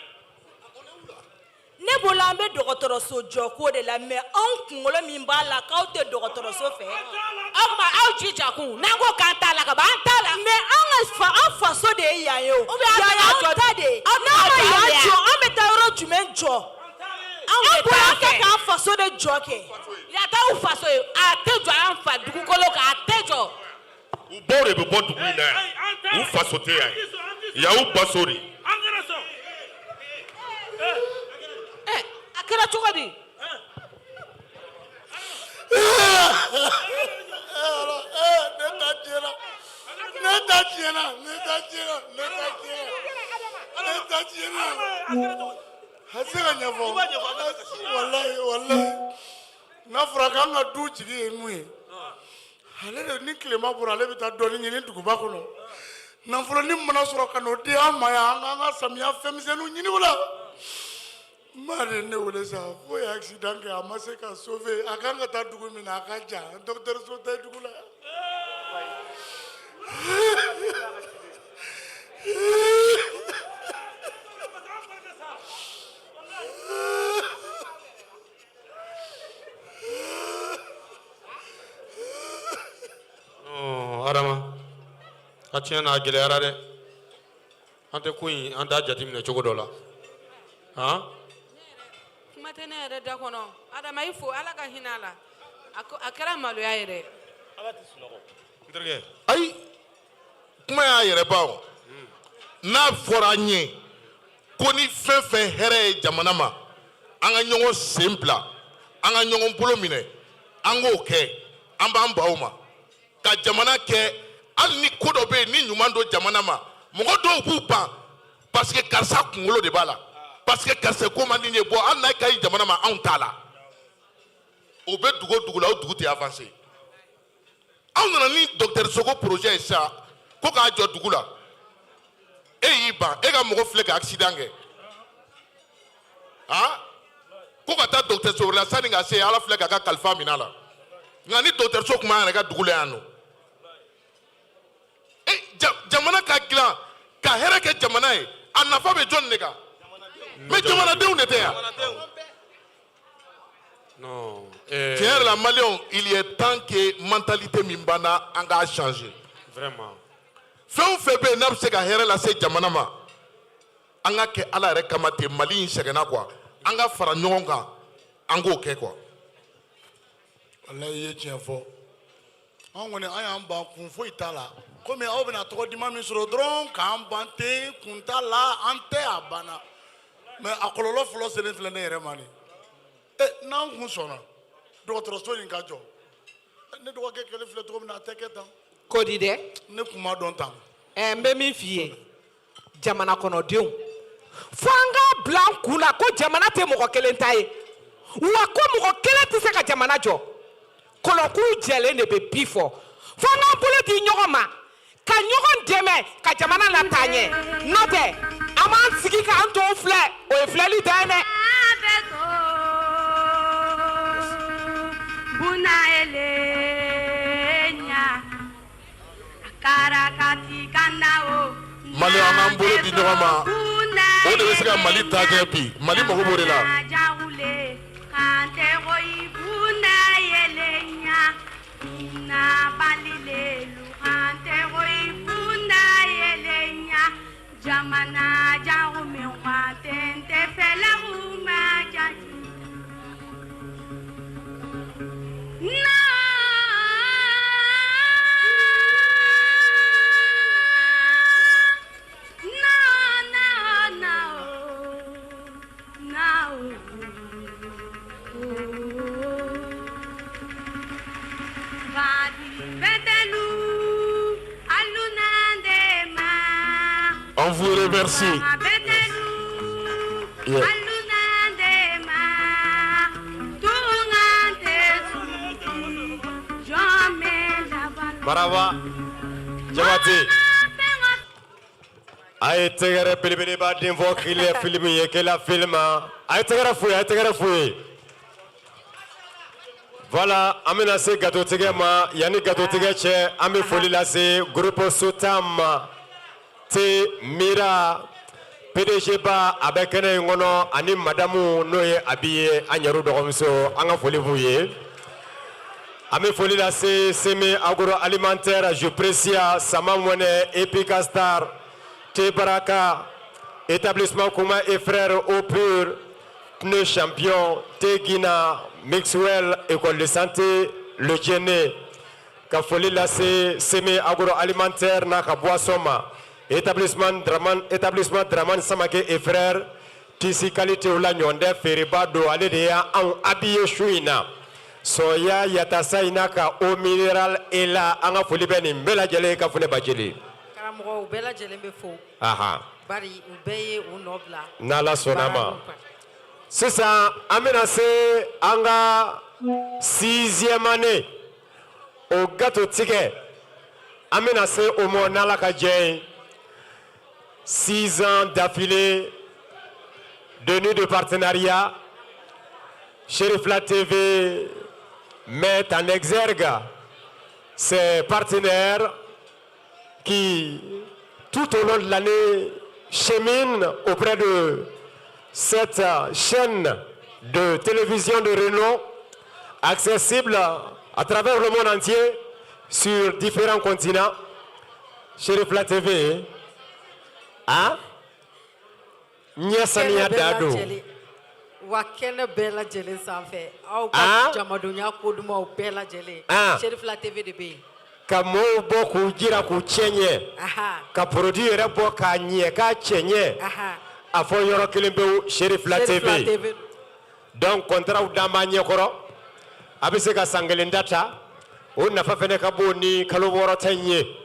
Ne Ne bolo an bɛ dɔgɔtɔrɔso jɔ ko de la, mais anw kunkolo min b'a la k'aw tɛ dɔgɔtɔrɔso fɛ. O tuma aw jija kun, n'an ko k'an t'a la ka ban, an t'a la. Mais an ka fa, an faso de ye yan ye o. Ou bien aw Yan bɛ taa y'anw jɔ ta de ye. Aw bɛ N'an taa ma jɔ yan aw de jɔ, yan. An bɛ taa yɔrɔ jumɛn jɔ? Anw de An bolo t'a an ka fɛ. k'an faso de jɔ kɛ. Yan t'aw faso ye, a tɛ jɔ an fa dugukolo kan, a tɛ jɔ. U baw de bɛ bɔ dugu in na yan, u faso tɛ yan ye, yan y'u baso de ye. Ɛ, a kɛra cogo di? Ne ta tiɲɛna, ne ta tiɲɛna, ne ta tiɲɛna, ne ta tiɲɛna, ne ta tiɲɛna. A tɛ se ka ɲɛfɔ, walayi, walayi. N'a fɔra k'an ka du jigi ye mun ye, ale de ni tilema bɔra, ale bɛ taa dɔɔnin ɲini duguba kɔnɔ. Nafolonin mana sɔrɔ ka n'o di an ma yan, an k'an ka samiya fɛnmisɛnninw ɲini o la. Maa de ye ne wele sa k'o ye accident kɛ, a ma se ka sauver. A kan ka taa dugu min na, a ka jan, dɔgɔtɔrɔso tɛ dugu la. Non, Adama, a tiɲɛ na, a gɛlɛyara dɛ. An tɛ ko in, an t'a jateminɛ cogo dɔ la, han. Kuma tɛ ne yɛrɛ da kɔnɔ. Adama, i fo, Ala ka hinɛ a la. A ko a kɛra maloya yɛrɛ. Ala tɛ sunɔgɔ, n terikɛ. Ayi, kuma y'a yɛrɛ ban o. N'a fɔra an ye ko ni fɛn fɛn hɛrɛ ye jamana ma, an ka ɲɔgɔn sen bila, an ka ɲɔgɔn bolo minɛ, an k'o kɛ, an b'an ban o ma ka jamana kɛ. Hali ni ko dɔ bɛ yen ni ɲuman don jamana ma, mɔgɔ dɔw b'u ban parce que karisa kunkolo de b'a la, parce que karisa ko man di n ye. Bon, hali n'a ka ɲi jamana ma, anw t'a la. O bɛ dugu o dugu la, o dugu tɛ avancer. Anw nana ni dɔgɔtɔrɔso ko projet ye sisan ko k'a jɔ dugu la, e y'i ban, e ka mɔgɔ filɛ ka accident kɛ, han, ko ka taa dɔgɔtɔrɔso wɛrɛ la, sani ka se, Ala filɛ k'a ka kalifa minɛ a la. Nka ni dɔgɔtɔrɔso tun b'an yɛrɛ ka dugu la yan nɔ, e jamana ka dilan ka hɛrɛ kɛ jamana ye, a nafa bɛ jɔn de kan? Mais jamanadenw de tɛ yan. Non. Tiɲɛ yɛrɛ la, maliyɛnw, il est temps que mentalité min b'an na, an k'a changer. Vraiment. Fɛn o fɛn bɛ yen n'a bɛ se ka hɛrɛ lase jamana ma, an ka kɛ Ala yɛrɛ kama ten. Mali in sɛgɛnna quoi, an ka fara ɲɔgɔn kan, an k'o kɛ quoi. Walayi, i ye tiɲɛ fɔ. An kɔni, an y'an ban, kun foyi t'a la. Komi aw bɛna tɔgɔ diman min sɔrɔ dɔrɔn k'an ban ten, kun t'a la, an tɛ a banna. Mais a kɔlɔlɔ fɔlɔ selen filɛ ne yɛrɛ ma nin. E, n'an kun sɔnna dɔgɔtɔrɔso in ka jɔ, ne dɔgɔkɛ kɛlen filɛ cogo min na, a tɛ kɛ tan. Ko di dɛ? Ne kun ma dɔn tan. Ɛ, n bɛ min f'i ye, jamana kɔnɔdenw, fo an k'a bila an kun na ko jamana tɛ mɔgɔ kelen ta ye, wa ko mɔgɔ kelen tɛ se ka jamana jɔ. Kɔlɔnkuru jɛlen de bɛ bi fɔ. Fo an k'an bolo di ɲɔgɔn ma ka ɲɔgɔn dɛmɛ ka jamana lataa ɲɛ. N'o tɛ, an b'an sigi k'an tɔw filɛ, o ye filɛli dan ye dɛ. Buna elenya karakati kana o. Maliyɛnw, an k'an bolo di ɲɔgɔn ma, o de bɛ se ka Mali taa ɲɛ bi. Mali mago b'o de la. Jawule kante koyi buna yelenya na balilelu kante koyi buna yelenya jamana jago min kante tɛ fɛla ma jati. Na na na na o na o Vadi betelu alunande ma. On vous remercie. Betelu alunande ma tungante suki jamais la. Maraba Jabate, a ye tɛgɛrɛ belebeleba den fɔ kile film ye kela film. A ye tɛgɛrɛ f'u ye, a ye tɛgɛrɛ f'u ye. Voilà, an bɛna se gâteau tigɛ ma. Yanni gâteau tigɛ cɛ, an bɛ foli lase groupe Sotam T Mira. PDG ba a bɛ kɛnɛ in kɔnɔ ani madamu n'o ye Abi ye an yɛrɛ dɔgɔmuso an ka foli b'u ye. An bɛ foli lase Seme agroalimentaire Juprecia Sama Mɔnɛ Epika Star Tebaraka établissement Kouma et frères eau pure pneu champion Tegina Mixwell école de santé Le Djene ka foli lase Seme agroalimentaire n'a ka boisson ma établissement Draman établissement Draman Samake et frères tissu qualité la ɲɔndɛ feereba don ale de y'anw habillé su in na sɔya yatasa in n'a ka eau minérale e la an ka foli bɛ nin bɛɛ lajɛlen ka funɛ bajeli Karamɔgɔ u bɛɛ lajɛlen bɛ fo. Aha. Bari u bɛɛ ye u nɔ bila. N'Ala sɔnna ma. Sisan an bɛna se an ka sixième année o gâteau tigɛ an bɛna se o ma n'Ala ka jɛ ye 6 ans d'affilée de nuit de partenariat. Cherifla TV met en exergue ses partenaires qui, tout au long de l'année, cheminent auprès de cette chaîne de télévision de renom accessible à travers le monde entier sur différents continents. Cherifla TV, hein? Ɲɛ saniya Kɛnɛ bɛɛ da don. lajɛlen- wa kɛnɛ bɛɛ lajɛlen sanfɛ aw Ah? ka jamadonya ko dumanw bɛɛ lajɛlen Ah. Cherifla TV de bɛ yen. Ka mɔɔw bɔ k'u jira k'u cɛ ɲɛ. Aha. Ka produit yɛrɛ bɔ k'a ɲɛ k'a cɛ ɲɛ. Aha. A fɔ yɔrɔ kelen pewu Cherifla Cherifla TV. TV. Donc contrat d'an b'a ɲɛkɔrɔ. A bɛ se ka san kelen da ta. O nafa fana ka bon ni kalo 6 ta in ye.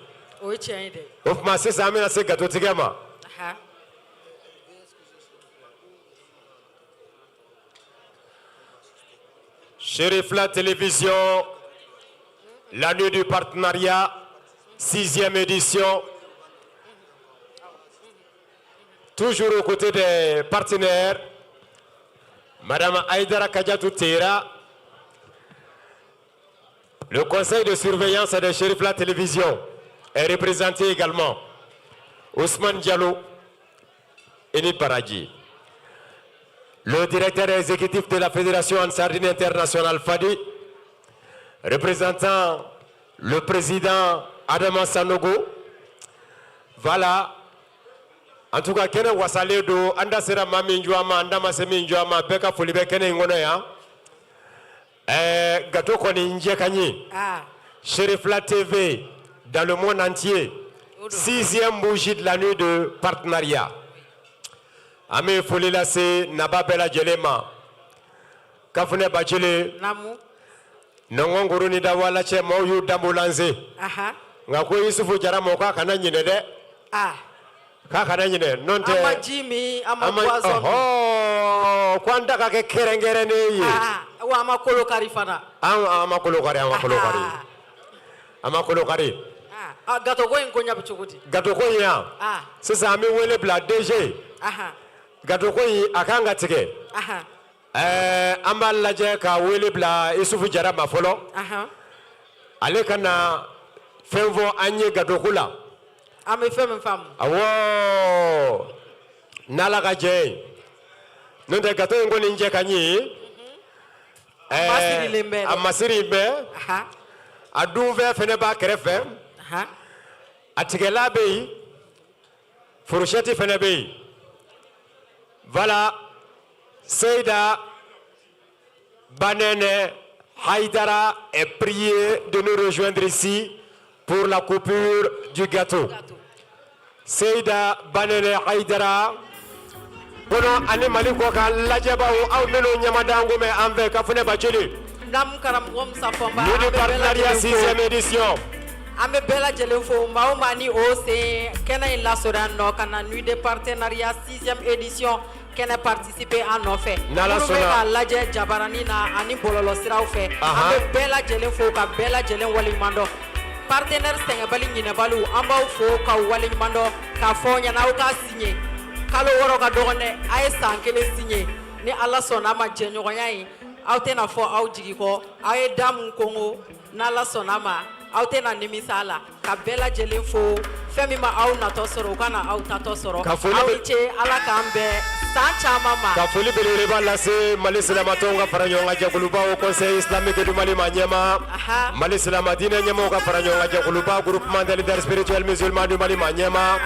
O ye tiɲɛ ye dɛ. O tuma sisan an bɛna se gâteau tigɛ ma. Aha. Cherifla Télévision, la nuit du partenariat, sixième édition. Toujours aux côtés des partenaires, Madame Aïdara Kadiatou Tera, le conseil de surveillance de Cherifla Télévision est représenté également. Ousmane Diallo, Eni Paradji. Le directeur exécutif de la Fédération Ansardine Internationale Fadi, représentant le président Adama Sanogo. Voilà. En tout cas, kɛnɛ wasalen don an da sera maa min jɔ a ma an da ma se min jɔ a ma bɛɛ ka foli bɛ kɛnɛ in kɔnɔ yan. Ɛɛ gâteau kɔni n jɛ ka ɲi. Ah. Cherifla TV dans le monde entier. Sixième bougie de la nuit de partenariat. An bɛ foli lase naba bɛɛ lajɛlen ma. Kafunɛ Bacili. Naamu. Nɔngɔn ni dawala cɛ maaw y'u danbolanse. Aha. Nka ko Yusufu Jara ma k'a kana ɲinɛ dɛ. Ah. K'a kana ɲinɛ n'o tɛ. An ma ji min an ma boisson min. Ɔhɔn ko an ta ka kɛ kɛrɛnkɛrɛnnen ye. Ah, wa an ma kolo kari fana. An ma kolo kari an ma kolo kari. An ma kolo kari. Ah, gâteau ko in ko ɲɛ bɛ cogo di? Gâteau ko in yan. Ah. Sisan an bɛ wele bila DG. Aha. Gâteau ko in a kan ka tigɛ. Aha. Ɛɛ an b'a lajɛ ka wele bila Isufu Jara ma fɔlɔ. Aha. Ale ka na fɛn fɔ an ye gâteau ko la. An bɛ fɛn min faamu. Awɔ n'Ala ka jɛ ye n'o tɛ gâteau in kɔni jɛ ka ɲi. Ɛɛ Masirilen bɛ dɛ. A masiri bɛ. Aha. A dunfɛn fɛnɛ b'a kɛrɛfɛ. Aha. A tigɛla bɛ yen. Fourchette fɛnɛ bɛ yen. Voilà Seyda Banene Haïdara est prié de nous rejoindre ici pour la coupure du gâteau. Seyda Banene Haïdara kɔnɔ ani Mali kɔ kan lajɛbaw aw minnu ɲɛmadanko mɛn an fɛ Kafunɛ Bacili. Naamu karamɔgɔ Musa Fɔnba. Nuit an de bɛ bɛɛ partenariat lajɛlen fo. sixième édition. An bɛ bɛɛ lajɛlen fo maa o maa ni o sen kɛnɛ in lasɔrɔ yan nɔ ka na nuit de partenariat sixième édition kɛnɛ participer an nɔfɛ. N'Ala Minnu bɛ sɔnna. k'a lajɛ jabaranin na ani bɔlɔlɔ siraw fɛ. Ahan. An bɛ bɛɛ lajɛlen fo ka bɛɛ lajɛlen waleɲuman dɔn. Partenaire sɛgɛnbali ɲinɛbaliw an b'aw fo k'aw waleɲuman dɔn k'a fɔ aw ɲɛna aw k'a signer kalo 6 ka dɔgɔn dɛ a ye san kelen signer ni Ala sɔnna a ma jɛɲɔgɔnya in aw tɛna fɔ aw jigi kɔ aw ye da mun kongo n'Ala sɔnna a ma aw tɛna nimisa a la. Ka bɛɛ lajɛlen fo. Fɛn min ma aw natɔ sɔrɔ, u kana aw tatɔ sɔrɔ. Ka foli Aw bɛ- ni ce, Ala k'an bɛn san caman ma. Ka foli belebeleba lase Mali silamatɔnw ka fara ɲɔgɔn kan jɛkuluba Haut Conseil islamique du Mali ma ɲɛma, Mali silama diinɛ ɲɛmɔgɔw ka fara ɲɔgɔn kan jɛkuluba Groupement des leaders spirituels musulmans du Mali ma ɲɛma,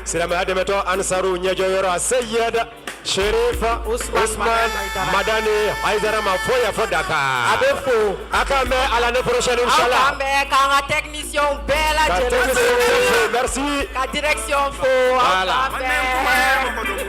silamɛya dɛmɛtɔ Ansaru ɲɛjɔyɔrɔ a Seyid Sherif Ousmane Madani Haidara ma fo yan fo Dakar. A bɛ fo. A k'an bɛn à l'année prochaine Aw inchallah. k'an bɛn, k'an ka technicien bɛɛ Ka lajɛlen technicien bɛɛ fo, merci. Ka direction fo. Aw Voilà. k'an bɛn.